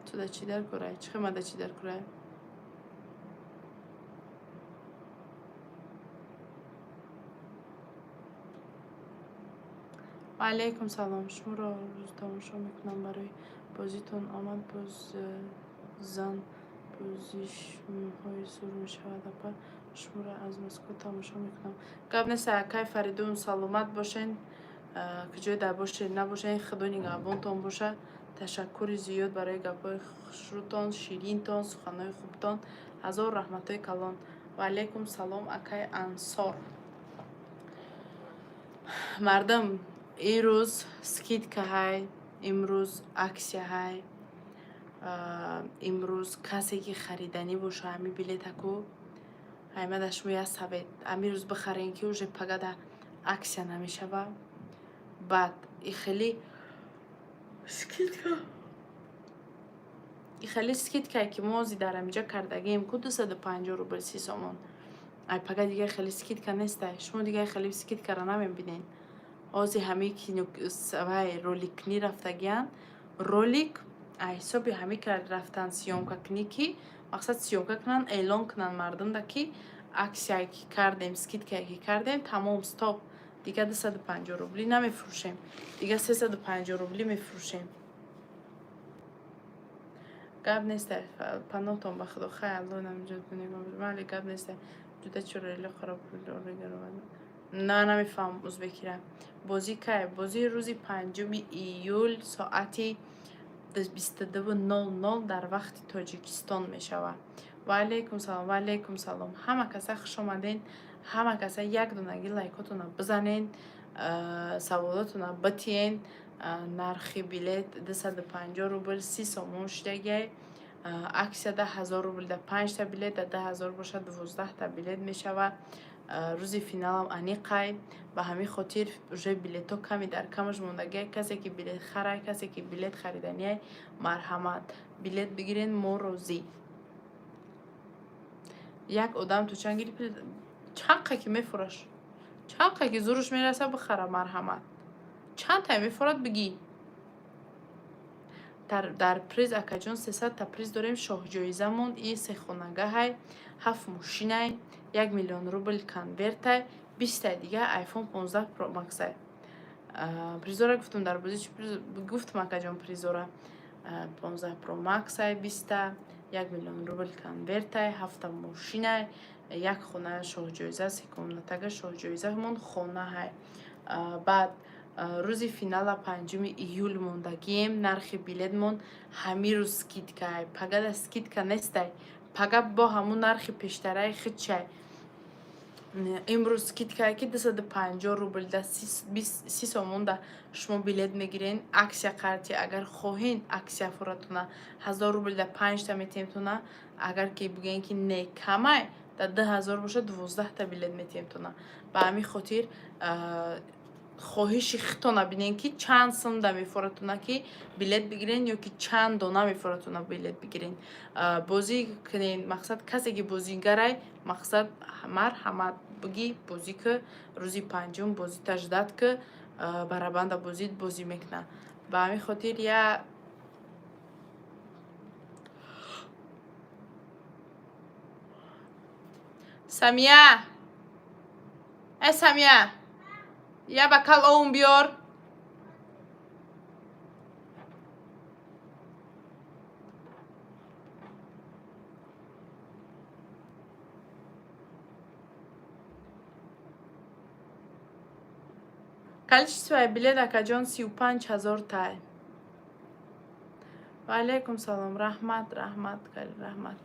Ту да чӣ дар корай? Чӣ хема да чӣ дар корай? Ва алайкум салом. Шуморо рӯз тамошо мекунам. Барои бозитон омад. Боз зан бозишҳои зур мешавад, апа. Шуморо аз Москва тамошо мекунам. Гап нест, акай Фаридун, саломат бошен. Куҷое дар бошед, набошен, Худо нигаҳбонтон боша. Ташаккури зиёд барои гапҳои хушрӯтон, ширинтон, суханҳои хубтон. Ҳазор раҳматҳои калон. Ва алайкум салом, акай Ансор. Мардум, имрӯз скидка ҳай, имрӯз акция ҳай. Имрӯз касе ки хариданӣ боша ҳамин билетаку, ҳайма да шумо як совет: ҳамин рӯз бихарен, ки уже пагада акция намешава. Баъд и хеле скидка И хеле скидкае ки мо ози дар ҳамиҷа кардагием ку 250 рубл 30 сомон. Ай пага дига хеле скидка нестай. Шумо дига хеле скидкара намебинен. Ози ҳами кино вай роликкунӣ рафтагиянд. Ролик ай ҳисоби ҳами рафтан съёмка кунӣ ки мақсад съёмка кунанд, эълон кунанд мардумда ки аксияе ки кардем, скидкае ки кардем, тамом, стоп. Дига 250 рублӣ намефурӯшем. Дига 350 рублӣ мефурӯшем. Гап нестай, паноҳтон ба худо. Хай, Алло намиҷот майли, гап нестай. Ҷуда чӯрели на, намефаҳмам узбекира. Бозӣ кай? Бозӣ рӯзи 5-уми июл соати 22:00 дар вақти Тоҷикистон мешавад. Ва алайкум салом, ва алайкум салом. Ҳама каса хуш омаден. Ҳама каса як донаги лайкотона бизанен, саволотона битиен. Нархи билет 250 рубл 30 сомон шудагиай. Аксияда 1000 рубл да панҷта билет, да 2000 бошад 12-та билет мешавад. Рӯзи финалам аниқай. Ба ҳамин хотир уже билетҳо ками дар камаш мондагиай. Касе ки билет харай, касе ки билет хариданиай, марҳамат, билет бигирен, мо розӣ. Як одам то чанд гирифт? Чанд қа ки мефураш, чанд қа ки зуруш мераса, бихара, марҳамат. Чанд тай мефурад, бигӣ. Дар приз, акаҷон, 300-та приз дорем. Шоҳҷоизамон и сехонагаҳай, ҳафт мошинай, 1 миллион рубл конвертай, 20-тай дига iPhone 15 Pro Max-ай. Призора гуфтум дар бозӣ, гуфтум, акаҷон, призора 15 Pro Max-ай, 20-та, 1 миллион рубл конвертай, ҳафта мошинай, як хона шоҳҷоиза, секомнатага шоҳҷоизамон хонаҳай. Баъд рӯзи финала 5-уми июл мондагием. Нархи билетмон ҳамин рӯз скидкай, пагада скидка нестай. Пага бо ҳамун нархи пештараи хичай. Имрӯз скидкае ки 250 рубл да 30 сомон да шумо билет мегирен. Аксия қарти, агар хоҳен, аксия фуратона 1000 рубл да панҷта метиҳемтона. Агар ки бигӯен ки не, камай, да 2000 бошад, 12-та билет метиҳемтона. Ба ҳамин хотир хоҳиши худтона бинен ки чанд сум да мефоратона ки билет бигирен ё ки чанд дона мефоратона билет бигирен, бозӣ кунен. Мақсад, касе ки бозигарай, мақсад, марҳамат, бигӣ, бозӣ ки. Рӯзи панҷум бозита ждать ки, барабанда бозид бозӣ мекунад. Ба ҳамин хотир я Самия, э, Самия, я бокал овун биёр. Количествои билет, акаҷон, 35 000 тай. Ва алайкум салом, раҳмат, раҳмат, раҳмат.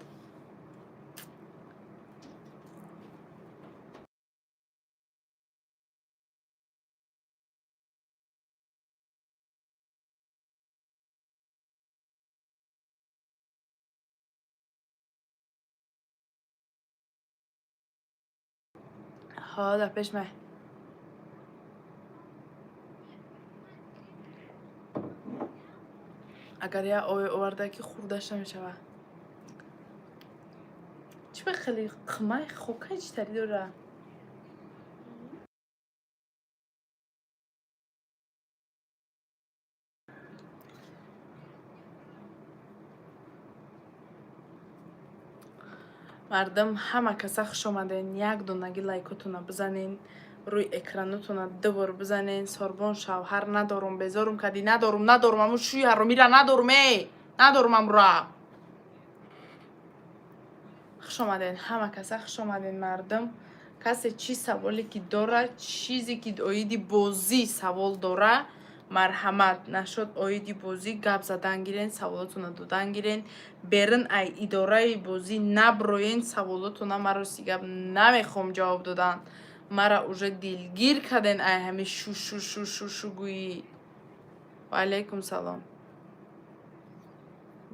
Ҳо, дар пеш май. Агар як ой оварда ки хӯрдаш намешавад. Чӣ ба хеле қимай хокай чӣ тари дора? Мардум, ҳама каса хуш омаден. Як донаги лайкотона бизанен, рӯи экранотона ду бор бизанен. Сорбон, шавҳар надорум, безорум кардӣ, надорум, надорум, амун шӯи ҳаромира надорум, э, надорум амра. Хуш омаден, ҳама каса хуш омаден, мардум. Касе чӣ саволе ки дора, чизе ки оиди бозӣ савол дора, марҳамат, нашод оиди бозӣ гап задан гирен, саволотона додан гирен. Берин ай идораи бозӣ наброен, саволотона ма рости гап намехоҳам ҷавоб додан. Мара уже дилгир карден ай ҳами шу шу шу шу шу гӯӣ. Ва алайкум салом.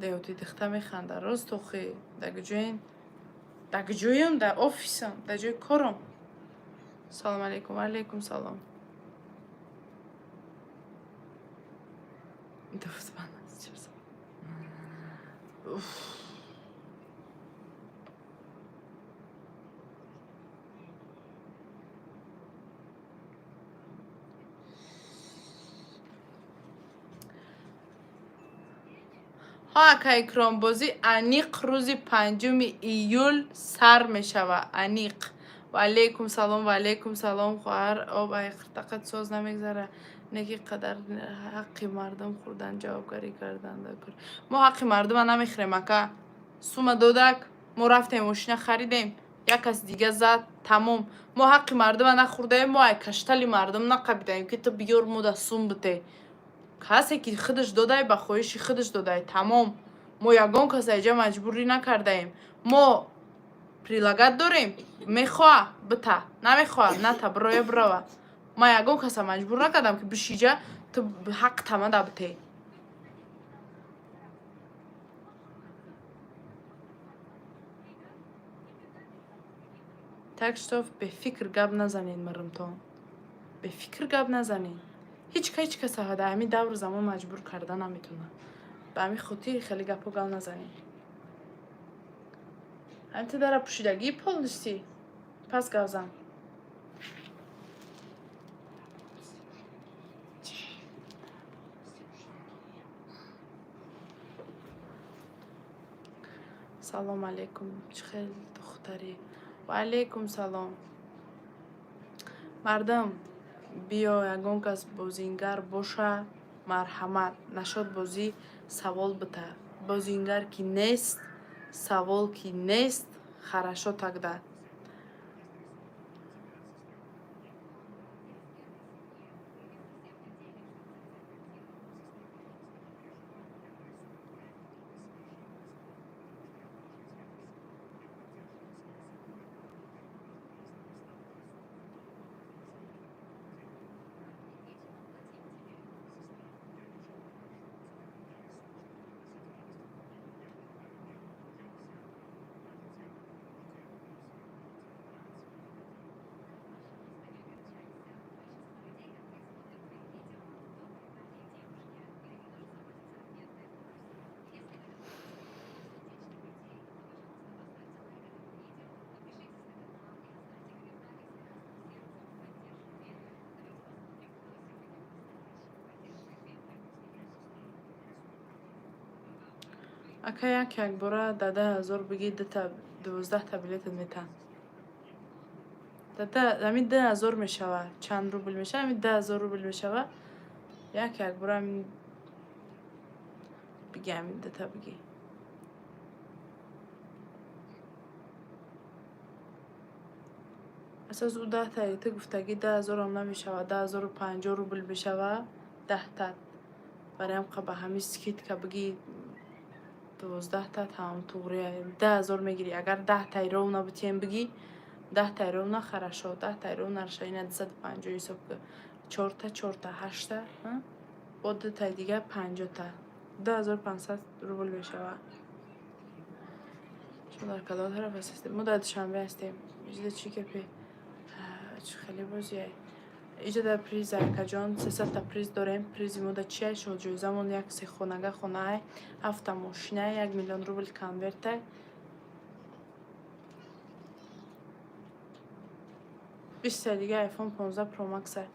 Деҳоти дихта механда. Рост охи, дар куҷоен? Дар куҷоем? Дар офисам, дар ҷои корам. Салом алайкум, ва алайкум салом. Дӯст. Уф. Ҳа, ака Икром, бозӣ аниқ рӯзи 5-уми июл сар мешава, аниқ. Ва алейкум салом, ва алейкум салом, хоҳар. Об ай қиртақат соз намегзара, не ки қадар ҳаққи мардум хӯрдан, ҷавобгарӣ кардан. Мо ҳаққи мардума намехӯрем, ака. Сума додак, мо рафтем, мошина харидем, як кас дига зад, тамом. Мо ҳаққи мардума нахӯрдаем, мо ай каштали мардум нақабидаем, ки ту биёр, мо да сум бите. Касе ки худаш додай, ба хоҳиши худаш додай, тамом. Мо ягон кас айҷа маҷбурӣ накардаем. Мо предлагать дорем, мехоҳа, бита, намехоҳа, ната, бироя, бирава. Ман ягон каса маҷбур накардам, ки бишиҷа, ту ҳақ тамада бите. Так что бефикр гап назанед, мардумтон, бефикр гап назанед. Ҳеҷ ка ҳеҷ каса дар ҳамин давру замон маҷбур карда наметавонад. Ба ҳамин хотир хеле гапҳо гап назанед. Ҳамин ту дара пӯшидагӣ полностью, пас гап зан. Салом алейкум, чӣ хел духтарӣ? Ва алейкум салом. Мардум, биё, ягон кас бозингар боша, марҳамат, нашод бозӣ савол бита. Бозингар ки нест, савол ки нест, хорошо тогда. Ака, як якбора да 10 000 бигӣ, дута 12-та билетат метаҳам. Дада ҳамин 10 000 мешава, чанд рубл мешава? Ҳамин 10 000 рубл мешава. Як якбора ҳамин бигӣ, ҳамин дута бигӣ. Асос ӯ 10-таи ту гуфтагӣ 10 000-ам намешава, 10 050 рубл мешава 10-та. Барои ҳам ба ҳамин скидка бигӣ, 12-та тамом, туғрия 10 000 мегирӣ. Агар 10-таи ровно битием бигӣ, 10-таи ровно, хорошо, 10-таи ровно раша, ина 250 ҳисоб ку. Чорта, чорта, ҳашта, бо дутаи дига 50-та. 2500 рубл мешава. Шумо дар кадом тараф ҳастед? Мо дар Душанбе ҳастем. Иҷода чӣ гапе? Чӣ хеле бозие. Иҷода приз, акаҷон, 300-та приз дорем. Призи мо да чия? Шоҳҷоизамон як сехонага хонаай, ҳафта мошинай, 1 миллион рубл конвертай. 20-таи дига iPhone 15 Pro Max-ай.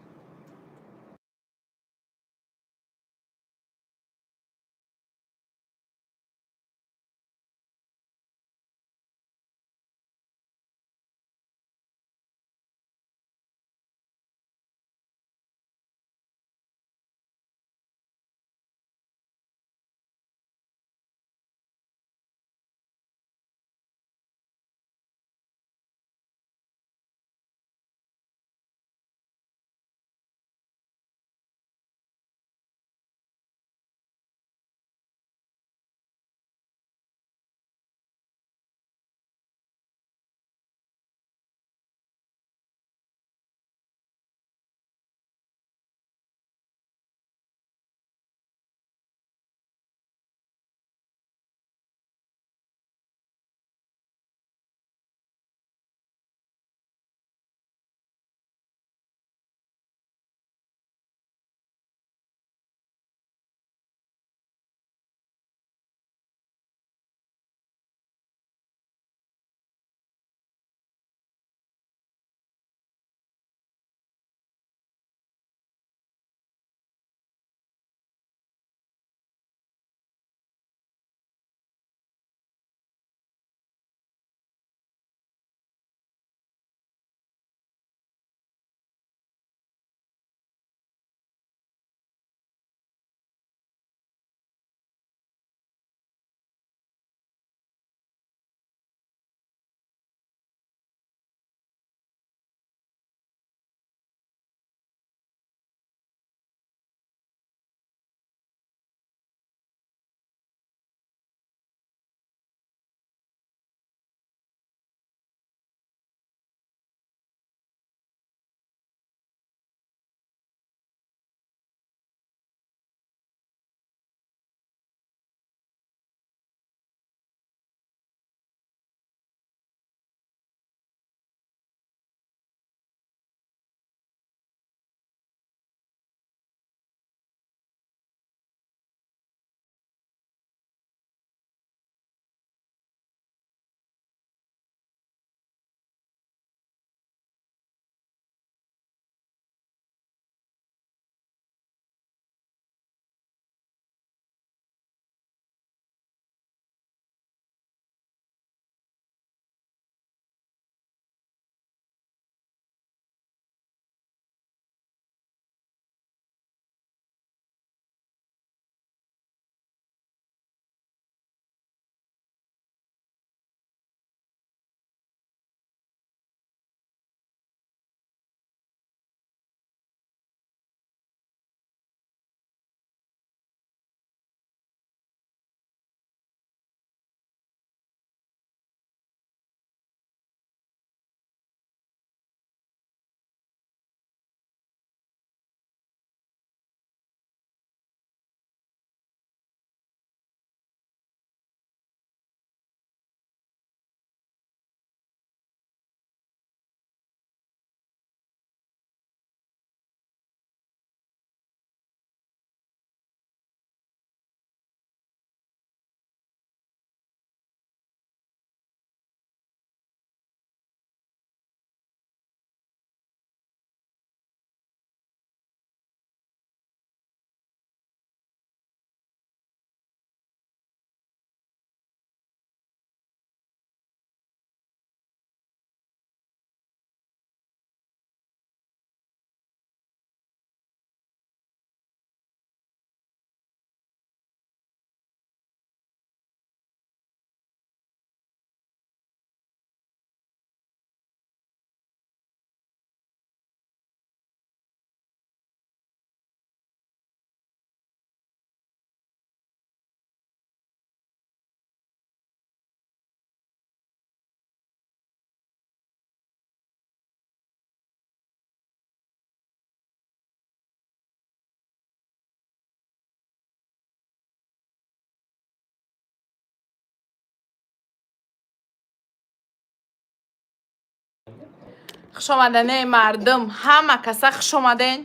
Хушомадане, мардум, ҳама каса хушомаден,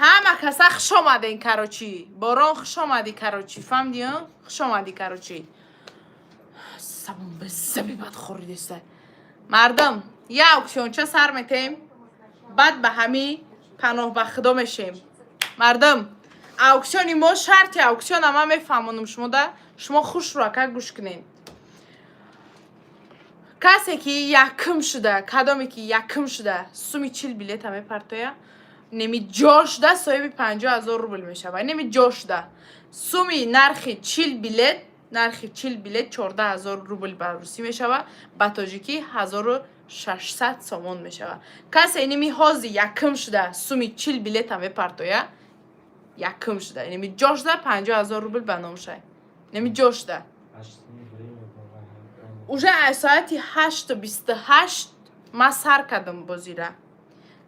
ҳама каса хушомаден. Короче, Борон, хушомадӣ. Короче, фаҳмдӣ, хушомадӣ. Короче, сабун безаби бад хӯридеста. Мардум, я аукционча сар метем, баъд ба ҳами паноҳ ба худо мешем. Мардум, аукциони мо, шарти аукциона ман мефаҳмонам шумода, шумо хушрӯ ака гӯш кунед. Касе ки якум шуда, кадоме ки якум шуда суми 40 билета мепартоя, неми ҷо шуда, соҳиби 50 000 рубл мешавад. Неми ҷо шуда суми нархи 40 билет, нархи 40 билет 14 000 рубл ба русӣ мешавад, ба тоҷикӣ 1600 сомон мешавад. Касе ними ҳози якум шуда суми 40 билета мепартоя, якум шуда, неми ҷо шуда, 50 000 рубл ба ном шай, неми ҷо шуда. Уже аз соати 8:28 ман сар кардам бозира.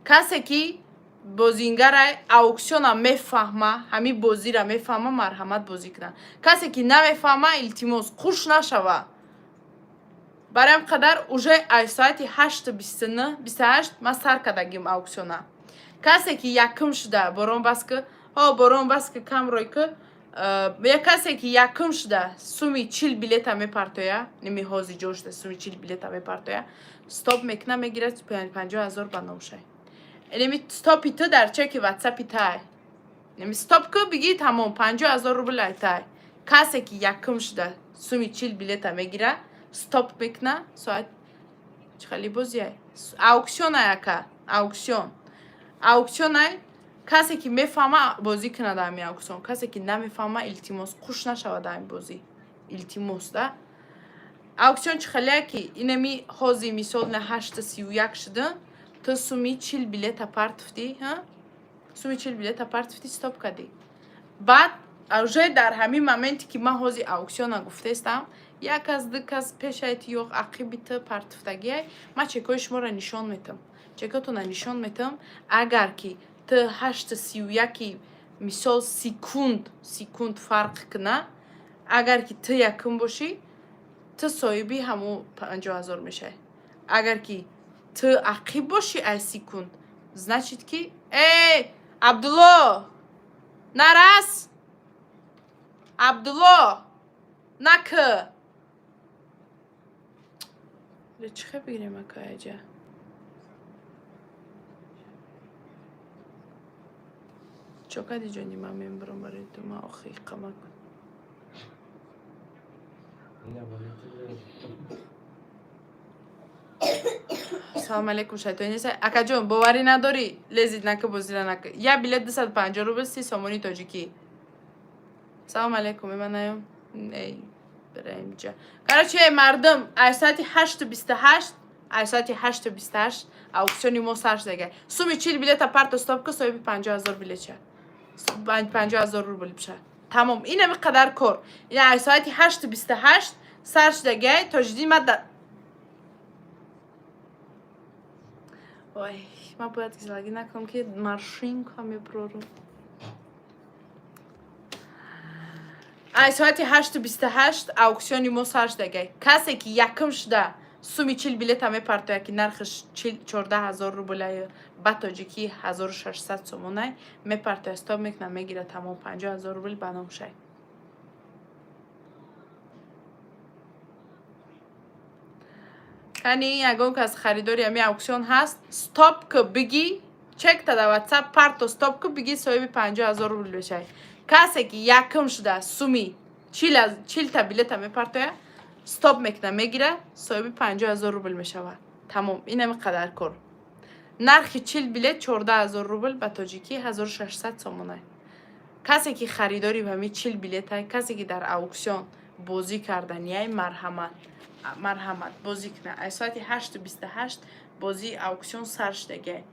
Касе ки бозингарай, аукциона мефаҳма, ҳамин бозира мефаҳма, марҳамат, бозӣ кунад. Касе ки намефаҳма, илтимос, қуш нашава. Барои ҳам қадар уже аз соати 8:29, 28 ман сар кардагим аукциона. Касе ки якум шуда, Борон, бас ки, ҳо, Борон, бас ки, камрой ки. Я касе ки якум шуда суми 40 билета мепартоя, неми ҳози ҷо шуда суми 40 билета мепартоя, стоп мекуна, мегирад, 50 000 ба ном шай. Неми стопи ту дар чеки ватсапи тай, неми стоп ку биги, тамом, 50 000 рубл айтай. Касе ки якум шуда суми 40 билета мегира, стоп мекуна. Соат чӣ хели бозиай? Аукционай, ака, аукцион, аукционай. Касе ки мефаҳма, бозӣ кунад ҳами аукцион. Касе ки намефаҳма, илтимос, қуш нашавад ҳами бозӣ, илтимос да. Аукцион чӣ хеле ки инами ҳози мисол на 8:31 шуда, ту суми 40 билета партуфтӣ, суми 40 билета партуфтӣ, стоп кардӣ. Баъд уже дар ҳамин моменте ки ман ҳози аукциона гуфтаистам, як кас, ду кас пешайти ё ақиби ту партуфтагиай, ман чекҳои шуморо нишон метам, чекотона нишон метам. Агар ки ту 8:31, мисол, секунд секунд фарқ куна, агар ки ту якум бошӣ, ту соҳиби ҳамун 50 000 мешавӣ. Агар ки ту ақиб бошӣ ай секунд, значит ки, э, Абдулло, нарас, Абдулло, нак чӣ хел бигирем, ака, аҷа. Чо кади, ҷони ман, мебарам барои ту, ман охи иқама кун. Ина барои ту. Салом алейкум, шайтони неса, акаҷон, боварӣ надорӣ, лезить нака, бозира нака. Як билет 250 рубл, 30 сомони тоҷикӣ. Салом алейкум, эманаём, эй, бираимҷа. Короче, мардум, аз соати 8:28, аз соати 8:28 аукциони мо сар шудага. Суми 40 билета парто, стоп ка, соҳиби 50 000 билетша, 50 000 рубл биша. Тамом, инами қадар кор. Ина аз соати 8:28 сар шудагай. Тоҷиддин, ма ой, ман бояд гизалагӣ накунам, ки маршинка мебурорам. Ай соати 8:28 аукциони мо сар шудагай. Касе ки якум шуда суми 40 билета мепартояд, ки нархаш 14 000 рублаю ба тоҷикӣ 1600 сомонай, мепартояд, стоп мекунад, мегирад, тамом, 50 000 рубл ба ном шай. Кани, ягон кас харидори ҳами аукцион ҳаст? Стоп ку бигӣ, чекта да ватсап парто, стоп ку бигӣ, соҳиби 50 000 рубл мешавӣ. Касе ки якум шуда суми 40та билета мепартояд, стоп мекунад, мегирад, соҳиби 50 000 рубл мешавад. Тамом, инами қадар кор. Нархи 40 билет 14 000 рубл, ба тоҷикӣ 1600 сомонай. Касе ки харидори ҳами 40 билетай, касе ки дар аукцион бозӣ карданияй, марҳамат, марҳамат, бозӣ кунад. Аз соати 8:28 бозии аукцион сар шудагай.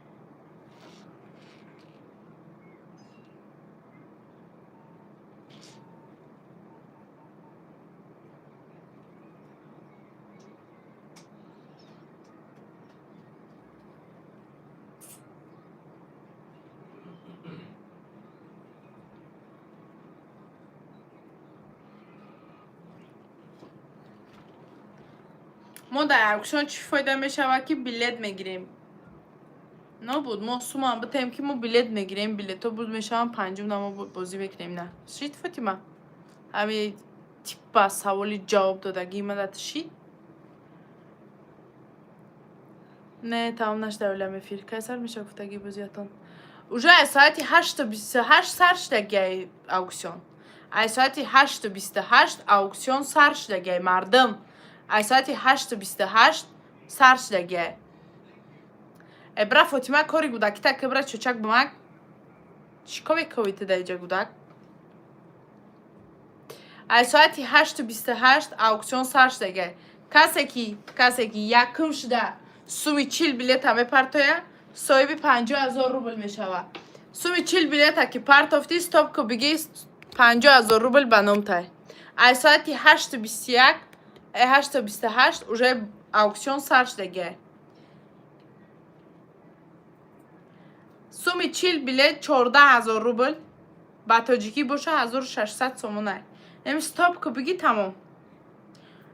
Мо дар аукцион чӣ фоида мешавад, ки билет мегирем? Набуд, мо сумам битаем, ки мо билет мегирем, билетҳо буд мешаванд, панҷум на мо бозӣ мекунем. На шид, Фотима, ҳами типа саволи ҷавоб додагӣ мадат шид. Не, тамом нашуда олам эфир. Кай сар меша гуфтагӣ бозиятон? Уже аз соати 8:28 сар шудагиай ауксион. Аз соати 8:28 ауксион сар шудагиай, мардум. Аз соати 8:28 сар шудагиай. Э, бра, Фотима, кори гудакита ки, бра, чочак бимак. Чӣ ко мекови ту дар иҷа, гудак? Аз соати 8:28 ауксион сар шудагиай. Касе ки якум шуда суми 40 билета мепартоя, соҳиби 50 000 рубл мешавад. Суми 40 билета ки партофтӣ, стоп ку бигӣ, 50 000 рубл ба номтай. Аз соати 8:21, 8:28 уже ауксион сар шудагиай. Суми 40 билет 14 000 рубл, ба тоҷикӣ боша 1600 сомонай. Эми стоп ку бигӣ, тамом.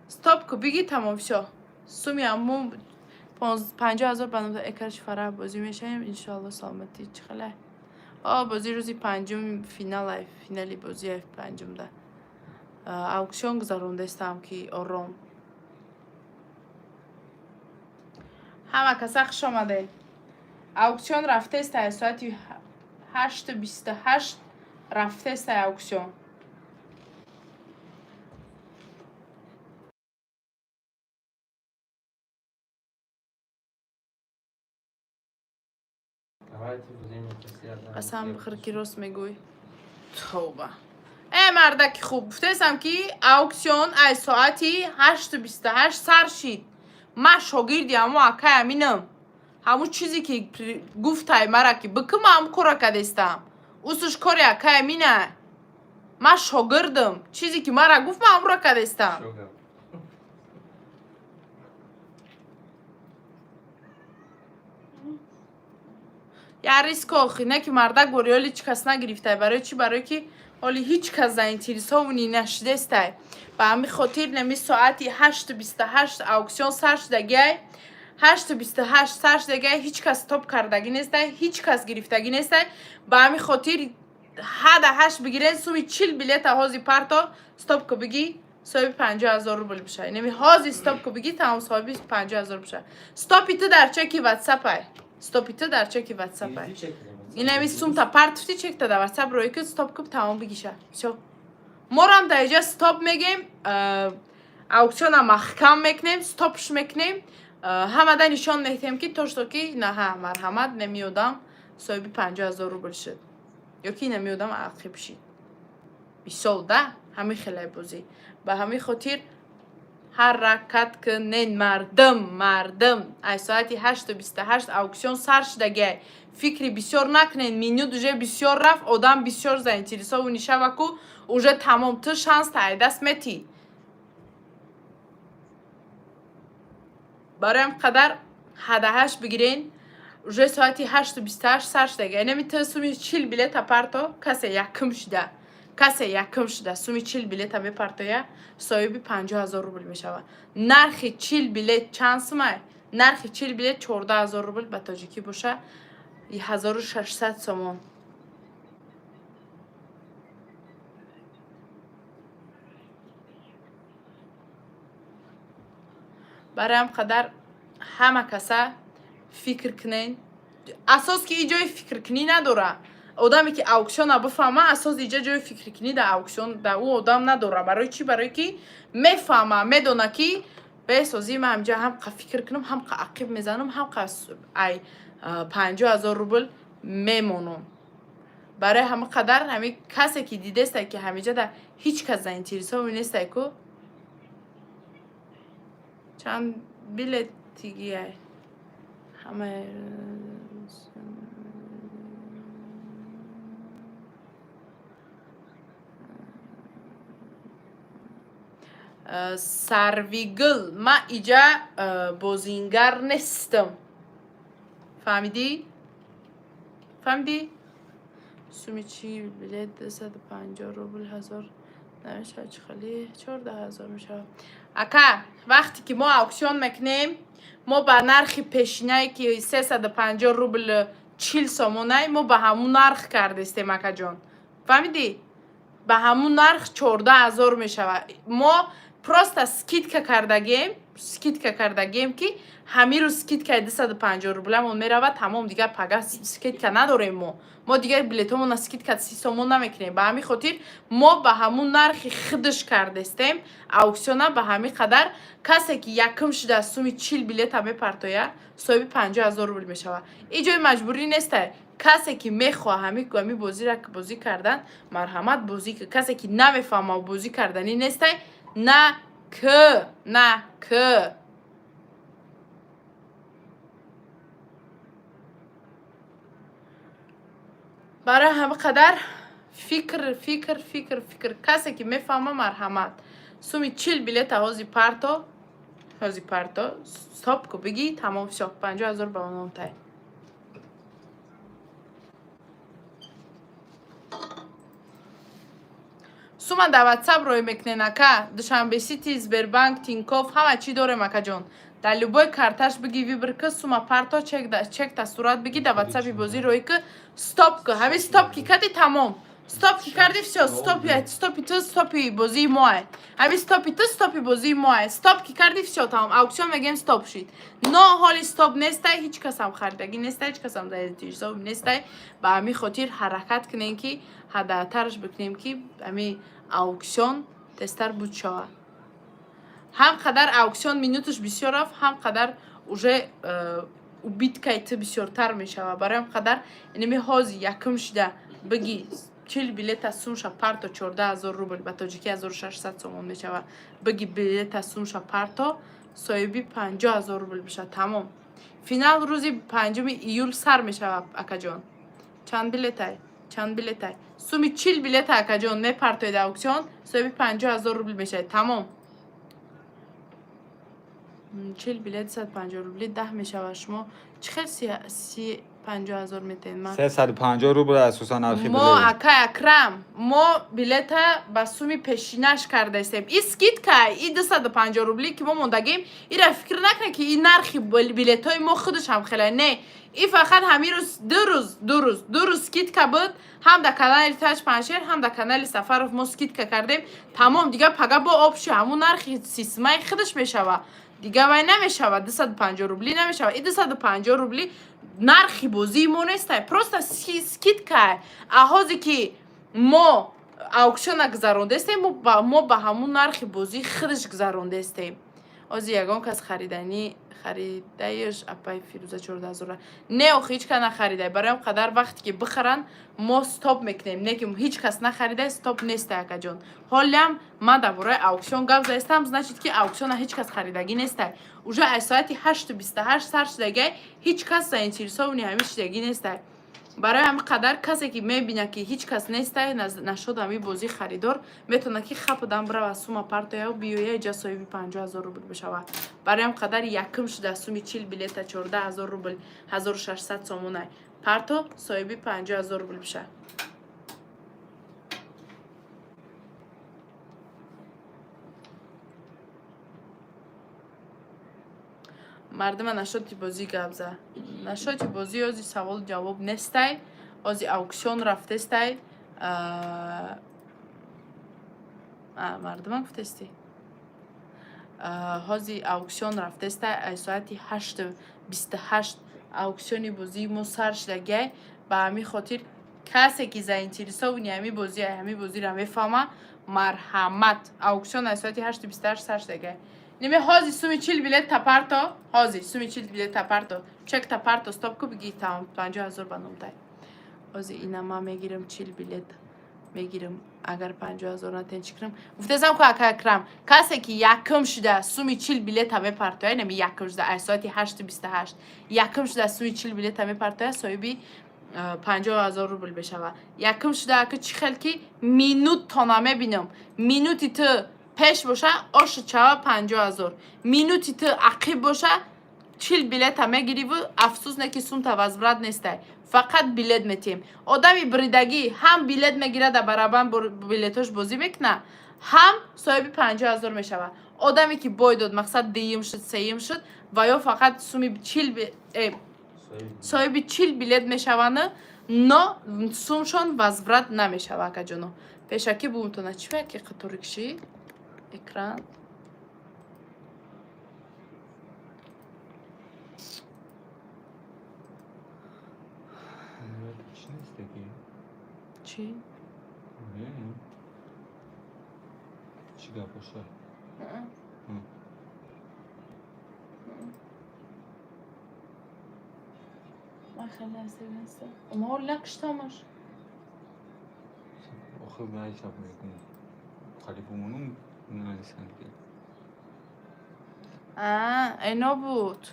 Стоп ку бигӣ, тамом, всё. Суми аму 50 000 ба номтай. Экарш фара бозӣ мешавем, иншоалло. Саломатӣ чӣ хелай? О, бозӣ рӯзи панҷум финалай, финали бозиай панҷумда. Ауксион гузарондастам, ки ором. Ҳама каса хуш омадед. Ауксион рафтестай, соати 8:28 рафтестай ауксион. Давайте время после. Қасам бихӯр, ки рост мегӯй. Тавба. Э, мардаки хуб, гуфтаестам, ки ауксион аз соати 8:28 сар шид. Ман шогирди ҳамо акай Аминам. Ҳамун чизе ки гуфтай мара, ки бикун, ман ҳамун корра кардестам. Усуш кори акай Амина. Ман шогирдам. Чизе ки мара гуфт, ман ҳамонро кардестам. Шогирд. Я риск охи, не ки мардак бори ҳоли ҳеҷ кас нагирифтай. Барои чӣ? Барое ки ҳоли ҳеҷ кас заинтересованный нашидестай. Ба ҳамин хотир неми соати 8:28 ауксион сар шудагиай. 8:28 сар шудагиай, ҳеҷ кас стоп кардагӣ нестай, ҳеҷ кас гирифтагӣ нестай. Ба ҳамин хотир ҳада ҳашт бигирен, суми 40 билета ҳози парто, стоп ку бигӣ, соҳиби 50 000 рубл бишавӣ. Неми ҳози стоп ку бигӣ, тамом, соҳиби 50 000 бишавӣ. Стопи ту дар чеки ватсапай. Стопи ту дар чеки ватсапай. Иди чек на WhatsApp. Инами сумта партуфти, чекта дар ватсап рӯй ки, стоп ку, тамом, бигиша. Всё. Морам дар иҷа стоп мегем, ауксиона маҳкам мекунем, стопш мекунем, ҳамада нишон медиҳем, ки то что ки наҳа, марҳамат, намеодам соҳиби 50 000 рубл шуд ё ки намеодам ақиб шид. Мисол да, ҳамин хелай бозӣ. Ба ҳамин хотир ҳаракат кунен, мардум, мардум. Аз соати 8:28 ауксион сар шудагиай. Фикри бисёр накунен, минут уже бисёр рафт, одам бисёр заинтересованный шава ку, уже тамом, ту шанс тай даст метӣ. Барои ҳам қадар ҳадаҳашт бигирен, уже соати 8:28 сар шудагиай. Неми ту суми 40 билета парто, касе якум шуда. Касе якум шуда суми 40 билета мепартоя, соҳиби 50 000 рубл мешавад. Нархи 40 билет чанд сумай? Нархи 40 билет 14 000 рубл, ба тоҷикӣ боша 1600 сомон. Барои ҳам қадар ҳама каса фикр кунен. Асос ки и ҷои фикркунӣ надора. Одаме ки ауксиона бифаҳма, асос иҷа ҷои фикркунӣ дар ауксион дар ӯ одам надора. Барои чӣ? Барое ки мефаҳма, медона, ки бесозӣ ман ҳамҷа ҳам қа фикр кунам, ҳам қа ақиб мезанам, ҳам қа ай 50 000 рубл мемонам. Барои ҳама қадар ҳами касе ки дидестай, ки ҳамиҷа да ҳеҷ кас заинтересованный нестай ку. Чанд билет тигиай? Ҳама Сарвигул, ман иҷа бозингар нестам. Фаҳмидӣ? Фаҳмидӣ? Суми чӣ билет 250 рубл, ҳазор Намешавад, чӣ хеле 14 000 мешавад. Ака, вақте ки мо ауксион мекунем, мо ба нархи пешинае, ки 350 рубл 40 сомонай, мо ба ҳамун нарх кардестем, акаҷон, фаҳмидӣ? Ба ҳамун нарх 14 000 мешавад. Мо просто скидка кардагем, скидка кардагем, ки ҳамин рӯз скидкаи 250 рубламон меравад, тамом. Дигар пага скидка надорем мо. Мо дигар билетомона скидка 30 сомон намекунем. Ба ҳамин хотир мо ба ҳамун нархи худаш кардестем ауксиона. Ба ҳамин қадар касе ки якум шуда суми 40 билета мепартояд, соҳиби 50 000 рубл мешавад. Ин ҷои маҷбурӣ нестай. Касе ки мехоҳа ҳами бозира бозӣ кардан, марҳамат, бозӣ. Касе ки намефаҳма, бозӣ карданӣ нестай, на к на к. Барои ҳама қадар фикр, фикр, фикр, фикр. Касе ки мефаҳма, марҳамат, суми 40 билета ҳози парто, ҳози парто, стоп ку, бигӣ, тамом, всё, 50 000 ба ном тай. Сума дар Ватсап рӯй мекунен, ака. Душанбе Сити, Сбербанк, Тинькофф, ҳама чӣ дорем, акаҷон. Дар любой карташ биги, выбор ки, сума парто, чекта сурат биги, дар Ватсапи бозӣ рӯй ки, стоп ки. Ҳамин стоп ки кардӣ, тамом. Стоп ки кардӣ, всё, стопи, стопи ту, стопи бозии моай. Ҳамин стопи ту, стопи бозии моай. Стоп ки кардӣ, всё, тамом. Ауксион мегӯем стоп шид. Но ҳоли стоп нестай, ҳеҷ касам харидагӣ нестай, ҳеҷ касам дар ҳисоб нестай. Ба ҳамин хотир ҳаракат кунем, ки ҳадdatараш бикунем, ки ҳамин ауксион тезтар буд шавад. Ҳам қадар ауксион минуташ бисёр рафт, ҳам қадар уже убыткаи ту бисёртар мешавад. Барои ҳам қадар инами ҳози якум шида биги, 40 билета сумша парто, 14 000 рубл, ба тоҷикӣ 1600 сомон мешавад. Биги, билета сумша парто, соҳиби 50 000 рубл мешавад, тамом. Финал рӯзи 5 июл сар мешавад, акаҷон. Чанд билетай? Чанд билетай? Суми 40 билета, акаҷон, мепартоед ауксион, соҳиби 50 000 рубл мешавед, тамом. 40 билет 150 рубли 10 мешавад. Шумо чӣ хел 50 000 метаҳед? Ман 350 рубл асосан нархи мо билет. Акай Акрам, мо билета ба суми пешинаш кардаистем. И скидка и 250 рубли ки мо мондагем, ира фикр накунед, ки ин нархи билетҳои мо худаш ҳам хеле не. И фақат ҳамин рӯз, 2 рӯз, 2 рӯз, 2 рӯз скидка буд. Ҳам дар канали Таҷ Паншер, ҳам дар канали Сафаров мо скидка кардем, тамом. Дигар пага бо общий ҳамун нархи системаи худаш мешавад. Дигар вай намешавад, 250 рубли намешавад. И 250 рубли нархи бозии мо нестай, просто скидка. А ҳозе ки мо ауксиона гузарондестем, мо ба ҳамун нархи бозии худаш гузарондестем. Ҳозир ягон кас хариданӣ харидаеш, апай Фирӯза, 14 000-а? Не, охи, ҳеҷ кас нахаридай. Барои ҳам қадар вақте ки бихаранд, мо стоп мекунем. Не ки ҳеҷ кас нахаридай, стоп нестай, акаҷон. Ҳолиам ман дар бораи ауксион гап заистам, значит ки ауксиона ҳеҷ кас харидагӣ нестай. Уже аз соати 8:28 сар шудагай, ҳеҷ кас заинтересованный ҳамин шудагӣ нестай. Барои ҳамин қадар касе ки мебинад, ки ҳеҷ кас нестай, нашуд ҳамин бозӣ харидор, метавонад ки хападан бирава, сума партояв, биёя, иҷа соҳиби 50 000 рубл бишавад. Барои ҳам қадар якум шуда суми 40 билета 14 000 рубл, 1600 сомонай парто, соҳиби 50 000 рубл бишавад. Мардима, нашоти бозӣ гап за. Нашоти бозӣ ози савол ҷавоб нестай, ози ауксион рафтестай. Мардима, гуфтести, ҳози ауксион рафтестай. Аз соати 8:28 ауксиони бозии мо сар шудагиай. Ба ҳамин хотир касе ки заинтересованный ҳамин бозӣ, ҳамин бозиро мефаҳма, марҳамат. Ауксион аз соати 8:28 сар шудагиай. Неме ҳози суми 40 билет тапарто, ҳози суми 40 билет тапарто, чек тапарто, стоп ку, биги, тамом, 50 000 ба ном тай. Ҳози ина ман мегирам, 40 билет мегирам. Агар 50 000 натен, чӣ кунам? Гуфтесам ку, ака Акрам, касе ки якум шуда суми 40 билета мепартоя, нами якум шуда аз соати 8:28 якум шуда суми 40 билета мепартоя, соҳиби 50 000 рубл мешавад. Якум шуда, ака, чӣ хел ки минут тона мебинам, минути ту пеш боша, ошу чава 50 000, минути ту ақиб боша. 40 билета мегириву, афсӯс, не ки сумта возврат нестай, фақат билет метиҳем. Одами бридагӣ ҳам билет мегирад, барабан билетош бозӣ мекуна, ҳам соҳиби 50 000 мешавад. Одаме ки бой дод, мақсад, дуюм шуд, сеюм шуд ва ё фақат суми 40 соҳиби 40 билет мешаванд, но сумшон возврат намешава. Акаҷоно, пешакӣ буумтона. Чӣ ки қаторикши экран? Чӣ нестаки? Чӣ? Чӣ гап боша? Ман хеле асабиастам, ма ҳол накуштамаш. Охир наишаб мекунам, қалибумонум нанисанд ки. Эно буд.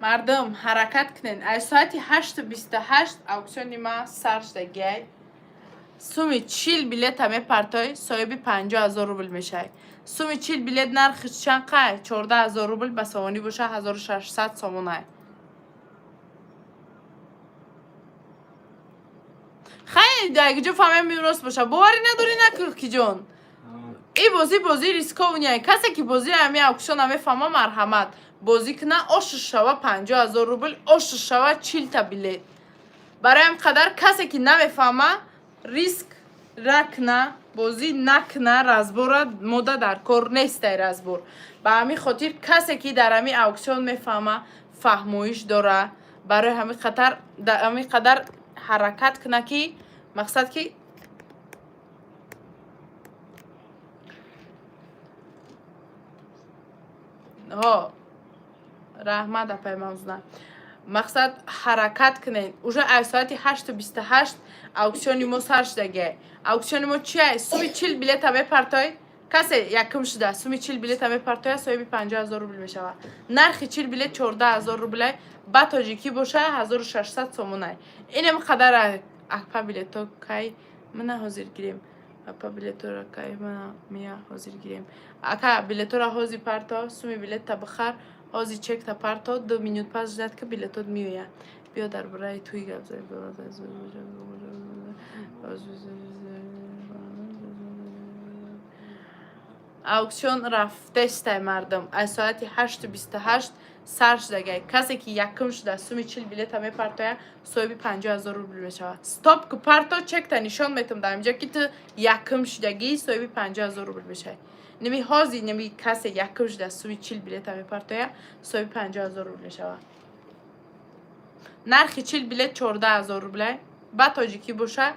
Мардум, ҳаракат кунед. Аз соати 8:28 ауксиони ма сар шудагиай. Суми 40 билета мепартой, соҳиби 50 000 рубл мешавӣ. Суми 40 билет нархи чанд қай? 14 000 рубл, ба сомонӣ боша, 1600 сомонай. Хай, ҷо фаҳмем, рост боша. Боварӣ надорӣ, накӯ, киҷон. И бозӣ бозии рисковый. Касе ки бозии ҳами ауксиона мефаҳма, марҳамат, бозӣ куна. Ошу шава 50 000 рубл, ошу шава 40-та билет. Барои ҳам қадар касе ки намефаҳма, риск ракна, бозӣ накна. Разбора мода дар кор нестай, разбор. Ба ҳамин хотир касе ки дар ҳамин ауксион мефаҳма, фаҳмоиш дора, барои ҳамин қатар ҳамин қадар ҳаракат куна, ки мақсад ки ҳо. Раҳмат, апай Мавзуна. Мақсад, ҳаракат кунед. Уже аз соати 8:28 ауксиони мо сар шудагиай. Ауксиони мо чиай? Суми 40 билета мепартой, касе якум шуда суми 40 билета мепартоя, соҳиби 50 000 рубл мешавад. Нархи 40 билет 14 000 рублай, ба тоҷикӣ боша, 1600 сомонай. Инем қадар. Апа, билето кай мана ҳозир гирем? Апа, билетора кай мана мия ҳозир гирем? Ака, билетора ҳозир парто, суми билетта бихар, ҳозир чекта парто, 2 минут пас ждать ки, билетот меояд. Биё, дар бораи туй гап занем. Ауксион рафтестай, мардум, аз соати 8:28 сар шудагай. Касе ки якум шуда суми 40 билета мепартоя, соҳиби 50 000 рубл мешавад. Стоп ку, парто, чекта нишон метам дар инҷа, ки ту якум шудагӣ, соҳиби 50 000 рубл мешавӣ. Неми ҳозир, неми касе якум шуда суми 40 билета мепартоя, соҳиби 50 000 рубл мешавад. Нархи 40 билет 14 000 рублай, ба тоҷикӣ боша,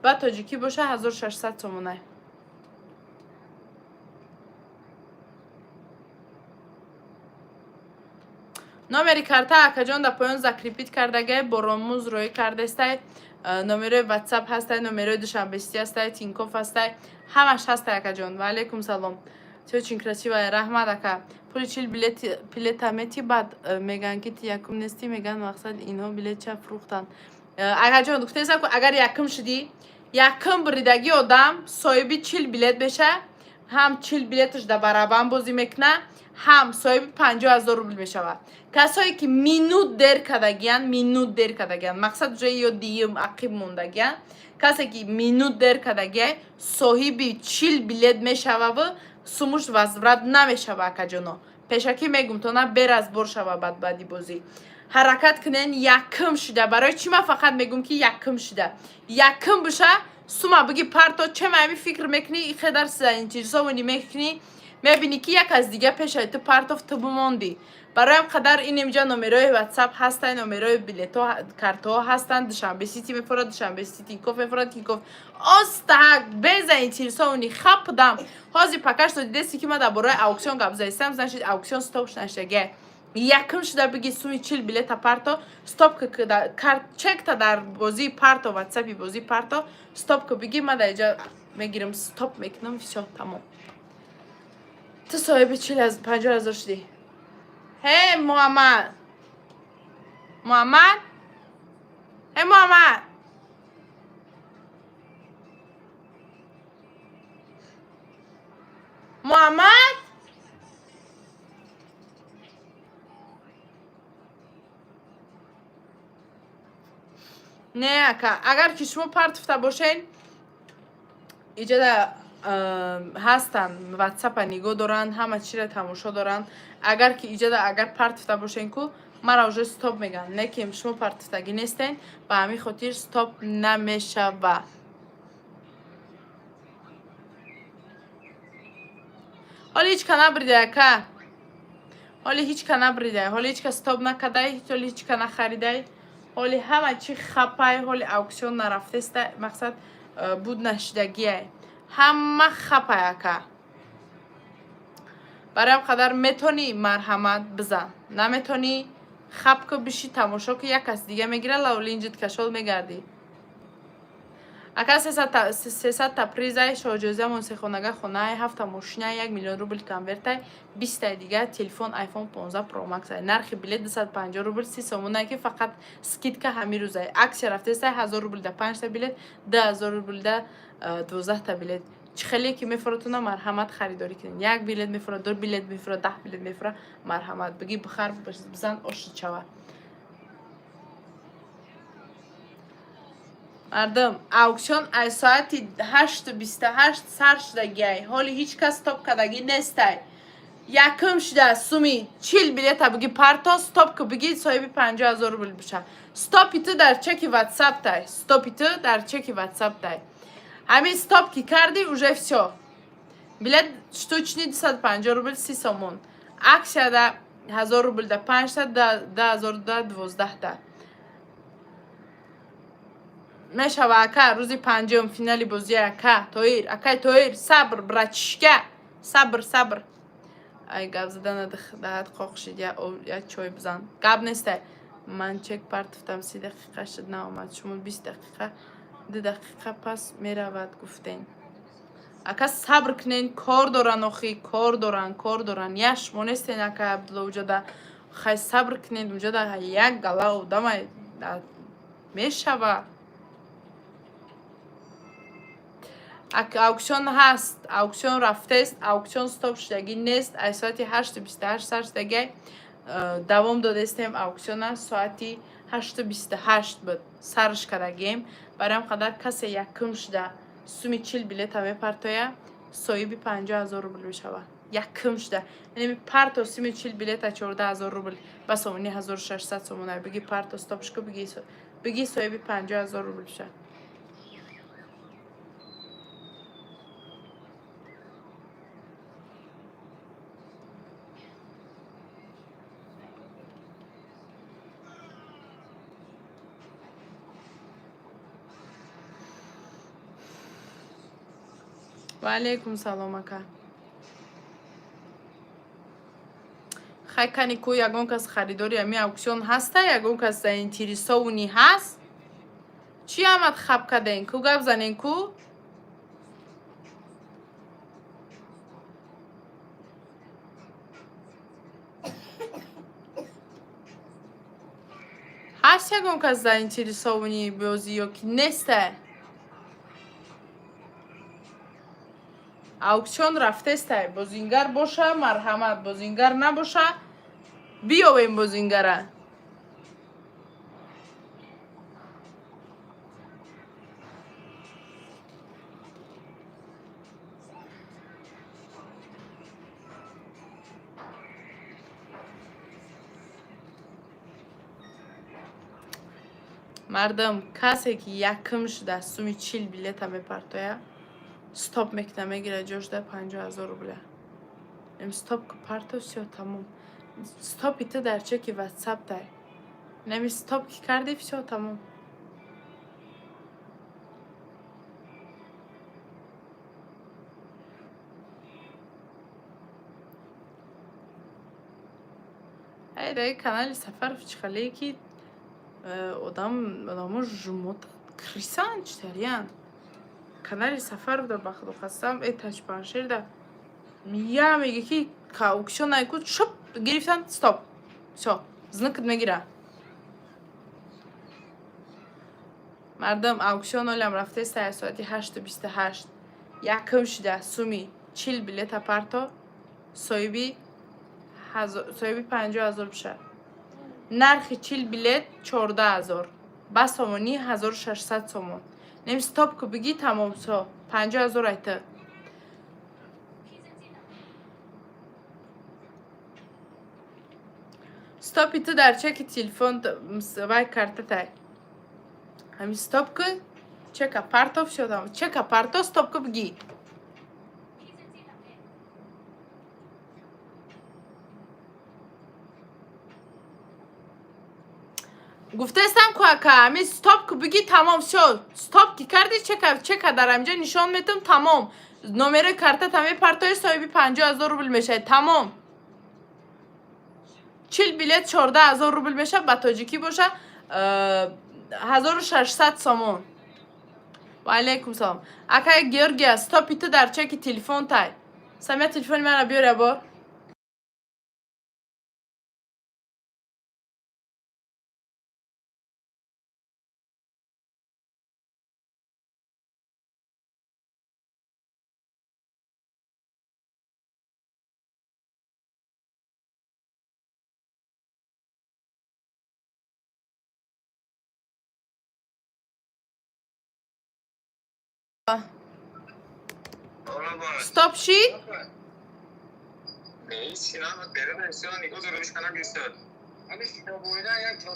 1600 сомонай. Номери карта, акаҷон, дар поён закрепить кардагай, боромуз роӣ кардестай. Номерои Ватсап ҳастай, номерои Душанбесити ҳастай, Тинькофф ҳастай, ҳамаш ҳастай, акаҷон. Ва алейкум салом. Ты очень красивая. Раҳмат, ака. Пули 40 билета мети, баъд меган, ки ти якум нестӣ, меган. Мақсад, инҳо билет ча фурӯхтанд. Акаҷон, гуфтесам, агар якум шудӣ, якум буридагӣ одам соҳиби 40 билет меша, ҳам 40 билеташ да барабан бозӣ мекуна, ҳам соҳиби 50 000 рубл мешавад. Касое ки минут дер кардагиянд, минут дер кардагиянд, мақсад, уже ё диюм ақиб мондагиянд, касе ки минут дер кардагия, соҳиби 40 билет мешававу сумуш возврат намешава. Акаҷоно, пешакӣ мегум, то на беразбор шава. Бадбади бозӣ ҳаракат кунен, якум шуда. Барои чӣ ман фақат мегум, ки якум шуда, якум биша, сума биги парто. Чема ами фикр мекунӣ, иқадар заинтересованный мекунӣ, мебинӣ, ки як аз дига пешаи ту партов, ту бимондӣ. Бароям қадар ин инҷа номерои Ватсап ҳастанд, номерои билетҳо, картҳо ҳастанд. Душанбе Сити мефурад, Душанбе Сити, Тинькофф мефурад, Тинькофф. Остаҳак безаинтересованный хапдам. Ҳозир пока что дидеси, ки ман дар бораи ауксион гап задистам, значит, ауксион стоп нашдага. Якум шуда биги, суми 40 билета парто, стоп, чекта дар бозии парто, Ватсапи бозии парто, стоп ка биги, ман дар инҷа мегирам, стоп мекунам, всё, тамом. Ту соҳиби 40 50 000 шудӣ. Ҳе, Муҳаммад, Муҳаммад, ҳе, Муҳаммад. Муҳаммад, не, ака, агар ки шумо партуфта бошен, иҷода ҳастанд, ватсапа нигоҳ доранд, ҳама чиро тамошо доранд. Агар ки иҷода агар партуфта бошен ку, мара уже стоп мегӯянд. Не ки шумо партуфтагӣ нестен, ба ҳамин хотир стоп намешава. Ҳоли ҳеч ка набридай, ака, ҳоли ҳеч ка набридай, ҳоли ҳеч ка стоп накардай, ҳоли ҳеч ка нахаридай, ҳоли ҳама чи хапай, ҳоли ауксион нарафтеста, мақсад буд нашидагиай, ҳама хапай, ака. Барои ҳам қадар метонӣ, марҳамат, бизан, наметонӣ, хап ку, биши, тамошо ку, як кас дига мегира, лавлинҷит кашол мегардӣ. Ака, 300-та призай, шоҳҷоизамон сехонага хонаай, ҳафта мошинай, 1 миллион рубл конвертай, 20-таи дига телефон iPhone 15 Pro Max. Нархи билет 250 рубл 30 сомонае, ки фақат скидка ҳамин рӯзай. Аксия рафтестай: 1000 рубл да панҷта билет, 2000 рубл да 12-та билет. Чӣ хеле ки мефуратона, марҳамат, харидорӣ кунед. Як билет мефурад, ду билет мефурад, 10 билет мефурад, марҳамат, бигӣ, бихар, бизан, оши чава. Мардум, ауксион аз соати 8:28 сар шудагиай, ҳоли ҳеҷ кас стоп кардагӣ нестай. Якум шуда суми 40 билета биги парто, стоп ку, биги, соҳиби 50 000 рубл биша. Стопи ту дар чеки ватсап тай, стопи ту дар чеки ватсап тай. Ҳамин стоп ки кардӣ, уже всё. Билет штучный 250 рубл 30 сомон, аксияда 1000 рубл да панҷта, 2000 да 12-та мешава. Ака, рӯзи панҷум финали бозӣ. Ака Тоир, акай Тоир, сабр, братишка, сабр, сабр. Ай, гап зада даҳат қоқ шид, я чой бизан, гап нестай. Ман чек партуфтам, 30 дақиқа шуд, наомад. Шумо 20 дақиқа, 2 дақиқа пас меравад гуфтен. Ака, сабр кунен, кор доран, охи, кор доран, кор доран. Я шумо нестен, ака Абдулло, уҷода. Хай, сабр кунед, уҷода як гала одама мешава. Ауксион ҳаст, ауксион рафтест, ауксион стоп шудагӣ нест. Аз соати 8:28 сар шудагиай, давом додестем ауксиона. Соати 8:28 буд сарш кардагием. Барои ҳам қадар касе якум шуда суми 40 билета мепартоя, соҳиби 50 000 рубл мешавад. Якум шуда, яъне парто суми 40 билета, 14 000 рубл, ба сомони 1600 сомона. Биги, парто, стопш ку, биги, соҳиби 50 000 рубл шавад. Ва алейкум салом, ака. Хай, кани ку, ягон кас харидори ами ауксион ҳаста? Ягон кас заинтересованный ҳаст? Чӣ омад, хаб карден ку, гап занен ку. Ҳаст ягон кас заинтересованный бозӣ ё ки неста? Ауксион рафтестай, бозингар боша, марҳамат, бозингар набоша, биёвем бозингара. Мардум, касе ки якум шуда суми 40 билета мепартоя, стоп мекуна, мегира, ҷошда 50 000 рубля. Стоп ку, парто, всё, тамом. Стопи ту дар чеки ватсап тай. Нами стоп ки кардӣ, всё, тамом. Ай, дар канали Сафаров чӣ халее ки одам, одамо жумота, крысан, читариян. Канали Сафаров да, ба худо қасам, э, тачпаншер да я меги ки ауксион айку, шоп гирифтан, стоп, всё, знакат мегира. Мардум, ауксион олям рафтеста аз соати 8:28. Якум шуда суми 40 билета парто, соҳиби 50 000 биша. Нархи 40 билет 14 000, ба сомонӣ 1600 сомон. Нем стоп ку бигӣ, тамом, со 50 000 айта. Стопи ту дар чеки телефон вай картатай. Ҳами стоп ку, чека парто, всё там. Чека парто, стоп ку бигӣ. Гуфтаистам ку, ака, ҳами стоп ку бигӣ, тамом, всё. Стоп ки карди, чека дар ҳаминҷо нишон метум, тамом. Номерои картата мепартои, соҳиби 50 000 рубл мешавед, тамом. 40 билет 14 000 рубл мешавад, ба тоҷикӣ боша 1600 сомон. Ва алайкум салом. Акай Георгия, стопи ту дар чеки телефон тай. Самия, телефони мана биёр ябор. Стоп шид?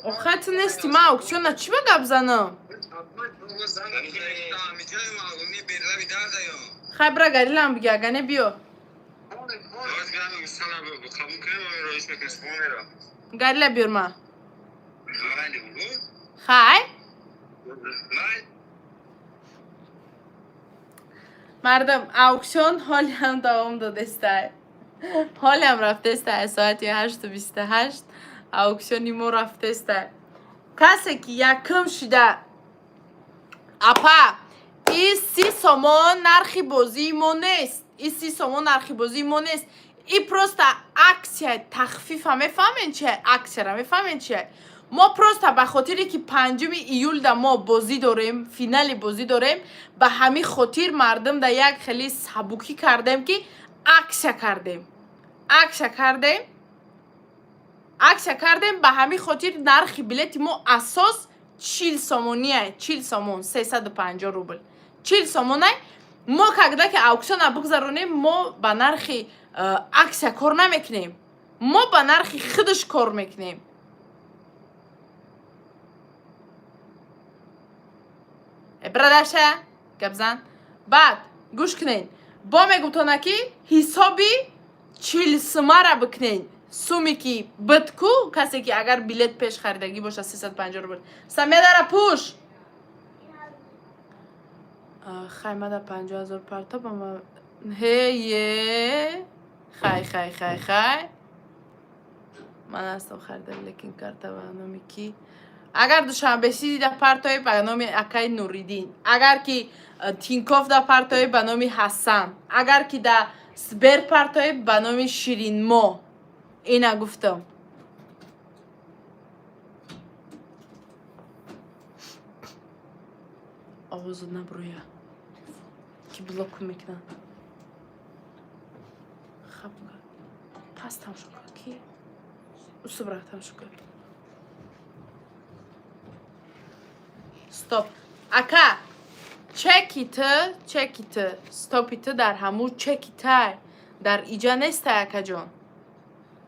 Охай, ту нести, ман аукциона чӣ ба гап занам? Хай, бира, гарилам биги, ага не биё. Гарила биёр ма. Хай? Мардам, аукцион ҳолиам давом додестай. Ҳолиам рафтестай, соати 8:28 аукциони мо рафтестай. Касе ки якум шида, апа, и 30 сомон нархи бозии мо нест. И 30 сомон нархи бозии мо нест. И просто акция тахфифа, мефаҳмед чи? Акцияра мефаҳмед чи? Мо просто ба хотире ки 5 июлда мо бозӣ дорем, финали бозӣ дорем, ба ҳамин хотир мардум да як хеле сабукӣ кардем, ки акция кардем. Акция кардем. Акция кардем, ба ҳамин хотир нархи билети мо асос 40 сомония, 40 сомон, 350 рубл. 40 сомонай. Мо когда ки аукциона бигзаронем, мо ба нархи акция кор намекунем. Мо ба нархи худаш кор мекунем. Брадаша, гапзан. Баъд гӯш кунед. Бо мегуфтона ки ҳисоби 40 сумара бикунед. Суми ки бит ку, касе ки агар билет пеш харидагӣ боша 350 рубл. Самедара пӯш. Хаймада 50 000 парто ба ма. Ҳе е. Хай, хай, хай, хай. Ман ҳастам харида, лекин карта ба номи ки? Агар Душанбе Сити да партои, ба номи акай Нуриддин. Агар ки Тинков да партои, ба номи Ҳасан. Агар ки да Сбер партои, ба номи Ширинмо. Ина гуфтам. Овозу наброя. Ки блок мекунад. Хаб пас тамошо кун ки усубра тамошо кун. Стоп. Ака, чеки ту, чеки ту, стопи ту дар ҳамун чеки тай. Дар иҷа нестай, акаҷон.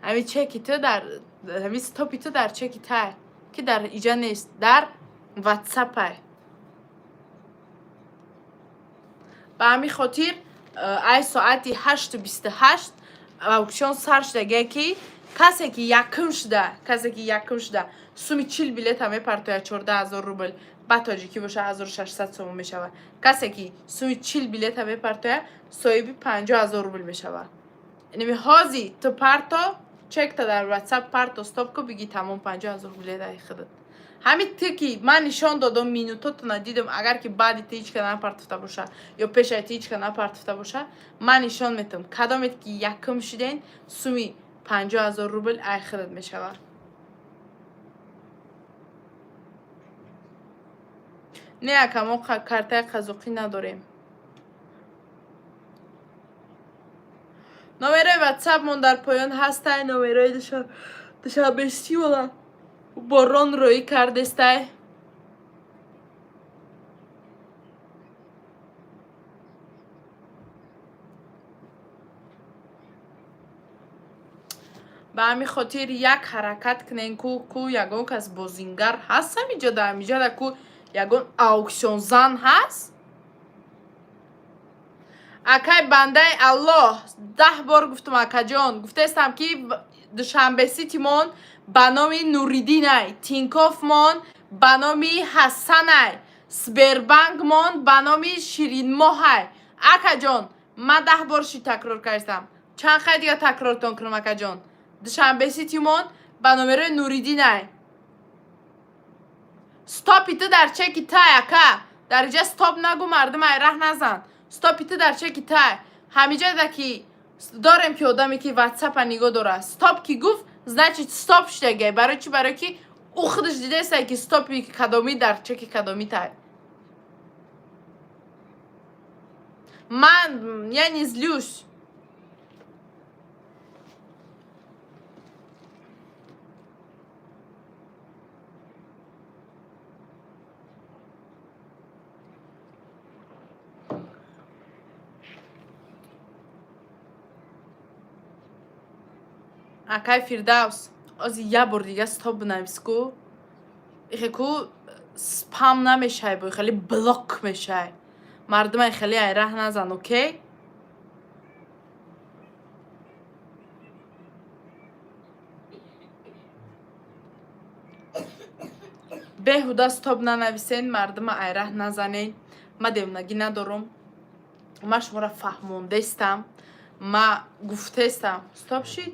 Ҳами чеки ту дар ҳами стопи ту дар чеки тай, ки дар иҷа нест, дар ватсапай. Ба ҳамин хотир ай соати 8:28 аукцион сар шудагие, ки касе ки якум шуда, касе ки якум шуда, суми 40 билета мепартояд, 14 000 рубл, ба тоҷикӣ боша 1600 сомон мешавад. Касе ки суми 40 билета мепартояд, соҳиби 50 000 рубл мешавад. Инами ҳози ту парто, чекта дар ватсап парто, стоп ку биги, тамом, 50 000 билет ай худат. Ҳамин ту ки ман нишон додам, минутотона дидам, агар ки баъди ту ҳеч ка напартофта боша ё пешаи ту ҳеч ка напартофта боша, ман нишон метам, кадомет ки якум шуден, суми 50 000 рубл ай худат мешавад. Не, ака, мо картаи қазоқӣ надорем. Ватсапмон дар поён ҳастай, номерои Душанбеситимона борон роӣ кардестай. Ба ҳамин хотир як ҳаракат кунен, ку ягон кас бозингар ҳаст ҳамиҷода, ҳамиҷода ку ягон ауксионзан ҳаст. Акай, бандаи Аллоҳ, 10 бор гуфтум, акаҷон, гуфтаистам, ки Душанбеситимон ба номи Нуриддинай, Тинкофмон ба номи Ҳасанай, Сбербанкмон ба номи Ширинмоҳай. Акаҷон, ман 10 бор ши такрор кардам, чанд хай дига такрортон кунам? Акаҷон, Душанбеситимон ба номерои Нуриддинай. Стопи ту дар чеки тай, ака, дар иҷа стоп нагу, мардум ай раҳ назан. Стопи ту дар чеки тай. Ҳамиҷада ки дорем, ки одаме ки ватсапа нигоҳ дорад, стоп ки гуфт, значит, стоп шудагай. Барои чӣ? Барои ки ӯ худаш дидаестай, ки стопи кадомӣ дар чеки кадомӣ тай. Ман, я не злюсь. Акай Фирдавс, ози як бор дига стоп бинавис, ку ихе ку спам намешай, бо хеле блок мешай. Мардумай хеле ай раҳ назан, окей? Беҳуда стоп нанависен, мардума ай раҳ назанен. Ма девонагӣ надорум, ма шуморо фаҳмондестам, ма гуфтестам. Стоп шид.